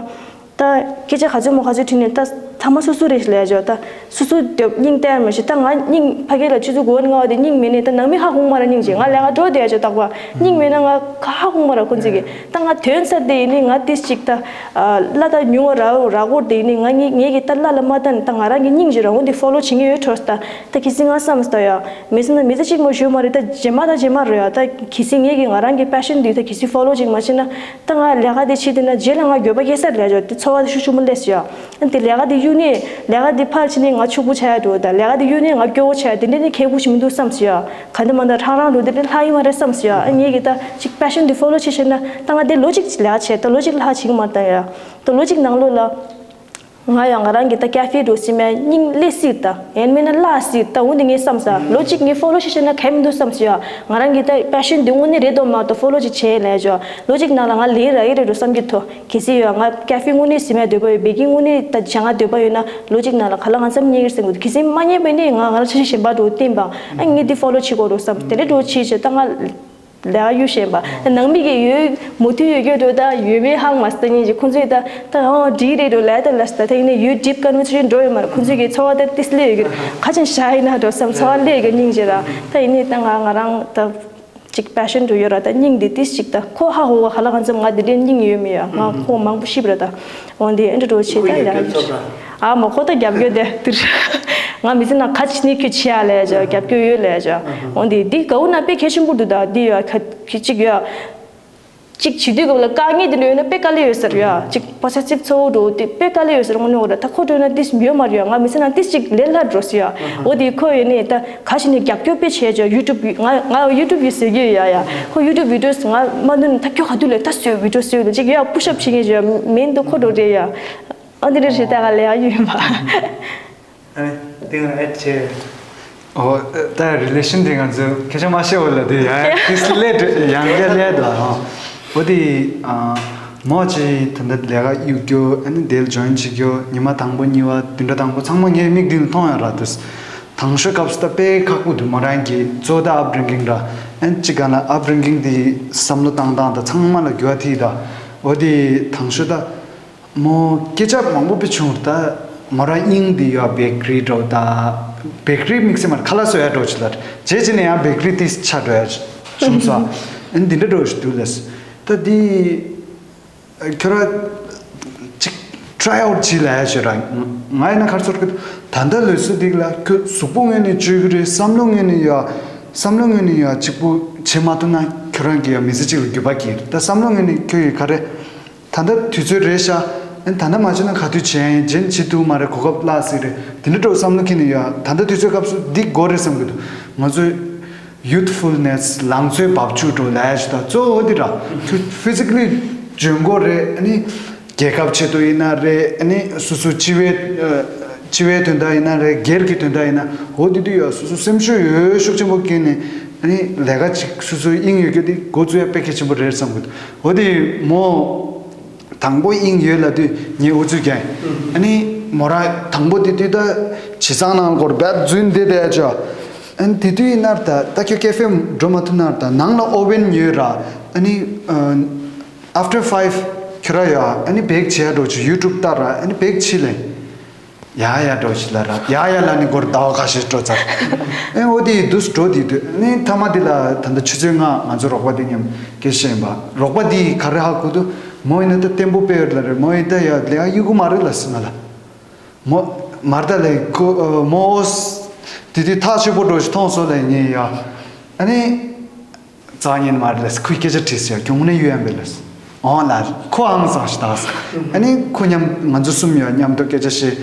ད་སྐད་ཆ་ག་ཚོད་མོ་ག་ཚོད་དྲིས་ནས་ད་ཚང་མ་སོ་སོ་རེད་ལས་བྱོས་ད། སོ་སོ་དེ་སྙིང་གཏད་མ་ཤེས་ད་ང་སྙིང་ཕ་གི་ལ་ཆུ་ཚོད་དགུ་པ་ལྔ་པ་དེ་སྙིང་མེད་ནས་ད་ནང་མི་ཧ་གོ་མ་ར་སྙིང་རྗེ་ང་ལས་ཀ་འགྲོ་བསྡད་ཡ་ཆོ་རྟག་པ་སྙིང་མེད་ན་ང་ག་ཧ་གོ་མ་ར་ཁོ་ཚོ་གི་ད་ང་དོན་ཚར་དེ་ཡིན་ནི་ང་ཏིས་ཅིག་ད་གླ་ད་ཉུང་བ་ར་ར་གོར་དེ་ཡིན་ནི་ང་ངེད་ངེད་ཀྱི་ད་གླ་ལ་མ་ལྟ་ནི་ད་ང་རང་གི་སྙིང་རྗེ་ར་འོ་འདི་ཕོ་ལོ་བྱེད་ངེས་ཡོད་འཕྲོ་ད་ད་གི་སི་ང་བསམ་སྟ་ཡ་མི་སི་ན་མི་ཚེ་གཅིག་མོ་ཞུ་མ་རེད་ད་རྗེས་མ་ད་རྗེས་མ་རེད་ཡ་ད་གི་སི་ངེད་ཀྱི་ང་རང་གི་པེ་ཤན་འདི་ད་གི་སི་ཕོ་ལོ་ཅིག་མ་བྱེད་ན་ད་ང་ལས་ཀ་དེ་བྱེད་དེ་ན་རྗེས་ལ་ང་འགྱོད་པ་སྐྱེ་ས་རེད་ཡ་ད་ཚོར་བ་ཤུགས་ཆེན་པོ་སླེབས་སོ་ཡ། ཨ་དེ་ལས་ཀ་དེ་གཡུག་ནས་ལས་ཀ་དེ་ཕར་ཕྱིན་ནས་ང་ཕྱུག་པོ་ཆགས་ཡ་འགྲོ་ད་ལས་ཀ་དེ་གཡུག་ནས་ང་སྐྱོ་བོ་ཆགས་ཡ་དེ་འདྲ་ནི་ཁེ་པོ་ཞིག་མི་འདུག་བསམ་སོང་ཡ། ག་འདི་མ་འདྲ་ཧྲང་ཧྲང་འགྲོ་དེ་འདྲ་ལྷག་ཡི་མ་རེད་བསམ་སོང་ཡ། ཨ་ངེད་ཀྱི་ད་ཅིག་པེ་ཤན་དེ་ཕོ་ལོ་བྱེད་ཤེས་ན་ད་ང་དེ་ལོ་གཅིག་ལས་ཀ་བྱས་ད་ལོ་གཅིག་ལྷག་བྱེད་གི་མ་ད་ཡ། ད་ལོ་གཅིག་ནང་ལོགས་ལ། ང་ཡང་ང་རང་གི་ད་ཀ་ཧྥེ་འགྲོ་སྲིད་མེད། སྙིང་སླེ་སྲིད་ད། ཡིན་མིན་ན་བརླག་སྲིད་ད། འོ་འདི་ངས་བསམ་ས། ལོ་གཅིག་ངས་ཕོ་ལོ་ཤེས་ཤེས་ན་གལ་མི་འདུག་བསམ་སོང་ཡ། ང་རང་གི་ད་པེ་ཤོན་འདི་དངོས་གནས་རེད་དོ་མ་གཏོགས་ཕོ་ལོ་ཅིག་བྱས་ལས་ཅོ། ལོ་གཅིག་ནང་ལ་ང་ལས་ར་ཡི་རེད་འགྲོ་བསམ་གྱི་ཐོ། གལ་སྲིད་ཡོད་ང་ཀ་ཧྥེ་དངོས་གནས་ཟིན་མེད་འདོད་པ་ཡོད། བེ་ཀིང་དངོས་གནས་ད་བྱ་ང་འདོད་པ་ཡོད་ན་ལོ་གཅིག་ནང་ལ་ག་ལ་ང་ཙམ་རྙེད་ཀྱི་ཟེར་གི་འདུག་གལ་སྲིད་མ་རྙེད་པ་ཡིན་ན་ང་ང་ལ་འཆར་གཞི་གཞན་པ་འགྲོ་བསྟན་པ། ཨ་ངས་འདི་ཕོ་ལོ་བྱེད་དགོས་འགྲོ་བསམ། དེ་འདྲ་འགྲོ་བྱེད་བྱེད་ད་ང་ལས་ཡུལ་ཞན་པ། ནང་མི་གི་ཡོད་མོ་ཐུ་ཡོད་སྐྱོ་འགྲོ་ད་ཡོད་མེད་ཧང་མ་སྟ་ཉིན་གྱི་ཁོང་ཚོས་ད་ད་ཨོ་འདྲི་རེད་འགྲོ་ལས་ད་ལས་ད་ད་ཡིན་ནས་ཡོད་ཌིབ་ཀ་ནུ་ཚུ་འགྲོ་ཡོད་མ་རེད། ཁོང་ཚོས་གི་འཚོ་བ་ད་ཏིས་ལས་ཡོད་གི་ཁ་ཆེན་ཤ་ཡིན་ན་འགྲོ་བསམ། འཚོ་བ་ལས་གི་སྙིང་རྗེ་ར་ད་ཡིན་ནས་ད་ང་ང་རང་ད་ཅིག་པེ་ཤོན་འགྲོ་ཡོད་ར་ད་སྙིང་འདི་ཏིས་ཅིག་ད་ཁོ་ཧ་ཧོ་བ་ཧ་ལ་ག་ཚམ་ང་འདི་འདྲའི་སྙིང་ཡོད་མེད་ཡ་ང་ཁོ་མང་པོ་ཤིབ་ར་ད། འོན་ཏེ་ཨེ་འདྲ་འགྲོ་བྱེད་ད་ཡག་ཡོད། ཨ་མ་ཁོ་ད་རྒྱབ་སྐྱོར་དེ་དུར། ང་མི་ཚེ་ནང་ཁ་ཅིག་ནི་ཁྱོད་བྱེད་ཡ་ལས་ཅོ་རྒྱབ་སྐྱོར་ཡོད་ལས་ཅོ། འོན་ཏེ་འདི་གའུ་ན་དཔེ་གལ་ཆེན་པོ་འདུག་ད་འདི་ཡོད་ཁ་ཅིག་ཡོད། ཅིག་བྱེད་དུས་སྐབས་ལ་དཀའ་ངལ་འདི་འདྲ་ཡོད་ན་དཔེ་དཀའ་ལས་ཡོད་ཟེར་ཡོད། ཅིག་པོ་སེ་སིབ་ཚོ་འགྲོ་དེ་དཔེ་དཀའ་ལས་ཡོད་ཟེར་དངོས་གནས་འོ་ར་ད་ཁོ་འགྲོ་ན་ཏིས་ཡོད་མ་རེད་ཡ། ང་མི་ཚེ་ནང་ཏིས་ཅིག་ལས་སླ་འགྲོ་ཟེར་ཡ། འོ་དེ་ཁོ་ཡོད་ནས་ད། ཁ་ཞིག་ནས་རྒྱབ་སྐྱོར་དཔེ་བྱས་ཅོ། ཡུ་ཊུབ་ང་ང་ཡུ་ཊུབ་ཡོད་ཟེར་གྱི་ཡོད་ཡ་ཡ། ཁོ་ཡུ་ཊུབ་བི་ཌིའོ་ང་མ་ནུན་ད་ཁྱོད་ག་དུས་ལས་ད་སོས་བི་ཌིའོ་སོས་ལ་ཅིག་ཡ་པུ་ཤབ་བྱེད་ངེས་ཅོ་མིན་འདུག་ཁོ་འགྲོ་རེད་ཡ། ཨ་འདི་རེད་ཞེས་ལྟ་ག་ལས་ཡ་ཡོད་ཡིན་པ། ཨ་ནི་ཏིང་ཨེ་ཆེ། ཨོ་ད་རི་ལེ་ཤན་དེ་ང་ཚོ་ཁྱེད་ཅག་མ་ཤེས་འོ་ལ་དེ་ཡ་ཡ་ཏིས་ལས་ཡང་ལས་ལས་དོ། འོ་དེ་མོ་ཅི་ད་ལྟ་ལས་ཀ་གཡུག་རྒྱུ། ཨ་ནི་དེ་ལ་ཇོ་ཡིན་བྱེད་རྒྱུ། ཉི་མ་དང་པོ་གཉིས་པ་བདུན་ཕྲག་དང་པོ་ཚང་མ་ངའི་མིག་མདུན་ལ་མཐོང་ཡོད་ར། དེ་དང་ཤོས་སྐབས་སུ་ད་དཔེ་ཁག་པོ་འདུག་མོ་རང་གི་གཙོ་ད་ཨབ་རིང་གིང་ར། ཨན་ཅི་ག་ན་ཨབ་རིང་གིང་དེ་བསམ་བློ་བཏང་སྟངས་ད་ཚང་མ་ལ་འགྱུར་བ་ཐེབས་ད། འོ་དེ་དང་ཤོས་ད་མོ་སྐད་ཆ་མང་པོ་དཔེ་བྱུང་ར། ད་མོ་རང་དབྱིངས་དེ་ཡོད་བེ་ཀ་རི་འགྲོ་ད། བེ་ཀ་རི་དམིགས་བསལ་མ་རེད། ཁ་ལག་བཟོ་ཡ་འགྲོ་ཆེ་ལ་རྗེས་ཅི་ནས་ཡང་བེ་ཀ་རི་དེ་ཆ་འགྲོ་ཡ་བྱུང་སོང་། ཨན་འདི་འདྲ་འགྲོ་ཞིག་འདུག་ལས་ད་དེ། ཁྱོད་རང་ཅིག་ཊི་རའི་ཨའུ་ཊི་བྱེད་ལ་ཡ་ཞོད་ར། ང་ཡིན་ན་ག་རེ་ཚོར་གི། ད་ལྟ་ལོས་སུ་འདི་ལ་ཁྱོད་གཟུགས་པོ་ངོས་ནས་བཅོས་ཀྱི་རེད། བསམ་བློ་ངོས་ནས་ཡ། བསམ་བློ་ངོས་ནས་ཡ་གཅིག་པུ་བྱེད་མ་ཐུབ་ན་ཁྱོད་རང་གི་ཡ་མི་ཚེ་གཅིག་ལ་འགྱུར་བ་སྐྱེ་ད། བསམ་བློ་ངོས་ནས་ཁྱོད་ཡི་ག་རེ། ད་ལྟ་དུས་ཚོད་རེད་ཤག་ཨན་ད་ལྟ་མ་བྱས་ན་ག་དུས་བྱས་ཡིན། རྗེས་བྱེད་ཐུབ་མ་རེད། གོ་སྐབས་བརླག་སྲིད་རེད། དེ་འདྲ་འགྲོ་བསམ་བློ་ཁྱེར་ནས་ཡ་ད་ལྟ་དུས་ཚོད་སྐབས་སུ་འདི་དགོས་རེད་བསམ་གི་འདུག་ང་ཚོས། ཡུ་ཐི་ཕུལ་ནེ་སི་ལང་ཚོའི་འབབ་ཆུ་འགྲོ་ལས་ཞུ་ད་གཙོ་བོ་འདི་ར། ཁྱོད་ཕི་ཛི་ཀ་ལི་འཇོན་གོ་རེད། ཨ་ནི་རྒྱལ་ཁབ་ཆེད་དུ་ཡིན་ན་རེད། ཨ་ནི་སོ་སོ་སྤྱི་བའི་ཨ་སྤྱི་བའི་དོན་དག་ཡིན་ན་རེད། སྒེར་གྱི་དོན་དག་ཡིན་ན་འོ་དེ་དུས་ཡ་སོ་སོ་སེམས་ཤུགས་ཡོད་ཤུགས་ཆེན་པོ་བསྐྱེད་ནས་ཨ་ནི་ལས་ཀ་ཅིག་སོ་སོའི་དབྱིངས་ཡོད་རྒྱུ་དེ་འགོ་བཙུགས་ཡ་དཔེ་གལ་ཆེན་པོ་རེད་བསམ་གི་འདུག་འོ་དེ་མོ། དང་པོ་དབྱིངས་ཡོད་ལབ་དུས་ངས་ཨུ་ཚུགས་རྒྱག་ཨ་ནི་མོ་རང་དང་པོ་དེ་དུས་ད་བྱེ་ཚང་ནང་སྐོར་བད་རྫུན་དེ་བསྡད་ཅོ། ཨ་ནི་དེ་དུས་ཡིན་ན་ད་ད་ཁྱོད་ཀེ་ཧྥེ་འགྲོ་མ་ཐུབ་ན་ད་ནང་ལ་ཨོ་ཝེན་ཡོད་ར། ཨ་ནི་ཨ་after five ཁྱོད་ར་ཡ་ཨ་ནི་བེག་བྱས་འགྲོ་ཅིག་ཡུ་ཊུབ་ལྟ་ར། ཨ་ནི་བེག་ཕྱི་ལེན། ཡ་ཡ་འགྲོ་ཞིག་ལ་ར། ཡ་ཡ་ལ་ནི་སྒོར་ཟླ་བ་ཁ་ཤས་འགྲོ་ཚར། ཨེ་འོ་དེ་དུས་འགྲོ་དེ་དུས་ནི་མཐའ་མ་དེ་ལ་ད་ལྟ་ཆུ་ཚོད་ལྔ་ང་ཚོ་རོགས་པ་དེ་མཉམ་སྐད་ཆ་བཤད་ཡིན་པ། རོགས་པ་དེ་ག་རེ་ཧ་གོ་དུས་མོ་ཡིན་ན་ད་བརྟན་པོ་དཔེ་ཡོད་ལ་རེད། མོ་ཡིན་ད་ཡ་ལས་ཨ་ཡུ་གུ་མ་རེད་ལ་སི་ང་ལ་མོ་མར་ད་ལས་ཁོ་མོ་དེ་དུས་ཐག་ཆོད་པོ་འགྲོ་ཞིག་མཐོང་སོང་ལ་ངས་ཡ་ཨ་ནི། རྩ་ཉིན་མར་ལས་ཁོས་སྐད་ཆ་དྲིས་ཟེར་ཁྱོད་དངོས་གནས་ཡོད་ཡམ་པས་ལས། ཨོ་ལ་ཁོ་ཨང་སང་ཞིག་དག་ས། ཨ་ནི་ཁོ་མཉམ་ང་ཚོ་གསུམ་ཡོད་མཉམ་དུ་སྐད་ཆ་བཤད།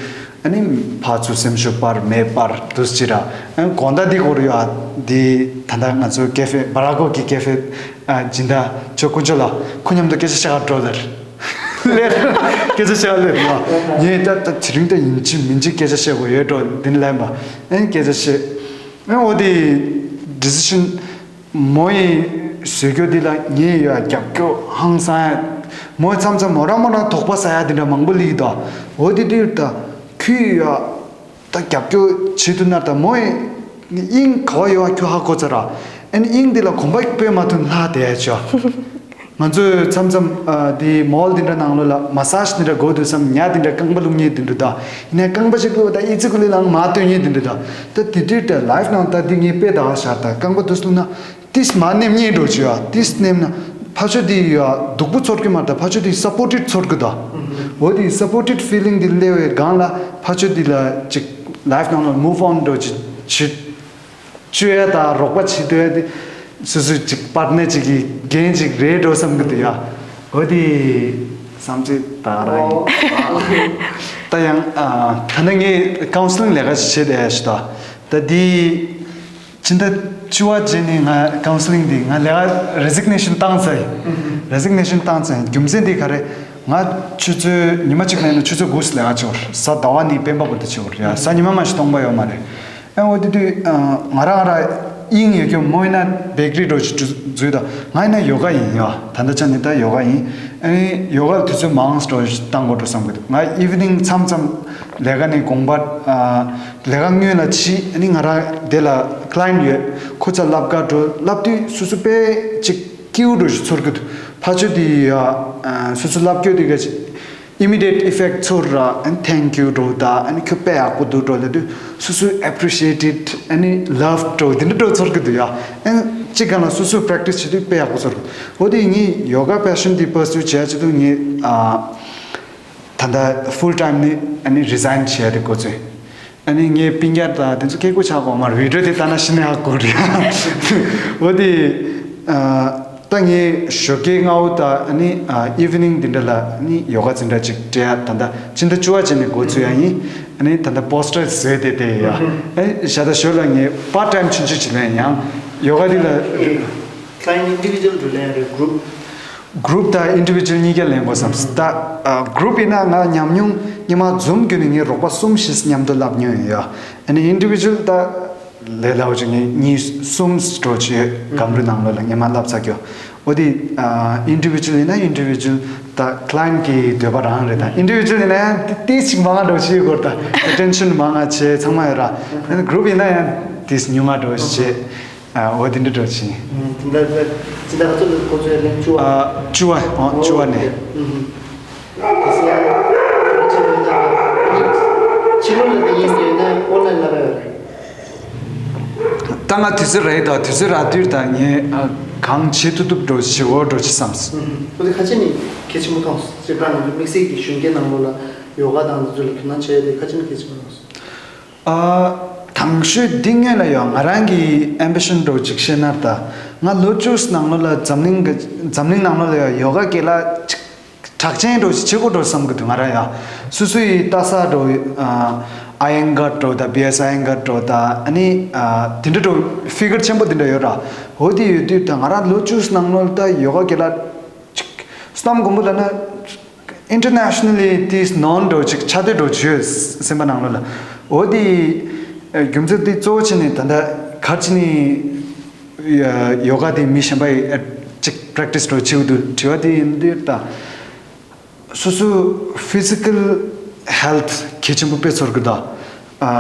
ཨ་ནི་ཕར་ཚུར་སེམས་ཤུགས་སྤར་མེད་སྤར་དུས་ཅི་ར། ཨ་ནི་དགོང་དག་འདི་སྐོར་ཡོད་ཨ། འདི་ད་ལྟ་ང་ཚོ་ཀེ་ཧྥེ་བ་ར་གོ་གི་ཀེ་ཧྥེ་ཨ་སྦྱིན་བདག་ཆོ་དཀོན་མཆོག་ལགས་ཁོ་མཉམ་དུ་སྐད་ཆ་བཤད་ག་འགྲོ་ལར། ལེར་སྐད་ཆ་བཤད་ག་ལེར་ཡོད། ངས་ད་ད་དེ་རིང་ད་ཡིན་གཅིག་མིན་གཅིག་སྐད་ཆ་བཤད་དགོས་ཡོད་འགྲོ་འདི་ནི་ལན་པ། ཨ་ནི་སྐད་ཆ་བཤད། ཨ་འོ་དེ་ཌི་སི་ཤན། མོ་ཡི་བཟོས་རྒྱུ་འདི་ལ་ངས་ཡ་རྒྱབ་སྐྱོར་ཧང་སང་ཡ། མོ་མཚམས་མཚམས་མོ་རང་མོ་རང་དོགས་པ་ཟ་ཡ་འདི་འདྲ་མང་པོ་ལིག་དོ། འོ་དེ་དུས་ད་ཁོས་ཡ་ད་རྒྱབ་སྐྱོར་བྱེད་ཐུབ་ན་ད་མོ་ཡི་དབྱིངས་ག་བ་ཡོད་བ་ཁྱོད་ཧ་གོ་ཚར་ར། ཨ་ནི་དབྱིངས་འདི་ལ་གོམ་པ་སྤོས་མ་ཐུབ་ལྷག་བསྡད་ཡ་ཆོ། ང་ཚོས་མཚམས་མཚམས་ཨ་དེ་མོལ་འདི་འདྲ་ནང་ལོགས་ལ་མ་སཱ་ཇི་འདི་འདྲ་དགོས་འདུག་བསམ་ཉ་འདི་འདྲ་རྐང་པ་བླུག་མཁན་འདི་འདྲ་དང་ཡིན་ནའི་རྐང་པ་ཞིག་བླུགས་ད་ཨི་ཙི་ཀུ་ལི་ལའང་མ་སྟོན་མཁན་འདི་འདྲ་དང་ད་དེ་དུས་ད་life་ནང་ད་འདི་ངས་དཔེ་ད་ག་ཤར་ད་རྐང་པ་དུས་བླུགས་ན་ཏིས་མ་ནེམ་མཁན་འགྲོ་ཅི་ཡ་ཏིས་ནེམ་ན་ཕ་ཆོས་འདི་ཡ་སྡུག་པོ་ཚོར་གི་མ་ད་ཕ་ཆོས་འདི་སབ་པོར་ཊེཌ་ཚོར་གི་ད་འོ་དེ་སབ་པོར་ཊེཌ་ཕི་ལིང་འདི་སླེབས་པའི་སྒང་ལ་ཕ་ཆོས་འདི་ལ་ཅིག་life་ནང་ལ་move on་འགྲོ་ཅི་ཅི། བཅོས་ཡ་དང་རོགས་པ་བྱེད་འདོད་ཡ་དེ་སོ་སོའི་ཅིག་པར་ནེ་ཅིག་གི་འགན་ཅིག་རེད་འགྲོ་བསམ་གི་འདུག་ཡ། འོ་དེ་བསམ་ཚུལ་ད་རང་ཡིན། ད་ཡང་ཨ་ད་ནི་ངས་ཀའུན་སི་ལིང་ལས་ཀ་ཞིག་བྱེད་བསྡད་ཡ་ཞིག་ད་ད་དེ་ཕྱི་ཟླ་བཅུ་བ་རྗེས་ནས་ང་ཀའུན་སི་ལིང་དེ་ང་ལས་ཀ་རེ་ཟི་ག་ནེ་ཤན་བཏང་ཚར་ཡིན། རེ་ཟི་ག་ནེ་ཤན་བཏང་ཚར་ཡིན་རྒྱུ་མཚན་དེ་ག་རེ། ང་ཆུ་ཚོད་ཉི་མ་གཅིག་ལ་ཡིན་ན་ཆུ་ཚོད་དགུ་ལ་ཡར་འབྱོར། གཟའ་ཟླ་བ་ནི་སྤེན་པ་བར་དུ་བྱེད་དགོས་རེད་ཡ། གཟའ་ཉི་མ་མ་ཞིག་སྟོང་པ་ཡོད་མ་རེད། ཨ་འོ་དེ་དུས་ང་རང་ང་རང་དབྱིངས་ཡོད་རྒྱུ་མོ་ཡིན་ན་བེག་རི་འགྲོ་ཞིག་འཛུལ་དང་། ང་ཡིན་ན་ཡོ་ག་ཡིན་ཡ། ད་ལྟ་ཆ་ནི་ད་ཡོ་ག་ཡིན། ཨ་ནི་ཡོ་ག་ལ་དུས་ཚོད་མང་སྤྲོ་བཏང་དགོས་འགྲོ་བསམ་གི་འདུག་ང་ཨི་ཝི་ནིང་མཚམས་མཚམས་ལས་ཀ་ནས་དགོངས་པ་ལས་ཀ་སྔོན་ལ་ཕྱིན། ཨ་ནི་ང་རང་དེ་ལ་ཀ་ལ་ཡན་ཊི་ཡོད། ཁོ་ཚ་ལབ་ག་འགྲོ་ལབ་དུས་སོ་སོ་དཔེ་ཅིག་སྐྱིད་པོ་འདྲ་ཞིག་ཚོར་གི་འདུག་ཕ་ཆོས་དེ་ཡ། སོ་སོ་ལབ་སྐྱོ་དེ་ག་ཅིག་immediate effect ཚོར་ར། and thank you འགྲོ་ད། and ཁྱོད་དཔེ་ཡག་པོ་འདུག་འགྲོ་ལབ་དུས་སོ་སོས་appreciated and loved འགྲོ་དེ་འདྲ་འགྲོ་ཚོར་གི་འདུག་ཡ། and གཅིག་ག་ལ་སོ་སོས་པ་རེག་ཊི་སི་བྱེད་དུས་དཔེ་ཡག་པོ་ཚོར་གི་འདུག་འོ་དེ་ངས་ཡོ་ག་པེ་ཤན་དེ་པར་སུ་བྱེད་ཡ་ཆེད་དུ་ངས་ད་ལྟ་ཕུལ་ཊའིམ་ནི་ཨ་ནི་རི་ཟའིན་བྱས་ཏེ་འགོ་ཚུགས། ཨ་ནི་ངའི་སྤུན་ཀྱག་དང་དེ་ཚོ་སྐད་ཆ་གོ་མར་བི་ཌི་ཡོ་དེ་ལྟ་ན་ཤི་ནས་ཧ་གོ་རེད། འོ་དེ་ད་ངས་ཞོགས་ཀའི་སྔ་པོ་དང་ཨ་ནི་ཨི་ཝི་ནིང་དེ་འདྲ་ལ་ཨ་ནི་ཡོ་ག་ཙི་འདྲ་ཅིག་སྤྲད་ཡ། ད་ལྟ་སྤྱི་ཟླ་བཅུ་པ་ཅན་ནས་འགོ་ཚུགས་ཡ་ཡིན། ཨ་ནི་ད་ལྟ་པོ་སི་ཊར་བཟོས་ཏེ་བསྡད་ཡ། ཨ་ནི་ཞག་ད་ཞོར་ལ་ངས་པར་ཊའིམ་ཆུང་ཆུང་ཅིག་ལེན་ཡང་ཡོ་ག་དེ་ལ། client individual འགྲོ་ལེན་རེད། group group དང་individual གཉིས་ཀ་ལེན་དགོས་བསམ། ད་group ཡིན་ན་ང་ཉམས་མྱོང་སྔོན་མ་Zoom བརྒྱུད་ནས་ངའི་རོགས་པ་གསུམ་བཞི་མཉམ་དུ་བསླབ་མྱོང་ཡོད་ཡ། ཨ་ནི་individual ད་ལས་སླ་པོ་ཅིག་ངས་གཉིས་གསུམ་འགྲོ་བྱས་སྒང་རུ་ནང་ལོགས་ལ་སྔོན་མ་བསླབ་ཚར་གྱི་ཡོད། འོ་དེ་individual ཡིན་ན་individual ད་client གི་འདོད་པ་རང་རེད། ད་individual ཡིན་ན་ཡང་ཏིས་ཅིག་མང་ང་འགྲོ་བྱེད་དགོས། ད་attention མང་ང་བྱེད་ཚང་མ་ཡོད་ར། ཨ་ནི་group ཡིན་ན་ཡང་ཏིས་ཉུང་ང་འགྲོ་བྱེད། ཨ་འོ་དེ་འདྲ་འགྲོ་ཕྱིན། དེ་འདྲ་ཟེར། སྤྱི་ཟླ་ག་ཚོད་ལ་ཁོ་ཚོའི་ལན་བཅུ་བ། ཨ་བཅུ་བ། ཨོ་བཅུ་བ་ནས། ཕྱི་ལོགས་ལ་དེ་ཡིན་ཟེར་ན་ཨོན་ལན་ལ་ར་ཡོད་རེད། ད་ང་དུས་ཚོད་རག་ཡོད། ད་དུས་ཚོད་རག་དུས་ད་ངས་ཨ་གང་བྱེད་ཐུབ་ཐུབ་འགྲོ་ཞིག་འོ་འགྲོ་ཅི་བསམས། ཨོ་དེ་ཁ་ཆེ་ནི་གལ་ཆེན་པོ་མཐོང་སོང་། སྤྱིར་བཏང་ང་ཚོ་དམིགས་བསལ་གྱི་གཞོན་སྐྱེས་ནང་ལོགས་ལ་ཡོ་ག་དང་དེ་ཚོ་ལ་དོ་སྣང་བྱས་ཏེ་ཁ་ཆེ་ནི་གལ་ཆེན་པོ་མཐོང་སོང་། ཨ། དང་ཤོས་འདི་སྔོན་ལ་ཡང་ང་རང་གི་ambition འདྲ་བོ་ཅིག་བཤད་ན། ད་ང་ལོ་བཅུ་ནང་ལོགས་ལ་འཛམ་གླིང་གི་འཛམ་གླིང་ནང་ལོགས་ལ་ཡང་ཡོ་ག་སྐོར་ལ་ཅིག་གྲགས་ཅན་འདྲ་བོ་ཅིག་བྱེད་དགོས་འདྲ་བསམ་གི་འདུག་ང་རང་ཡང་སོ་སོ་ཡི་ལྟ་ས་འདྲ་བོ་ཨ་ཨ་ཡན་གྷར་འདྲ་བོ་དང་བི་ཨེས་ཨ་ཡན་གྷར་འདྲ་བོ་དང་། ཨ་ནི་ཨ་དེ་འདྲ་འདྲ་བོ་figure ཆེན་པོ་དེ་འདྲ་ཡོད་ར། འོ་དེ་ཡོད་དུས་ད་ང་རང་ལོ་བཅུ་ནང་ལོགས་ལ་ད་ཡོ་ག་སྐོར་ལ་ཅིག་བསམ་དགོངས་པ་ལ་ན། Internationally this known འདྲ་བོ་ཅིག་ཆགས་བསྡད་འདྲ་བོ་ཅིག་ཡོད་སེམས་པ་ནང་ལོགས་ལ། འོ་དེ་རྒྱུ་མཚན་དེ་གཙོ་བོ་བྱས་ནས་ད་ལྟ་ག་རེ་བྱས་ནས་ཡོ་ག་དེ་མི་གཞན་པ་ཡིས་ཅིག་པ་རེག་ཊི་སི་འདྲ་བོ་བྱེད་ཀྱི་འདུག་དྲི་བ་དེ་ཡིན་དུས་ད། སོ་སོའི་physical health གལ་ཆེན་པོ་དཔེ་ཚོར་གི་འདུག་ཨ་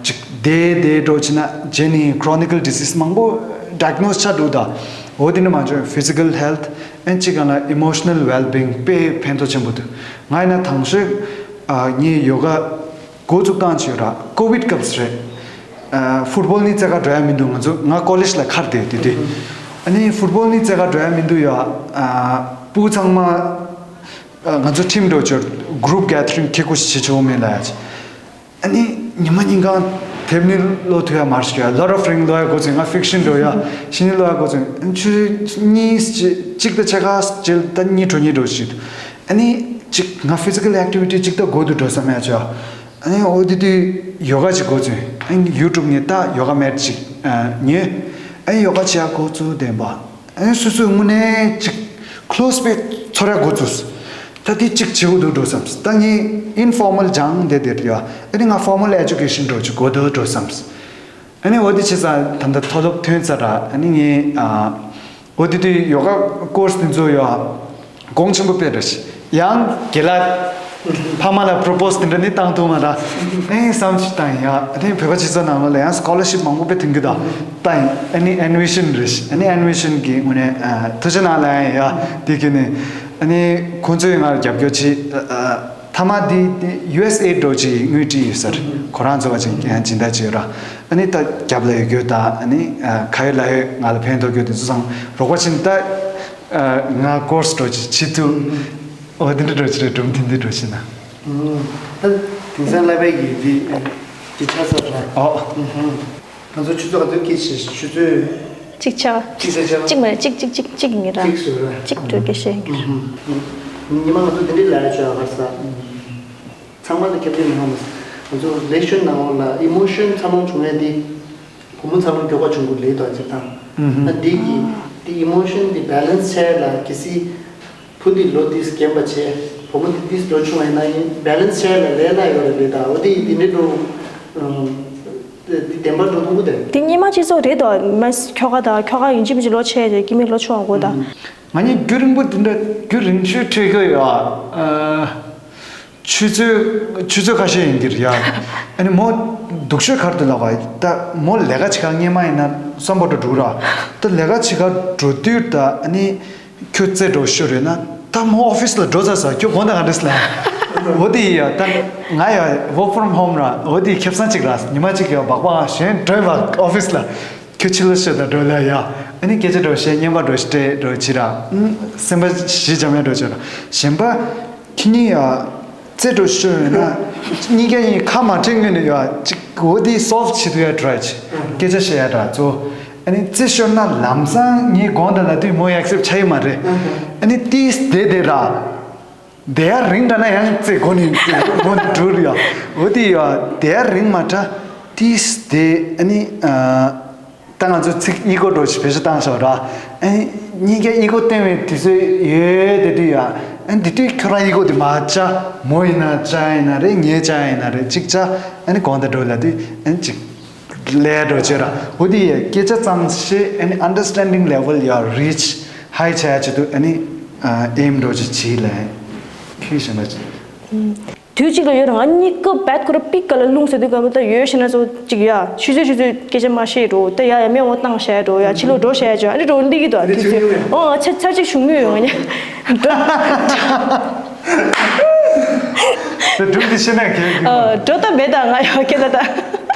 ཅིག་བསྡད་བསྡད་འགྲོ་བྱས་ན་རྗེས་ནས་chronic disease མང་པོ་diagnose ཆགས་འདུག་ད་འོ་དེ་འདྲ་མ་བྱུང་། physical health and གཅིག་ག་ལ་emotional well-being དཔེ་ཕན་ཐོགས་ཆེན་པོ་འདུག་ང་ཡིན་ན་དང་ཤོས་ཨ་ངས་ཡོ་ག་འགོ་བཙུགས་སྟངས་ཅིག་ཡོད་ར། ཀོ་ཝིཌ་སྐབས་སུ་རེད། ཨ་ཕུཊ་བོལ་ནི་རྩེད་ག་འགྲོ་ཡ་མི་འདུག་ང་ཚོ་ང་ཀོ་ལེཇ་ལ་ཁར་བསྡད་དེ་དུས། ཨ་ནི་ཕུཊ་བོལ་ནི་རྩེད་ག་འགྲོ་ཡ་མི་འདུག་ཡ། ཨ་ཕྲུ་གུ་ཚང་མ་ང་ཚོ་ཊིམ་འགྲོ་ཆོག group gathering ཁེ་ཁུ་ཞིག་བྱེད་ཆོག་མེད་ལ་ཡ། ཨ་ནི་ཉི་མ་ཉིན་གང་དེབ་ནི་ཀློག་ཐུབ་ཡ་མ་རེད་ཤག Lord of Ring ཀློག་ཡ་འགོ་ཚུགས། ང་ཕིག་ཤན་འགྲོ་ཡ། ཤི་ནི་ཀློག་ཡ་འགོ་ཚུགས། ཨ་ནི་ཆུ་གཉིས་གཅིག་དང་ཕྱེད་ཀ་རྗེས་ད་གཉིད་བྲོ་གཉིད་བྲོ་ཞིག་ཨ་ནི་གཅིག་ང་physical activity གཅིག་ད་དགོས་འདུག་འགྲོ་བསམ་ཡ་ཆོག་ཨ་ནི་འོ་དེ་དུས་ཡོ་ག་ཅིག་འགོ་ཚུགས། ཨ་ནི་YouTube ནས་ད་ཡོ་ག་མེཊ་ཅིག་ཉོས། ཨ་ནི་ཡོ་ག་བྱེད་ཡ་འགོ་ཚུགས་བསྡད་པ། ཨ་ནི་སོ་སོའི་དངོས་གནས་ཅིག་close དཔེ་ཚོར་ཡ་འགོ་ཚུགས། ད་དེ་ཅིག་བྱེད་དགོས་འདུག་འགྲོ་བསམས། ད་ངས་informal སྦྱངས་བསྡད་བསྡད་ཡ། ཨ་ནི་ང་formal education འགྲོ་ཅིག་དགོས་འདུག་འགྲོ་བསམས། ཨ་ནི་འོ་དེ་བྱས་ཙང་ད་ལྟ་མཐོ་སློབ་ཐོན་ཚར་ར། ཨ་ནི་ངས་ཨ་འོ་དེ་དུས་ཡོ་ག་ཀོར་སི་དེ་ཚོ་ཡ་གོང་ཆེན་པོ་དཔེ་རེད། ཡང་དགེ་ལགས་ཕ་མ་ལ་པོ་རོ་པོ་སི་དེ་འདྲ་ནི་བཏང་ཐུབ་མ་ར། ཨེ་བསམ་ཞིག་བཏང་ཡ། ཨ་ནི་བོད་པ་སྤྱི་ཚོགས་ནང་ལོགས་ལ་ཡང་སི་ཀོ་ལར་ཤིབ་མང་པོ་དཔེ་ཐོན་གི་འདུག་བཏང་ཡིན། ཨ་ནི་ཨེན་ཝི་ཤན་རེད། ཨ་ནི་ཨེན་ཝི་ཤན་གི་དངོས་གནས་ཨ་ཐུགས་རྗེ་གནང་ལ་ཡ། དེ་གི་ནི་ཨ་ནི་ཁོང་ཚོས་ང་ལ་རྒྱབ་སྐྱོར་བྱེད། ཨ་ཨ་མཐའ་མ་དེ་དེ་ཡུ་ཨེས་ཨེ་འདྲ་ཅིག་དངུལ་བྲིས་ཡོད་ས་རེད། ཁོ་རང་ཚོ་བ་ཅིག་ཡང་སྦྱིན་བདག་བྱས་ཡོད་ར། ཨ་ནི་ད་རྒྱབ་ལ་ཡོད་རྒྱུ་དང་ཨ་ནི་ཨ་ཁ་ཡོད་ལག་ཡོད་ང་ལ་ཕན་ཐོགས་རྒྱུ་དེ་ཚོ་ཚང་རོགས་པ་བྱས་ནས་ད་ཨ་ང་ཀོར་སི་འདྲ་ཅིག་བྱེད་ཐུབ། འོ་དེ་འདྲ་འདྲ་ཅིག་རེད། སྒྲུང་དེ་འདྲ་འདྲ་ཅིག་ན། ད་དེང་སང་བསླབ་པའི་གི་དེ་དེ་ཆགས་ཚར་ར། ཨོ། ང་ཚོ་ཆུ་ཚོད་ག་ཚོད་སྐྱེལ་བྱས། ཆུ་ཚོད་གཅིག་ཆགས། གཅིག་ཆགས། གཅིག་མ་རེད། གཅིག་གཅིག་གཅིག་གཅིག་ཡིན་ར། གཅིག་བཟོས་ར། གཅིག་འགྲོ་སྐད་བཤད་ཡིན། ཉི་མ་ང་ཚོ་དེ་འདྲའི་ལ་ཡ་ཆོག་ཨ་གར་ས། ཚང་མ་ལ་ཁྱབ་ཆེ་མི་ཧང་མ། ང་ཚོ་ལེགས་ཤོད་ནང་ལོགས་ལ་ཨི་མོ་ཤན་འཚར་ལོངས་བྱུང་ཡ་དེ། སྒོར་མོ་འཚར་ལོངས་མགྱོགས་པ་བྱུང་དགོས་ལེགས་དོ་ཅེས་དང་། ཨ་འདི་གི་དེ་ཨི་མོ་ཤན་དེ་བེ་ལེན་སི་བྱས་ལ་གལ་སྲིད་བུ་དེ་ལོ་དེ་རྒན་པ་བྱས། བུ་མོ་འདི་ཏིས་འགྲོ་བྱུང་བ་ཡིན་ན་ཡིན་བེ་ལན་སི་བྱས་ལ་ལས་སླ་ཡོད་རེད་ད། འོ་དེ་ཡིན་དེ་འདྲའི་འགྲོ་དེ་བདེན་པར་འགྲོ་ཐུབ་ཀྱི་དེ། དེ་སྔོན་མ་སྤྱི་ཚོགས་རེད་དོ། མ་ཁྱོ་ག་དང་ཁྱོ་ག་ཡིན་གཅིག་མིན་གཅིག་ལོ་ཆེ་རེད། ཀི་མི་ལོ་ཆུང་བ་གོ་ད། ང་གཉིས་རྒྱུན་རིང་པོ་འདི་འདྲ་རྒྱུན་རིང་ཤོས་འཕྲད་གི་ཡོད་ཨ། ཆུ་ཚོད་ཆུ་ཚོད་ཁ་ཤས་ཡིན་གྱི་རེད་ཡ། ཨ་ནི་མོ་སྡུག་ཤོས་ག་རེ་འདུག་ལབ་པ་ད་མོ་ལས་ཀ་བྱེད་གར་སྔོན་མ་ཡིན་ན་སམ་བྷོ་ཊ་འགྲོ་ར། ད་ལས་ཀ་བྱེད་གར་འགྲོ་དུས་ད་ཨ་ནི་ཁྱོད་རྩེད་འགྲོ་ཤོར་རེད་ན་ད་མོ་ཨོ་ཕི་སི་ལ་འགྲོ་ཚར་ས་ཁྱོད་དགོངས་དག་ག་འདྲས་ལ། འོ་དེ་ཡིན་ཡ། ད་ང་ཡ་work from home ར། འོ་དེ་ཁེ་བཟང་གཅིག་ར། ཉི་མ་གཅིག་ཡ་སྦག་སྦག་གཞན་འགྲོ་བ་ཨོ་ཕི་སི་ལ། ཁྱོད་ཕྱི་ལོགས་ཤོད་དང་འགྲོ་ལ་ཡ། ཨ་ནི་སྐད་ཆ་འགྲོ་བཤད་སྙན་པ་འགྲོ་སྤྲད་འགྲོ་བྱེད་ར། ཨུམ། སེམས་པ་ཞི་འཇམ་ཡ་འགྲོ་བྱེད་ར། གཞན་པ་ཁྱེད་གཉིས་ཡ་རྩེད་འགྲོ་ཤོད་ཡོད་ན་གཉིས་ཀ་གཉིས་ཁ་མ་བྲལ་སྔོན་ནས་ཡ་ཅིག་འོ་དེ་སོལ་བ་བྱེད་ཐུབ་ཡ་ཊ་རའི་བྱེད། སྐད་ཆ་བཤད་ཡ་ར་གཙོ། ཨ་ནི་རྩེད་ཤོར་ན་ལམ་སང་ངའི་དགོངས་དག་ལ་དུས་མོ་ཨེག་སེབ་བྱ་ཡི་མ་རེད། ཨ་ནི་ཏིས་བསྡད་བསྡད་ར། དེ་ཡར་རིང་དྲགས་ན་ཡང་རྩེད་དགོས་ནི་རྩེད་དགོས་ནི་འགྲུར་ཡ། འོ་དེ་ཡ་དེ་ཡར་རིང་མ་དྲགས་ཏིས་དེ་ཨ་ནི་ཨ། ད་ང་ཚོ་ཚིག་གཉིས་སྐོར་འགྲོ་ཞིག་བེད་སྤྱོད་བཏང་ཤོག་ར། ཨ་ནི་གཉིས་ཀ་གཉིས་སྐོར་བསྟན་པའི་དུས་ཚོད་ཡོད་དེ་དུས་ཡ། ཨ་ནི་དེ་དུས་ཁྱོད་རང་གཉིས་སྐོར་དེ་མ་བྱ། མོ་ཡིན་ན་བྱ་ཡིན་ན་རེད། ངའི་བྱ་ཡིན་ན་རེད། གཅིག་བྱ། ཨ་ནི་དགོངས་དག་འགྲོ་ལ་དུས་ཨ་ནི་གཅིག་ལས་འགྲོ་བྱེད་ར། འོ་དེ་ཡ་སྐད་ཆ་ཙམ་ཞིག་ཨ་ནི་understanding level ཡ་reach high བྱ་ཡ་ཆེད་དུ་ཨ་ནི་ཨེམ་འགྲོ་ཅིག་བྱེད་ལ། ཁྱི་ཞེ་ན་ཅིག་དུས་གཅིག་ལ་ཡོད་རང་གཉིས་ཀ་བད་ཁོ་ར་པིག་ག་ལ་རླུང་ཟེར་དུས་ག་མོ་ད་ཡོད་ཤེ་ན་ཚོ་གཅིག་ཡ་ཆུ་ཚོད་ཆུ་ཚོད་སྐད་ཆ་མ་བཤད་འགྲོ་ད་ཡ་ཡ་མེ་འོ་བཏང་བཤད་འགྲོ་ཡ་ཕྱི་ལོགས་འགྲོ་བཤད་ཅོ་ཨ་ནི་འགྲོ་འདི་གི་དོ་དུས་ཚོད་འོ་ང་ཚར་ཚར་གཅིག་བྱུང་མྱོང་ཡོད་ང་གཉིས་འགྲོ། ད་སྒྲུང་འདི་ཤེས་ན་གལ་གི་མ། འགྲོ་ད་མེད་ད་ང་ཡ་སྐད་ད་ད།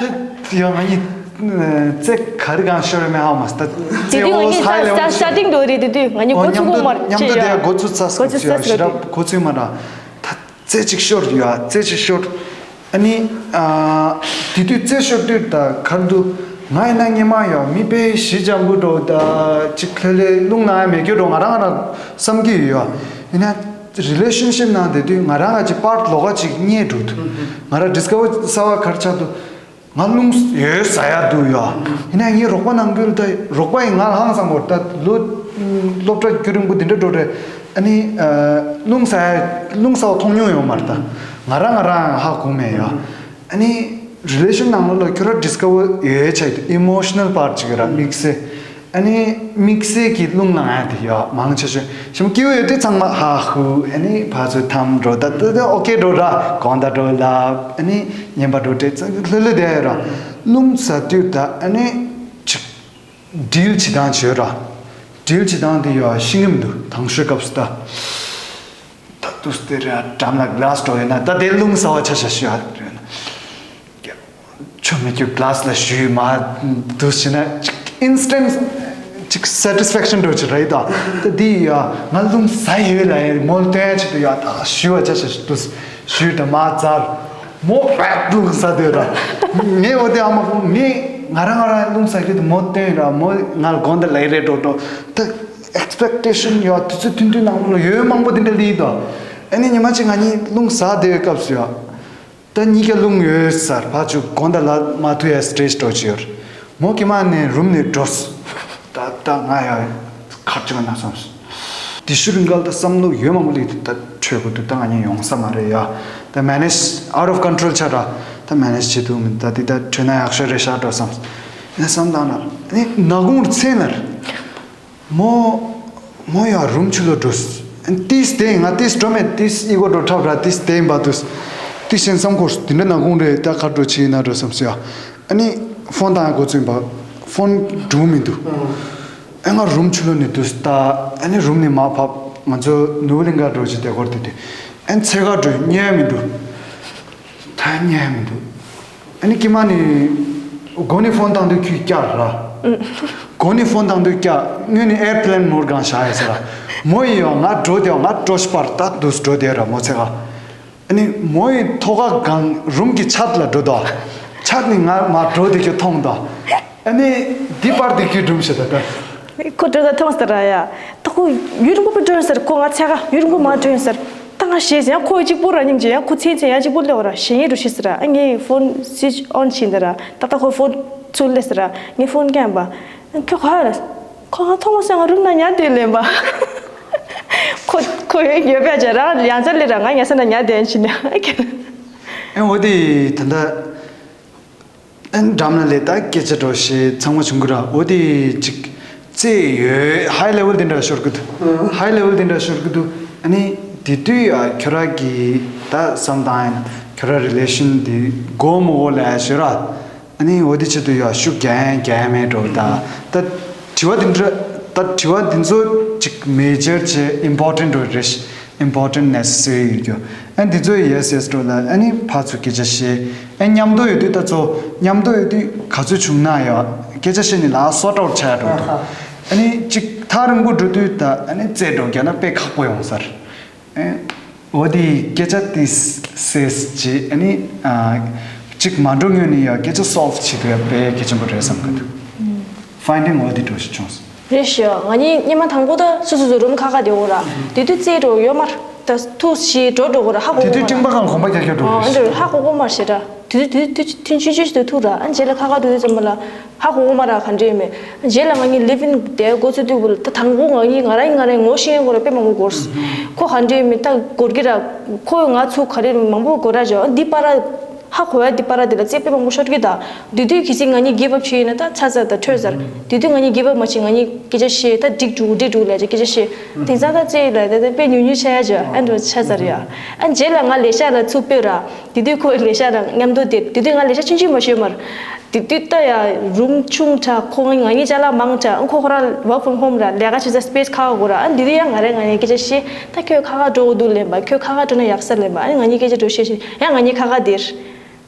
ད་ཡ་ང་གཉིས་རྩེད་ག་རེ་གང་ཤོར་མེད་ཧ་མ་ད་དེ་དུས་ང་གཉིས་ས་ས་སྟིང་འགྲོ་རེད་དེ་དུས་ང་གཉིས་འགོ་ཚུགས་གོ་མར་ཆེ་ཡ་འགོ་ཚུགས་ཚ་སྐབས་ཤོར་ཞི་རབ་འགོ་ཚུགས་མ་ར། ད་རྩེ་གཅིག་ཤོར་ཡ་རྩེ་གཅིག་ཤོར། ཨ་ནི་ཨ། དེ་དུས་རྩེ་ཤོར་དུས་ད་གར་འདུག་ང་ཡིན་ན་སྔོན་མ་ཡ་མི་དཔེ་ཞི་འཇམ་པོ་འགྲོ་ད་ཅིག་ལྷོད་ལྷོད་རླུང་ན་ཡ་མེད་རྒྱུ་འགྲོ་ང་རང་ང་རང་བསམ་གྱི་ཡོད་ཡ། ཡིན་ན་relationship ནང་བསྡད་དུས་ང་རང་ང་ཅིག་པར་ལོགས་ཀ་ཅིག་རྙེད་འགྲོ་འདུག་ང་རང་discover གསར་བ་གར་ཆགས་འདུག་ང་རླུང་ཡོད་ཟ་ཡ་འདུག་ཡ། ཡིན་ན་ངའི་རོགས་པ་ནང་ཁུལ་ད་རོགས་པ་ཡིན་ང་ཧང་སང་པོ་ད་ལོ་སློབ་གྲྭ་རྒྱུན་རིང་པོ་འདི་འདྲ་འགྲོ་རེད། ཨ་ནི་རླུང་ཟ་ཡ་རླུང་ཟ་བ་མཐོང་མྱོང་ཡོད་མ་རེད་ད། ང་རང་ང་རང་ཧ་གོ་མེད་ཡ། ཨ་ནི་relation ནང་ལོགས་ལ་ཁྱོད་ར་discover ཡོད་ཆ་ཡི་འདུག emotional part ཅིག་ཡོད་ར་དམིགས་བསལ། ཨ་ནི་དམིགས་བསལ་གྱི་རླུང་ལངས་ཡ་དེ་ཡོད་མང་ཆེ་ཤོས་ཞིམ་སྐྱིད་པོ་ཡོད་དུས་ཚང་མ་ཧ་ཧུ་ཨ་ནི་ཕར་ཚུར་འཐམ་འགྲོ་ད་ད་ད་ཨོ་ཀེ་འགྲོ་ར་དགོང་དག་འགྲོ་ལ་ཨ་ནི་ཉན་པ་འགྲོ་བྲེལ་ཚ་ལྷོད་ལྷོད་བསྡད་ཡོད་ར། རླུང་ཟ་དུས་ད་ཨ་ནི་ཅིག་drill བྱེད་སྟངས་བྱོས་ར། drill བྱེད་སྟངས་དེ་ཡོད་ཤེས་ཀྱི་མི་འདུག་དང་ཤོས་སྐབས་སུ་ད་ད་དུས་དེ་ར་འགྲམ་ལ་glass འགྲོ་ཡོད་ན་ད་དེ་རླུང་ཟ་བ་ཆ་ཆ་ཤོད་ཨ་རེད་ན། ཆོ་མི་ཁྱོད་glass ལ་ཞུས་མ་འདུག་ཟེར་ན་ཅིག་instant ཅིག་satisfaction འགྲོ་ཅིག་རེད་ད། ད་འདི་ཡ་ང་རླུང་ཟ་ཡོད་ལ་ཡ་མོལ་སྟོན་ཡ་ཆེད་དུ་ཡ་ད་ཞུ་བ་ཆ་ཆ་འདུག་ཞུས་ད་མ་ཚར་མོ་བད་རླུང་ཟ་དེ་ར་ངས་འོ་དེ་ཨ་མ་ཁོང་ངས་ང་རང་ང་རང་རླུང་ཟ་གི་དུ་མོ་སྟོན་ར་མོ་ང་ལ་དགོང་དག་ལ་ཡི་རེད་འགྲོ་འགྲོ་ད་expectation ཡ་དུས་ཚོད་ཐུང་ཐུང་ནང་ལོ་ཡོད་མང་པོ་དེ་འདྲ་ལི་ད་ཨ་ནི་ཉི་མ་གཅིག་ང་གཉིས་རླུང་ཟ་དེ་བའི་སྐབས་སུ་ཡ། ད་གཉིས་ཀ་རླུང་ཡོད་ཟེར་ཕར་ཚུར་དགོང་དག་ལ་མ་ཐུག་ཡ་སི་ཊེ་ཇི་འགྲོ་ཅི་ཡོད། མོ་ཀྱི་མ་ནས་རུམ་ནས་འགྲོ། ད་ད་ང་ཡ་ཁར་ཅིག་ན་བསམ་སོང་། དེ་ཤུ་རིང་གལ་ད་བསམ་བློ་ཡོད་མང་པོ་ལི་ད་འཕྲོད་དགོས་འདུག་ད་ང་གཉིས་ཡོང་ས་མ་རེད་ཡ། ད་manage out of control ཆགས་ར། ད་manage བྱེད་ཐུབ་མི་ད་དེ་ད་འཕྲོད་ན་ཡག་ཤོས་རེད་ཤག་འགྲོ་བསམ། ཡིན་ན་བསམ་སྟངས་ན་ནི་ནག་ཁུང་རུ་ཚེ་ན་རེད། མོ། མོ་ཡང་རུམ་ཕྱི་ལོགས་འགྲོ། ཏིས་དེ་ང་ཏིས་འགྲོ་མེད་ཏིས་ཨི་གོ་འགྲོ་འཁྲབ་ར་ཏིས་དེ་ཡིན་པ་འདུག་ཏིས་ཤེན་བསམ་ཁོར་དེ་འདྲ་ནག་ཁུང་རེད་ད་ག་འགྲོ་ཆི་ཡིན་ན་འགྲོ་བསམ་སོ་ཡ། ཨ་ནི་ཕོན་བཏང་ཡ་འགོ་ཚུགས་ཡིན་པ། ཕོན་འགྲོ་མི་འདུག་ཨ་ང་རུམ་ཕྱི་ལོགས་ནས་འདུག་ད་ཨ་ནི་རུམ་ནས་མར་ཕབ་ང་ཚོ་ནུབ་གླིང་ག་འགྲོ་ཅི་དེ་སྐོར་དེ་དུས་ཨ་ནི་ཚེ་ག་འགྲོ་རྙེད་མི་འདུག་ད་རྙེད་མི་འདུག་ཨ་ནི་ཀྱེ་མ་ནི་སྒོ་ནས་ཕོན་བཏང་དུས་ཁྱོད་བསྐྱར་ར། སྒོ་ནས་ཕོན་བཏང་དུས་བསྐྱར་སྔོན་ནས་airplane mode སྒང་བཞག་ཡོད་ཟེར་ར། མོ་ཡིས་ཡང་ང་འགྲོ་དེ་ང་འགྲོ་ཤི་པར་ད་འདུག་འགྲོ་དེ་ར་མོ་ཚེ་ག་ཨ་ནི་མོ་ཡི་ཐོག་ཁ་སྒང་རུམ་གྱི་ཆད་ལ་འགྲོ་དོ། ཆད་ནི་ང་མ་འགྲོ་དེ་ཁྱོད་མཐོང་དོ། ཨ་ནི་འདི་པར་དེ་ཁྱོད་སྒྲུང་བཤད་ད་ད། ཁོ་འགྲོ་ད་མཐོང་ཟེར་ར་ཡ། ད་ཁོ་ཡུན་རིང་པོ་མི་འགྲོ་ཟེར་ཁོ་ང་ཚེ་ག་ཡུན་རིང་པོ་མ་འགྲོ་ཟེར། ད་ང་ཞེས་ཡང་ཁོ་གཅིག་པུ་ར་སྙིང་རྗེ་ཡང་ཁོ་ཚེ་ཚེ་ཡང་གཅིག་པུ་ལེ་བ་ར་ཞེ་ཡིན་འགྲོ་ཤི་ཟེར་ར་ཨ་ངའི་ཕོན་སུའིཆ་ཨོན་བྱིན་ད་ར་ད་ལྟ་ཁོ་ཕོན་ཚུར་ལེ་ཟེར་ར་ངའི་ཕོན་སྐྱམ་པ། ཁྱོད་ག་ར། ཁོ་ང་མཐོང་མ་སོང་ང་རུམ་ན་ཉལ་དེ་ལེན་པ། ཁོ་ ཁོ་ཡོད་ཡོད་པས་ཅེ་རང་ཡང་ཚ་ལེ་ར་ང་ཉལ་ས་ན་ཉལ་བསྡད་ཕྱིན་ནས། ཨེ་འོ་དེ་ད་ལྟ་ཨེ་འགྲམ་ལ་ལས་ད་སྐད་ཆ་འགྲོ་ཞེས་ཚང་མ་བྱུང་གི་ར། འོ་དེ་ཅིག་རྩེ་ཡོད། ཧའི་ལེ་ཝལ་དེ་འདྲ་ཤོར་གི་འདུག་ཧའི་ལེ་ཝལ་དེ་འདྲ་ཤོར་གི་འདུག་ཨ་ནི་དེ་དུས་ཡ་ཁྱོད་ར་གི་ད་བསམ་སྟངས་ཡིན་ན་ཁྱོད་ར་རི་ལེ་ཤན་དེ་གོ་མོ་གོ་ལ་ཤོར་ར། ཨ་ནི་འོ་དེ་ཆེད་དུ་ཡ་ཤུགས་རྒྱག་ཡ་རྒྱག་ཡ་མེད་འགྲོ་ད། ད་དྲི་བ་དེ་འདྲ། ད་དྲི་བ་དེ་ཚོ་ཅིག་མེ་ཇར་ཅིག་ཨིམ་པོར་ཊེན་ཊི་འགྲོ་རེད། ཨིམ་པོར་ཊེན་ཊི་ནེ་སེ་སི་རི་ཡོད་རྒྱུ། ཨ་ནི་དེ་ཚོ་ཡེ་སི་ཡེ་སི་འགྲོ་ལ། ཨ་ནི་ཕར་ཚུར་སྐད་ཆ་བཤད། ཨ་མཉམ་དུ་ཡོད་དུས་ད་ཚོ་མཉམ་དུ་ཡོད་དུས་ག་ཚོད་བྱུང་ན་ཡ་སྐད་ཆ་བཤད་ནས་ལ་སོར་ཊི་ཨའུཊ་ཆགས་འགྲོ་འདུག་ཨ་ནི་ཅིག་ཐག་རིང་པོ་འགྲོ་དུས་ད་ཨ་ནི་རྩེ་འགྲོ་རྒྱག་ན་དཔེ་ཁག་པོ་ཡོང་ས་རེད། ཨེ། འོ་དེ་སྐད་ཆ་དེ་སེས་ཅི་ཨ་ནི་ཨ་ཅིག་མ་འགྲོ་སྔོན་ནས་ཡ་སྐད་ཆ་སོལ་བ་བྱེད་དུས་ཡ་དཔེ་གལ་ཆེན་པོ་རེད་བསམ་གི་འདུག་ཕའིན་ཌིང་འོ་དེ་འགྲོ་ཞིག་བྱུང་སོང་། རེད་ཤག་ང་གཉིས་སྔོན་མ་དང་པོ་ད་སོ་སོ་སོ་རུམ་ཁ་ཁ་བསྡད་འོ་ར། དེ་དུས་རྩེ་འགྲོ་ཡོད་མ་རེད། ད་ཐུག་ཞིག་འགྲོ་འགྲོ་གོ་ར། ཧ་གོ་དེ་གོ་དུས་མ་ཊིང་རེད། པ་གང་གོམ་པ་རྒྱག་རྒྱག་འགྲོ་ཨ་གི་འདྲ་ཧ་གོ་གོ་མ་རེད་ཤག་ར། དེ་དུས་དེ་དུས་ཐུན་ཆུང་ཆུང་ཞིག་ཏུ་ཐུག་ར། ཨ་རྗེས་ལ་ཁ་ཁ་འགྲོ་དུས་ཙམ་པ་ལ། ཧ་གོ་གོ་མ་ར་ག་འདྲ་ཡིན་མེད། རྗེས་ལ་ང་གཉིས་ལིབ་ཨིན་དེ་འགོ་ཚུགས་དུས་བུ་ལ་ད་དང་པོ་ང་གཉིས་ང་རང་ང་རང་ངོ་ཤེས་མཁན་སྐོར་དཔེ་མང་པོ་འགོར། ཁོ་ག་འདྲ་ཡིན་མེད་ད་འགོར་གི་ར། ཁོ་ང་ཚོ་ག་རེ་མང་པོ་འགོར་ར་བྱ་འདི་པ་ར། ཧ་གོ་ཡ་འདི་པ་ར་འདི་ལ་རྩེ་དཔེ་མང་པོ་ཤོར་གི་ད། དེ་དུས་གལ་སྲིད་ང་གཉིས་གིབ་ཨབ་བྱས་ཡིན་ན་ད་ཚར་ཚར་ད་འཕྲོད་ཚར། དེ་དུས་ང་གཉིས་གིབ་ཨབ་མ་བྱས་ང་གཉིས་སྐད་ཆ་བཤད་ད་འགྲིག་འགྲོ་འགྲིག་འགྲོ་ལས་ཀྱི་སྐད་ཆ་བཤད། དེང་སང་ད་རྩེ་ལ་ད་ད་དཔེ་ཉུང་ཉུང་ཆགས་ཡ་བྱ་ཨ་འགྲོ་ཆགས་ཚར་ཡ། ཨ་རྗེས་ལ་ང་ལས་ཤག་ལ་ཚུར་སྤོས་ར། དེ་དུས་ཁོ་ལས་ཤག་ར་མཉམ་དུ་དེ་དེ་དུས་ང་ལས་ཤག་ཆུང་ཆུང་མ་ཤོད་མར། དེ་དུས་ད་ཡ་རུམ་ཆུང་དྲགས་ཁོ་ང་ང་གཉིས་ཅ་ལག་མང་དྲགས་ཨ་ཁོ་ཁོ་ར་work from home ར་ལས་ཀ་བྱེད་ས་སི་པེ་སི་ཁག་གོ་ར། ཨ་དེ་དུས་ཡ་ང་རེ་ང་རེ་སྐད་ཆ་བཤད་ད་ཁྱོད་ཁ་ཁ་འགྲོ་འདུག་ལེན་པ་ཁྱོད་ཁ་ཁ་འགྲོ་ན་ཡག་ས་ལེན་པ་ཨ་ང་གཉིས་སྐད་ཆ་འགྲོ་བཤད་བཤད་ཡ་ང་གཉིས་ཁ་ཁ་དེར།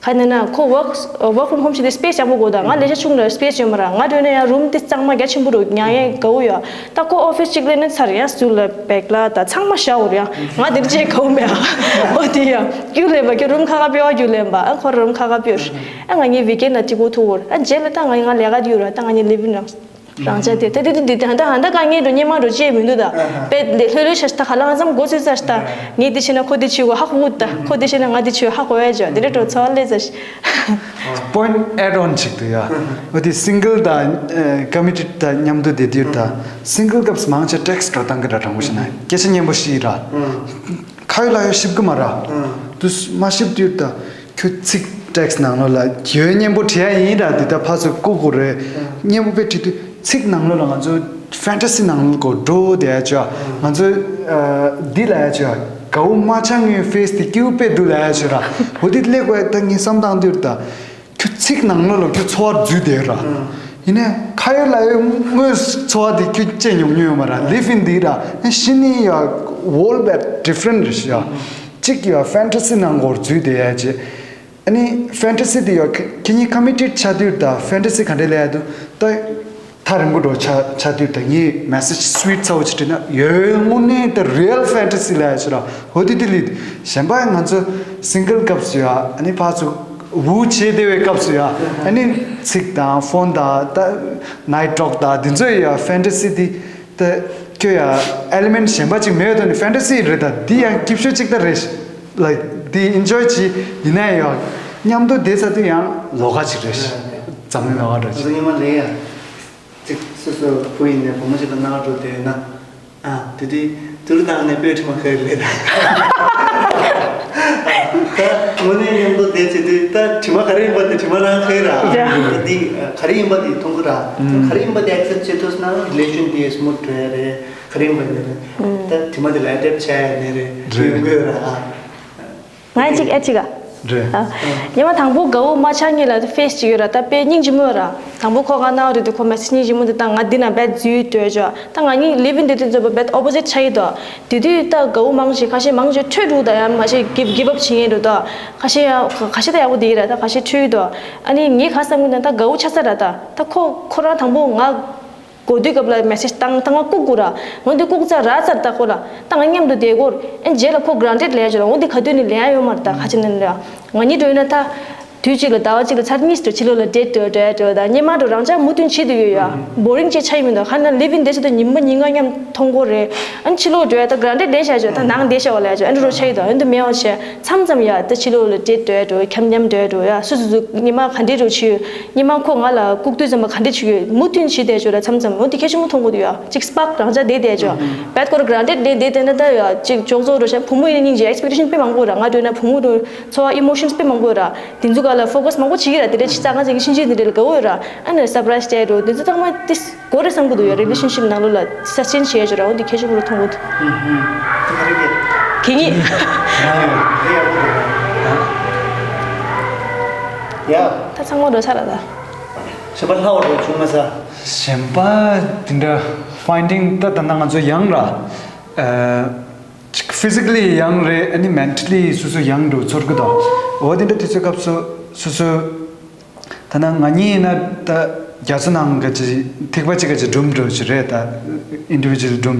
ག་ནས་ན་ཁོ་work work from home བྱེད་དུས་སི་པེ་སི་ཡག་པོ་དགོས་ད་ང་ལས་ཀ་ཆུང་ར་སི་པེ་སི་ཡོད་མ་ར་ང་འགྲོ་ན་ཡ་རུམ་དེ་གཙང་མ་རྒྱ་ཆེན་པོ་རུ་མྱང་ཡས་དགའ་བོ་ཡོད། ད་ཁོ་ཨོ་ཕི་སི་གཅིག་ལས་ན་ཚར་ཡང་ཟུར་ལ་བེག་ལ་ད་ཚང་མ་བཞག་འོར་ཡང་ང་དེར་ཅེས་གའུ་མེ་ཨ། འོ་དེ་ཡང་རྒྱུ་ལེན་པ་ཁྱོད་རུམ་ཁ་ཁ་པེ་བ་རྒྱུ་ལེན་པ་ཨ་ཁོ་རུམ་ཁ་ཁ་པེ་ཨ་ང་གཉིས་ཝི་ཀེན་ན་གཅིག་པོ་ཐུག་འོར་ཨ་རྗེས་ལ་ད་ང་ང་ལས་ཀ་དེ་ཡོད་ར་ད་ང་གཉིས་ལིབ་ཨིན་རང་རང་ཆ་དེ་ད་དེ་དེ་དེ་ཧ་ད་ཧ་ད་དཀའ་ངལ་འགྲོ་སྙེ་མ་འགྲོ་ཅེས་མི་འདུག་ད་དཔེ་ལས་ལྷོད་ལྷོད་ཤ་ཤ་ད་ཧ་ལ་ང་ཚང་མགོ་ཚོས་ས་ཤ་ད་ངས་དེ་བྱས་ན་ཁོ་དེ་བྱེད་གོ་ཧ་གོ་ད་ཁོ་དེ་བྱས་ན་ང་དེ་བྱེད་ཧ་གོ་ཡ་ཇ་དེ་རེ་འགྲོ་ཚོ་ལས་ས་ཤ། Point add on ཅིག་འདུག་ཡ། འོ་དེ་single དང་committed དང་མཉམ་དུ་བསྡད་དུས་ད་single སྐབས་མང་ཆེ་text འགྲོ་སྟངས་ཀྱི་འདྲ་དྲང་པོ་ཞིག་ན་སྐད་ཆ་སྙན་པོ་ཞིག་ར། ཁ་ཡོད་ལག་ཡོད་ཞིབ་གི་མ་ར། དུ་མ་ཞིབ་དུས་ད་ཁྱོད་ཚིག་text ནང་ལོགས་ལ་ཡོད་སྙན་པོ་བྲིས་ཡ་ཡིན་ར་འདི་ད་ཕར་ཚུར་བཀུག་དགོས་རེད། སྙན་པོ་དཔེ་བྲིས་དུས་ཚིག་ནང་ལོགས་ལ་ང་ཚོ་fantasy ནང་ལོགས་འགྲོ་བསྡད་ཡ་ཅོ་ང་ཚོ་འདི་ལ་ཡ་ཅོ་དགའ་བོ་མ་ཆགས་ངའི་face དེ་སྐྱིད་པོ་དཔེ་འདུག་ལ་ཡ་ཅོ་ར་འོ་དེ་སླེབས་དགོས་ཡ་ད་ངས་བསམ་སྟངས་འདིར་ད། ཁྱོད་ཚིག་ནང་ལོགས་ལ་ཁྱོད་འཚོ་བ་འཛུལ་བསྡད་ར། ཡིན་ནའི་ཁ་ཡོད་ལག་ཡོད་དངོས་སུ་འཚོ་བ་དེ་ཁྱོད་སྐྱེལ་མྱོང་མྱོང་ཡོད་མ་ར་live in འདི་ར་ཨེ་ཤི་ནི་ཡ་whole bit different རེད་ཤག་གཅིག་ཡ་fantasy ནང་སྒོར་འཛུལ་བསྡད་ཡ་ཅེ། ཨ་ནི་fantasy དེ་ཡ་ཁྱེད་གཉིས་committed ཆགས་དུས་ད་fantasy ག་འདྲ་ལས་ཡ་འདུག་ད། ཐག་རིང་པོ་འགྲོ་ཆ་ཆ་དུས་ད་ངས་message sweet ཚ་བོ་ཅིག་བྲིས་ན་ཡོད་དངོས་གནས་ད་real fantasy ལ་ཡ་ཆེ་ར་ཧོ་དི་དི་ལི་གཞན་པ་ང་ཚོ་single སྐབས་སུ་ཡ་ཨ་ནི་ཕར་ཚུར་བུ་བྱེད་བསྡད་པའི་སྐབས་སུ་ཡ་ཨ་ནི་ཚིག་དང་phone དང་ད་night talk དང་འདི་ཚོ་ཡ་fantasy དི་ད་ཁྱོད་ཡ་element གཞན་པ་ཅིག་མེད་དོ་ནི་fantasy རེད་ད་འདི་ཡང་སྐྱིད་ཤོས་ཅིག་ད་རེད་like འདི་enjoy ཅིག་ཡིན་ན་ཡ་མཉམ་དུ་བསྡད་ས་དུས་ཡང་ལོགས་ཀ་ཅིག་རེད་འཛམ་གླིང་ལོགས་ཀ་འདྲ་ཅིག་ང་ཚོ་ཉི་མ་ལས་ཡ། ཅིག་སོ་སོ་བུ་ཡིན་ནའི་བུ་མོ་ཞིག་དང་ནང་འགྲོ་དེ་ན། ཨ་དེ་དུས་དུར་བཏང་ནས་སྤོས་དྲི་མ་ཁ་ལས་ད། ད་དངོས་གནས་མཉམ་དུ་བསྡད་བྱས་དུས་ད་དྲི་མ་ག་རེ་ཡིན་པ་དེ་དྲི་མ་རང་ཁེལ་ར། ཡ། འདི་ག་རེ་ཡིན་པ་དེ་མཐོང་གི་ར། ག་རེ་ཡིན་པ་དེ་accept བྱེད་ཐུབ་ན་relation དེ་smooth འགྲོ་ཡ་རེད། ག་རེ་ཡིན་པ་ཡིན་རེད། ད་དྲི་མ་དེ་ལ་adapt བྱ་ཡ་ནས་རེད་ཡོང་གི་ཡོད་ར། ང་གཅིག་ཨེ་གཅིག་ག་རེད། ཉི་མ་དང་པོ་དགའ་བོ་མ་ཆགས་ངེས་ལ་face གཅིག་ཡོད་ར་ད་དཔེ་སྙིང་རྗེ་མོ་ར། དང་པོ་ཁོ་ག་ན་རེད་དུ་ཁོ་message སྙིང་རྗེ་མོ་འདི་ད་ང་འདི་ན་རྦད་འཛུལ་སྡོད་ཅོ། ད་ང་གཉིས་live in འདི་དུས་ཚོད་པ་རྦད་opposite ཆགས་ཡི་དོ། དེ་དུས་ད་དགའ་བོ་མང་ཞིག་ཁ་ཤས་མང་ཞིག་འཕྲོད་འགྲོ་ད་ཡང་མ་ཤེས་give give up བྱེད་ངེས་རེད་དོ། ཁ་ཤས་ཡང་ཁ་ཤས་ད་ཡག་པོ་བསྡད་ཡི་ར་ད་ཁ་ཤས་འཕྲོད་ཡི་དོ། ཨ་ནི་ངས་ག་བསམ་གི་ན་ད་དགའ་བོ་ཆགས་ས་ར་ད་ད་ཁོ་ཁོ་རང་དང་པོ་ང་གོ་དུས་སྐབས་ལ་message བཏང་བཏང་ང་ལྐུག་དགོས་ར། འོན་ཏེ་ལྐུག་ཚར་ར་ཚར་ད་ཁོ་ལ་ད་ང་མཉམ་དུ་བསྡད་དགོས་ཨེ་རྗེས་ལ་ཁོ་granted ལས་ཡ་ཅོ་ར་འོན་ཏེ་ག་དུས་ནས་ལས་ཡ་ཡོད་མ་རེད་ད་ཁ་ཅིག་ནས་ལས་ཡ་ང་གཉིས་འགྲོ་ཡིན་ན་ད། དུས་གཅིག་ལ་ཟླ་བ་གཅིག་ལ་ཚར་གཉིས་ཙམ་ཕྱི་ལོགས་ལ་date་འགྲོ་འགྲོ་འགྲོ་དང་སྔོན་མ་འགྲོ་རང་ཅག་མུ་མཐུད་བྱེད་དུ་ཡོད་ཡ། boring་ཅིག་ཆགས་ཡོད་མི་འདུག་ཁ་ན་living་འདི་ཚོ་དང་ཉི་མ་ཉིན་གང་མཉམ་མཐོང་གི་རེད། ཨ་ནི་ཕྱི་ལོགས་འགྲོ་ཡ་ད་granted་ལེན་བྱ་ཆོག་ད་ནང་བསྡད་བྱ་བ་ལ་ཡ་ཆོག་ཨ་འགྲོ་རོགས་ཆགས་ཡོད་དོ། ཨ་འདི་མེད་བ་བྱས་མཚམས་མཚམས་ཡ་ད་ཕྱི་ལོགས་ལ་date་འགྲོ་ཡ་འགྲོ་འཁྱམ་མཉམ་འགྲོ་ཡ་འགྲོ་ཡ་སུ་སུ་སུ་ཉི་མ་ག་འདྲས་འགྲོ་ཆུ་ཉི་མ་ཁོ་ང་ལ་ལྐུགས་དུས་ཙམ་པ་ག་འདྲས་ཆུ་ཡོད་མུ་མཐུད་བྱེད་བསྡད་ཆོག་ད་མཚམས་མཚམས་འོ་དེ་གལ་ཆེན་པོ་མཐོང་གི་འདུག་ཡ་གཅིག་spark་རང་ཅག་བསྡད་བསྡད་ཆོག་བད་ཁོ་ར་granted་ལེན་བསྡད་བསྡད་ན་ད་ཡ་གཅིག་ཅོག་ཙོག་འགྲོ་བྱས་བུ་མོ་ཡིན་ན་སྙིང་རྗེ་expectation་དཔེ་མང་པོ་ར་ང་འགྲོ་ན་བུ་མོ་འགྲོ་ཚོར་བ་emotions་དཔེ་མང་པོ་ར། དེ་ཚོ་ག་ལ་focus་མང་པོ་བྱེད་ཀྱི་ར། དེ་འདྲ་ཅིག་ཙང་ང་ཚོ་གི་ཤིང་ཆེན་དེ་འདྲ་ལ་དགའ་བོ་ཡོད་ར། ཨ་ནི་surprise་སྤྲད་འགྲོ་དེ་ཚོ་ཚང་མ་དེ་དགོས་རེད་བསམ་གི་འདུག་ཡ། relationship་ནང་ལོགས་ལ་sustain་བྱས་ཡོད་ར། འོ་དེ་གལ་ཆེན་པོ་རུ་མཐོང་གི་འདུག་གད་སྙིགས། ཡ། ད་ཚང་མ་འགྲོ་ཚར་ར་ད། གཞན་པ་ལྷག་པ་འགྲོ་བྱུང་མ་ས། གཞན་པ་དེ་འདྲ་finding་ད་ད་ན་ང་ཚོ་ཡང་ར། ཨ། physically་ཡང་རེད། ཨ་ནི་mentally་སོ་སོ་ཡང་འགྲོ་ཚོར་གི་འདུག་འོ་དེ་འདྲ་དུས་ཚོད་སྐབས་སུ་སོ་སོ་ད་ན་ང་གཉིས་ཡིན་ན་ད་རྒྱ་མཚོ་ནང་ག་ཅི་ཐིགས་པ་གཅིག་ག་ཅི་སྒྲུམ་འགྲོ་ཅི་རེད། ད་individual་སྒྲུམ་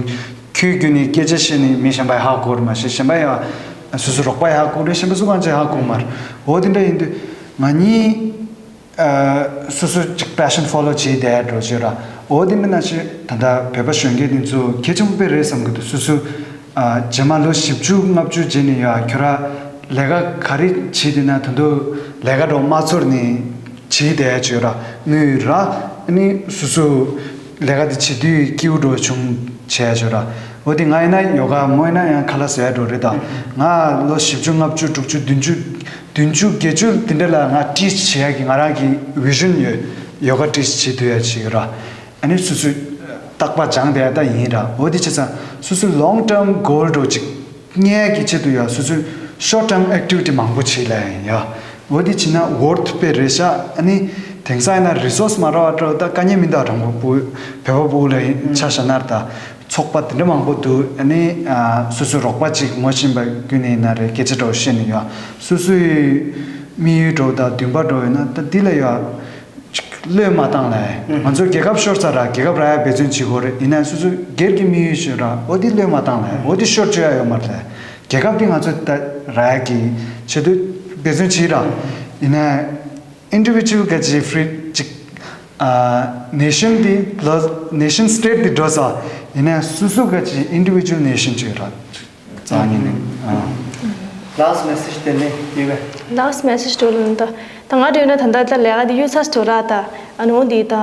ཁྱོད་བརྒྱུད་ནས་སྐད་ཆ་བཤད་ནས་མི་གཞན་པ་ཧ་གོ་ར་མ་ཤེས། གཞན་པ་ཡང་སོ་སོ་རོགས་པ་ཧ་གོ་རེད། གཞན་པ་སུ་གང་ཅི་ཧ་གོ་མ་རེད། འོ་དེ་འདྲ་ཡིན་དུས་ང་གཉིས། ཨ། སོ་སོ་ཅིག་passion follow་བྱེད་བསྡད་འགྲོ་བྱེད་ར། འོ་དེ་འདྲ་ན་ཆེ་ད་ལྟ་བོད་པ་གཞོན་སྐྱེས་དེ་ཚོ་གལ་ཆེན་པོ་དཔེ་རེད་བསམ་གི་འདུག་སོ་སོ། ཨ། རྗེས་མ་ལོ་བཞི་བཅུ་ལྔ་བཅུ་རྗེས་ནས་ཡ་ཁྱོད་ར་ལས་ཀ་ག་རེ་བྱེད་དེ་ན་ད་དུང་ལས་ཀ་འགྲོ་མ་ཚོར་ནས་བྱེད་བསྡད་བྱེད་ར་དངུལ་ར་ཨ་ནི་སོ་སོ་ལས་ཀ་དེ་བྱེད་དུས་སྐྱིད་པོ་འགྲོ་བྱུང་བྱས་བྱེད་ར། འོ་དེ་ང་ཡིན་ན་ཡོ་ག་མོ་ཡིན་ན་ཡང་ཁ་ལག་ཟ་ཡ་འགྲོ་རེད། ད་ང་ལོ་བཞི་བཅུ་ལྔ་བཅུ་དྲུག་ཅུ་བདུན་ཅུ། བདུན་ཅུ་བརྒྱད་ཅུ་དེ་འདྲ་ལ་ང་teach་བྱེད་ཡ་གི་ང་རང་གི་vision་ཡོད། ཡོ་ག་teach་བྱེད་འདོད་ཡ་ཅིག་ཡོད་ར། ཨ་ནི་སོ་སོའི་རྟག་པར་སྦྱངས་བསྡད་ཡ་ད་ཡིན་ར། འོ་དེ་བྱས་ཙང་སོ་སོའི་long term goal་འདྲ་ཅིག་རྙེད་ཡ་གི་ཆེད་དུ་ཡ་སོ་སོའི་short term activity་མང་པོ་བྱེད་ལ་ཡིན་ཡ། འོ་དེ་བྱས་ན་worth་དཔེ་རེད་ཤག་ཨ་ནི་དེང་སང་ཡིན་ན་resource་མ་རག་པ་འདྲ་ད་དཀའ་ངལ་མི་འདུག་དྲང་པོ་བོད་པ་ཕྲུ་གུ་ལ་ཡིན་ཆ་བཞག་ན་ར་ད། ཚོགས་པ་དེ་འདྲ་མང་པོ་འདུག་ཨ་ནི་ཨ་སོ་སོའི་རོགས་པ་ཅིག་ངོ་ཤེས་པ་ཀུན་ནས་ཡིན་ན་རེད། སྐད་ཆ་འདྲ་བོ་བཤད་ནས་ཡོད། སོ་སོའི་དམིགས་ཡུལ་འདྲ་བོ་དང་འདུན་པ་འདྲ་བོ་ཡོད་ན་ད་འདི་ལ་ཡོད་ཅིག་བློས་མ་བཏང་ལ། ང་ཚོ་རྒྱལ་ཁབ་ཤོར་ཚར་ར། རྒྱལ་ཁབ་རག་ཡ་འབད་བརྩོན་བྱེད་དགོས་རེད། ཡིན་ན་སོ་སོའི་སྒེར་གྱི་དམིགས་ཡུལ་ཞིག་ཡོད་ར། འོ་འདི་བློས་མ་བཏང་ལ། འོ་འདི་ཤོར་བཅུག་ཡ་ཡོད་མ་རེད་ལ། རྒྱལ་ཁབ་འདི་ང་ཚོ་ད་རག་ཡ་གི་ཆེད་དུ་འབད་བརྩོན་བྱེད་ར། ཡིན་ན། individual་ག་ཅི་free་ཅིག་ཨ་nation་འདི་plus nation state་འདི་འགྲོ་ས་ཡིན་ན་སོ་སོ་ག་ཅི་individual nation་ཅིག་ར་རྩ་ཉིད་ནས་ཨ། last message་དེ་ནས་ཡོད་པས། last message་འགྲོ་ལུང་ད་ད་ང་འདྲ་ཡོད་ན་ད་ད་ད་ལས་ཀ་འདི་གཡུག་ཚར་འགྲོ་ར་ད་ཨ་ནི་འོ་འདི་ད་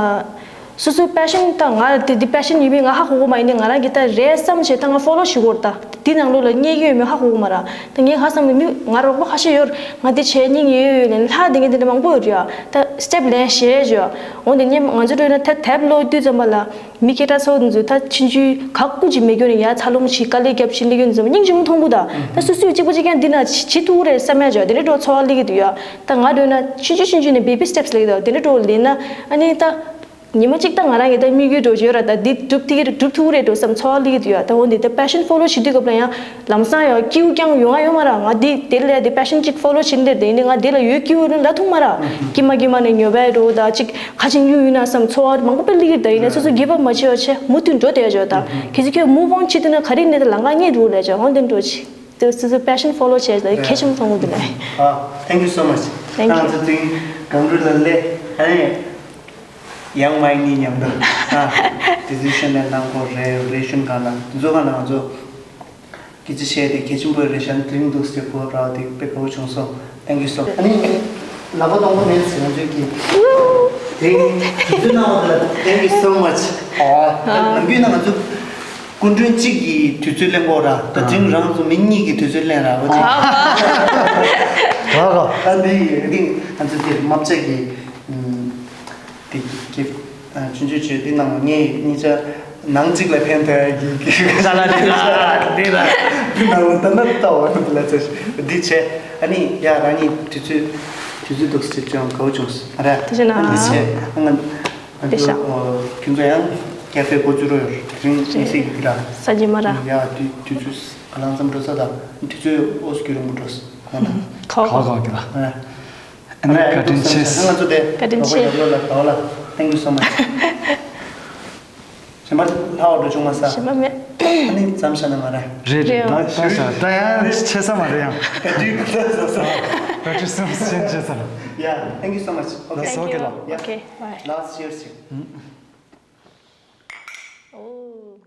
སོ་སོའི་passion་ད་ང་འདི་འདི་passion་ཡིན་མིན་ང་ཧ་གོ་གོ་མ་ཡིན་ནི་ང་རང་གི་ད་རེད་བསམ་བྱས་ད་ང་follow་བྱེད་དགོས་ར་ད། འདི་ནང་ལོགས་ལ་རྙེད་ཀྱི་ཡོད་མེད་ཧ་གོ་གི་མ་རེད། ད་ངས་ཧ་བསམ་གི་མི་ང་རོགས་པ་ཁ་ཤས་ཡོད་རེད། ང་འདི་བྱས་སྙིང་ཡོད་ཡོད་ལན་ལྷག་འདི་འདྲ་འདི་འདྲ་མང་པོ་ཡོད་རེད་ཡ། ད་step་ལེན་ཤེས་བྱོས། འོ་འདི་ངས་ང་ཚོ་འགྲོ་ན་ད་དེབ་ཀློག་དུས་ཙམ་པ་ལ་མི་སྐད་གྲགས་ཚོ་འདི་ཚོ་ད་ཕྱིན་ཆུ་ག་སྐུ་ཅིག་མེད་རྒྱུ་ནས་ཡ་འཚར་ལོངས་ཤིག་དཀའ་ལས་རྒྱབ་ཕྱིན་ལས་རྒྱུ་འདི་ཚོ་སྙིང་རྗེ་མོ་མཐོང་གི་འདུག་ད་སོ་སོས་གཅིག་པ་གཅིག་རྐྱང་འདི་ན་བྱེད་ཐུབ་ཀྱི་རེད་བསམ་ཡ་བྱོས། དེ་འདྲ་འགྲོ་ཚོར་བ་སླེབས་ཀྱི་འདུག་ཡ། ད་ང་འགྲོ་ན་ཕྱིན་ཆུ་ཕྱིན་ཆུ་ནས་baby steps་སླེབས་ཀྱི་འདུག་དེ་འདྲ་འགྲོ་ལེན་ན་ཨ་ནི་ད། ཉི་མ་གཅིག་ད་ང་རང་གི་ད་དམིགས་ཡུལ་འགྲོ་བརྗོད་ར་ད་འདི་སྒྲུབ་ཐུབ་ཀྱི་རེད། སྒྲུབ་ཐུབ་ཀྱི་རེད་འགྲོ་བསམ་ཚོར་བ་སླེབས་ཀྱི་འདུག་ཡ། ད་འོ་འདི་ད་passion follow་བྱེད་དུས་སྐབས་ལ་ཡང་ལམ་སང་ཡང་སྐྱིད་པོ་རྐྱང་ཡོང་ང་ཡོད་མ་ར། ང་འདི་དེ་ལས་འདི་passion་གཅིག་follow་བྱེད་འདིར་དེ་ཡིན་ནི་ང་འདི་ལ་ཡོད་སྐྱིད་པོ་ནི་ལ་ཐུག་མ་ར། ཀྱི་མ་ཀྱི་མ་ནས་ཉོ་བའི་འགྲོ་ད་གཅིག་ཁ་ཆེ་གཡུག་ཡུག་ན་བསམ་ཚོར་བ་མང་པོ་དཔེ་སླེབས་ཀྱི་རེད། ད་ཡིན་ན་སོ་སོ་give up་མ་བྱེད་བ་བྱས་མུ་མཐུད་འགྲོ་བསྡད་བྱོས། ད་གལ་སྲིད་ཁྱོད་move on་བྱེད་འདོད་ན་ག་རེ་ནས་ད་ལམ་ཁ་རྙེད་འགྲོ་ལས་བྱོས། འོ་འདི་འགྲོ་ཅིག་དེ་སོ་སོའི་passion follow་བྱས་ད་གལ་ཆེན་པོ་མཐོང་གི་འདུག་ལས། ཨ། Thank you so much། Thank you། ང་ཚོ་དེ་རིང་སྒང་དྲུག་ལ་སླེབས་ཨ་ནི། ཡང་མ་ཡིན་ནི་མཉམ་དུ་ཨ་decision་ལ་གནང་དགོས་རེད། relation་གང་ལ་འཛུལ་གང་ལ་ང་ཚོ་སྐད་ཆ་བཤད་དེ་གལ་ཆེན་པོ་རེད་ཤག་དེ་རིང་འདུག་སེ་གོ་ར་དེ་དཔེ་དགའ་བོ་བྱུང་སོང་། Thank you so much། ཨ་ནི་ལབ་པ་གཏོང་གི་མེད་ཟེར་ང་ཚོས་ཀྱིས་དེ་རིང་དུས་ཚོད་གནང་བ་དེ་ལ་Thank you so much། ཨ་ནམ་རྒྱུན་ན་ང་ཚོ་སྐུ་མགྲོན་གཅིག་གིས་དུས་ཚོད་ལེན་དགོས་ར། ད་དེ་རིང་རང་ཚོ་མི་གཉིས་ཀྱིས་དུས་ཚོད་ལེན་ར་འོ་དེ། ག་ག་ཨ་འདི་ཡིན་རིང་ང་ཚོ་དེ་རྨ་བྱ་གི་དེ་གི་ཨ་ཆུང་ཆུང་ཆུ་འདི་ནང་ངས་གཉིས་ཆ་ནང་གཅིག་ལ་ཕན་ཐོགས་ཡ་གི་གི་ད་ལ་འདི་ལ་འདི་ལ་འདི་ནང་ལ་ད་ནི་ལྟ་བ་འདི་ལ་ཚེ་འདི་བྱས་ཨ་ནི་ཡ་རང་ཉིད་དུས་ཚོད་དུས་ཚོད་འདུག་སེ་ཅང་དགའ་བོ་བྱུང་སོང་ཨ་ར། དེ་བྱས་ན་འདི་བྱས་ཨ་ང་ང་ཚོ་ཁྱོད་ཚོ་ཡང་ཁྱད་པར་གོ་ཚུལ་རོ་ཡོད་རིང་ངེས་སྲིད་ཀྱི་ར་ས་ཇི་མ་ར་ཡ་དུས་དུས་ཚོད་ག་ལང་ཙམ་འགྲོ་ས་དང་དུས་ཚོད་འོ་སྐྱུ་རིང་པོ་འགྲོ་ས་ཁོ་ན་ཁོ་ཁོ་གི་ལ། ཨ་ནི་བཀའ་དྲིན་ཆེ། ང་ཚོ་དེ་བཀའ་དྲིན་ཆེ། རོགས་པ་རྒྱབ་ལོགས་ལ་དྭོགས་ལ་Thank you so much། གཞན་པ་ལྷག་འགྲོ་བྱུང་མ་ས། གཞན་པ་མེད། ཨ་ནི་མཚམས་བཞག་ན་མ་རེད། རེད་རེད། ད་ད་ས་ད་ཡང་ཆེ་ས་མ་རེད་ཡང་། ག་དུས་ག་ས་ས། བཀའ་དྲིན་གསུམ་ཞེས་བྱས་ཙང་། Yeah, thank you so much. Okay. That's okay, lah. Yeah. Okay, bye. Last year's. Oh.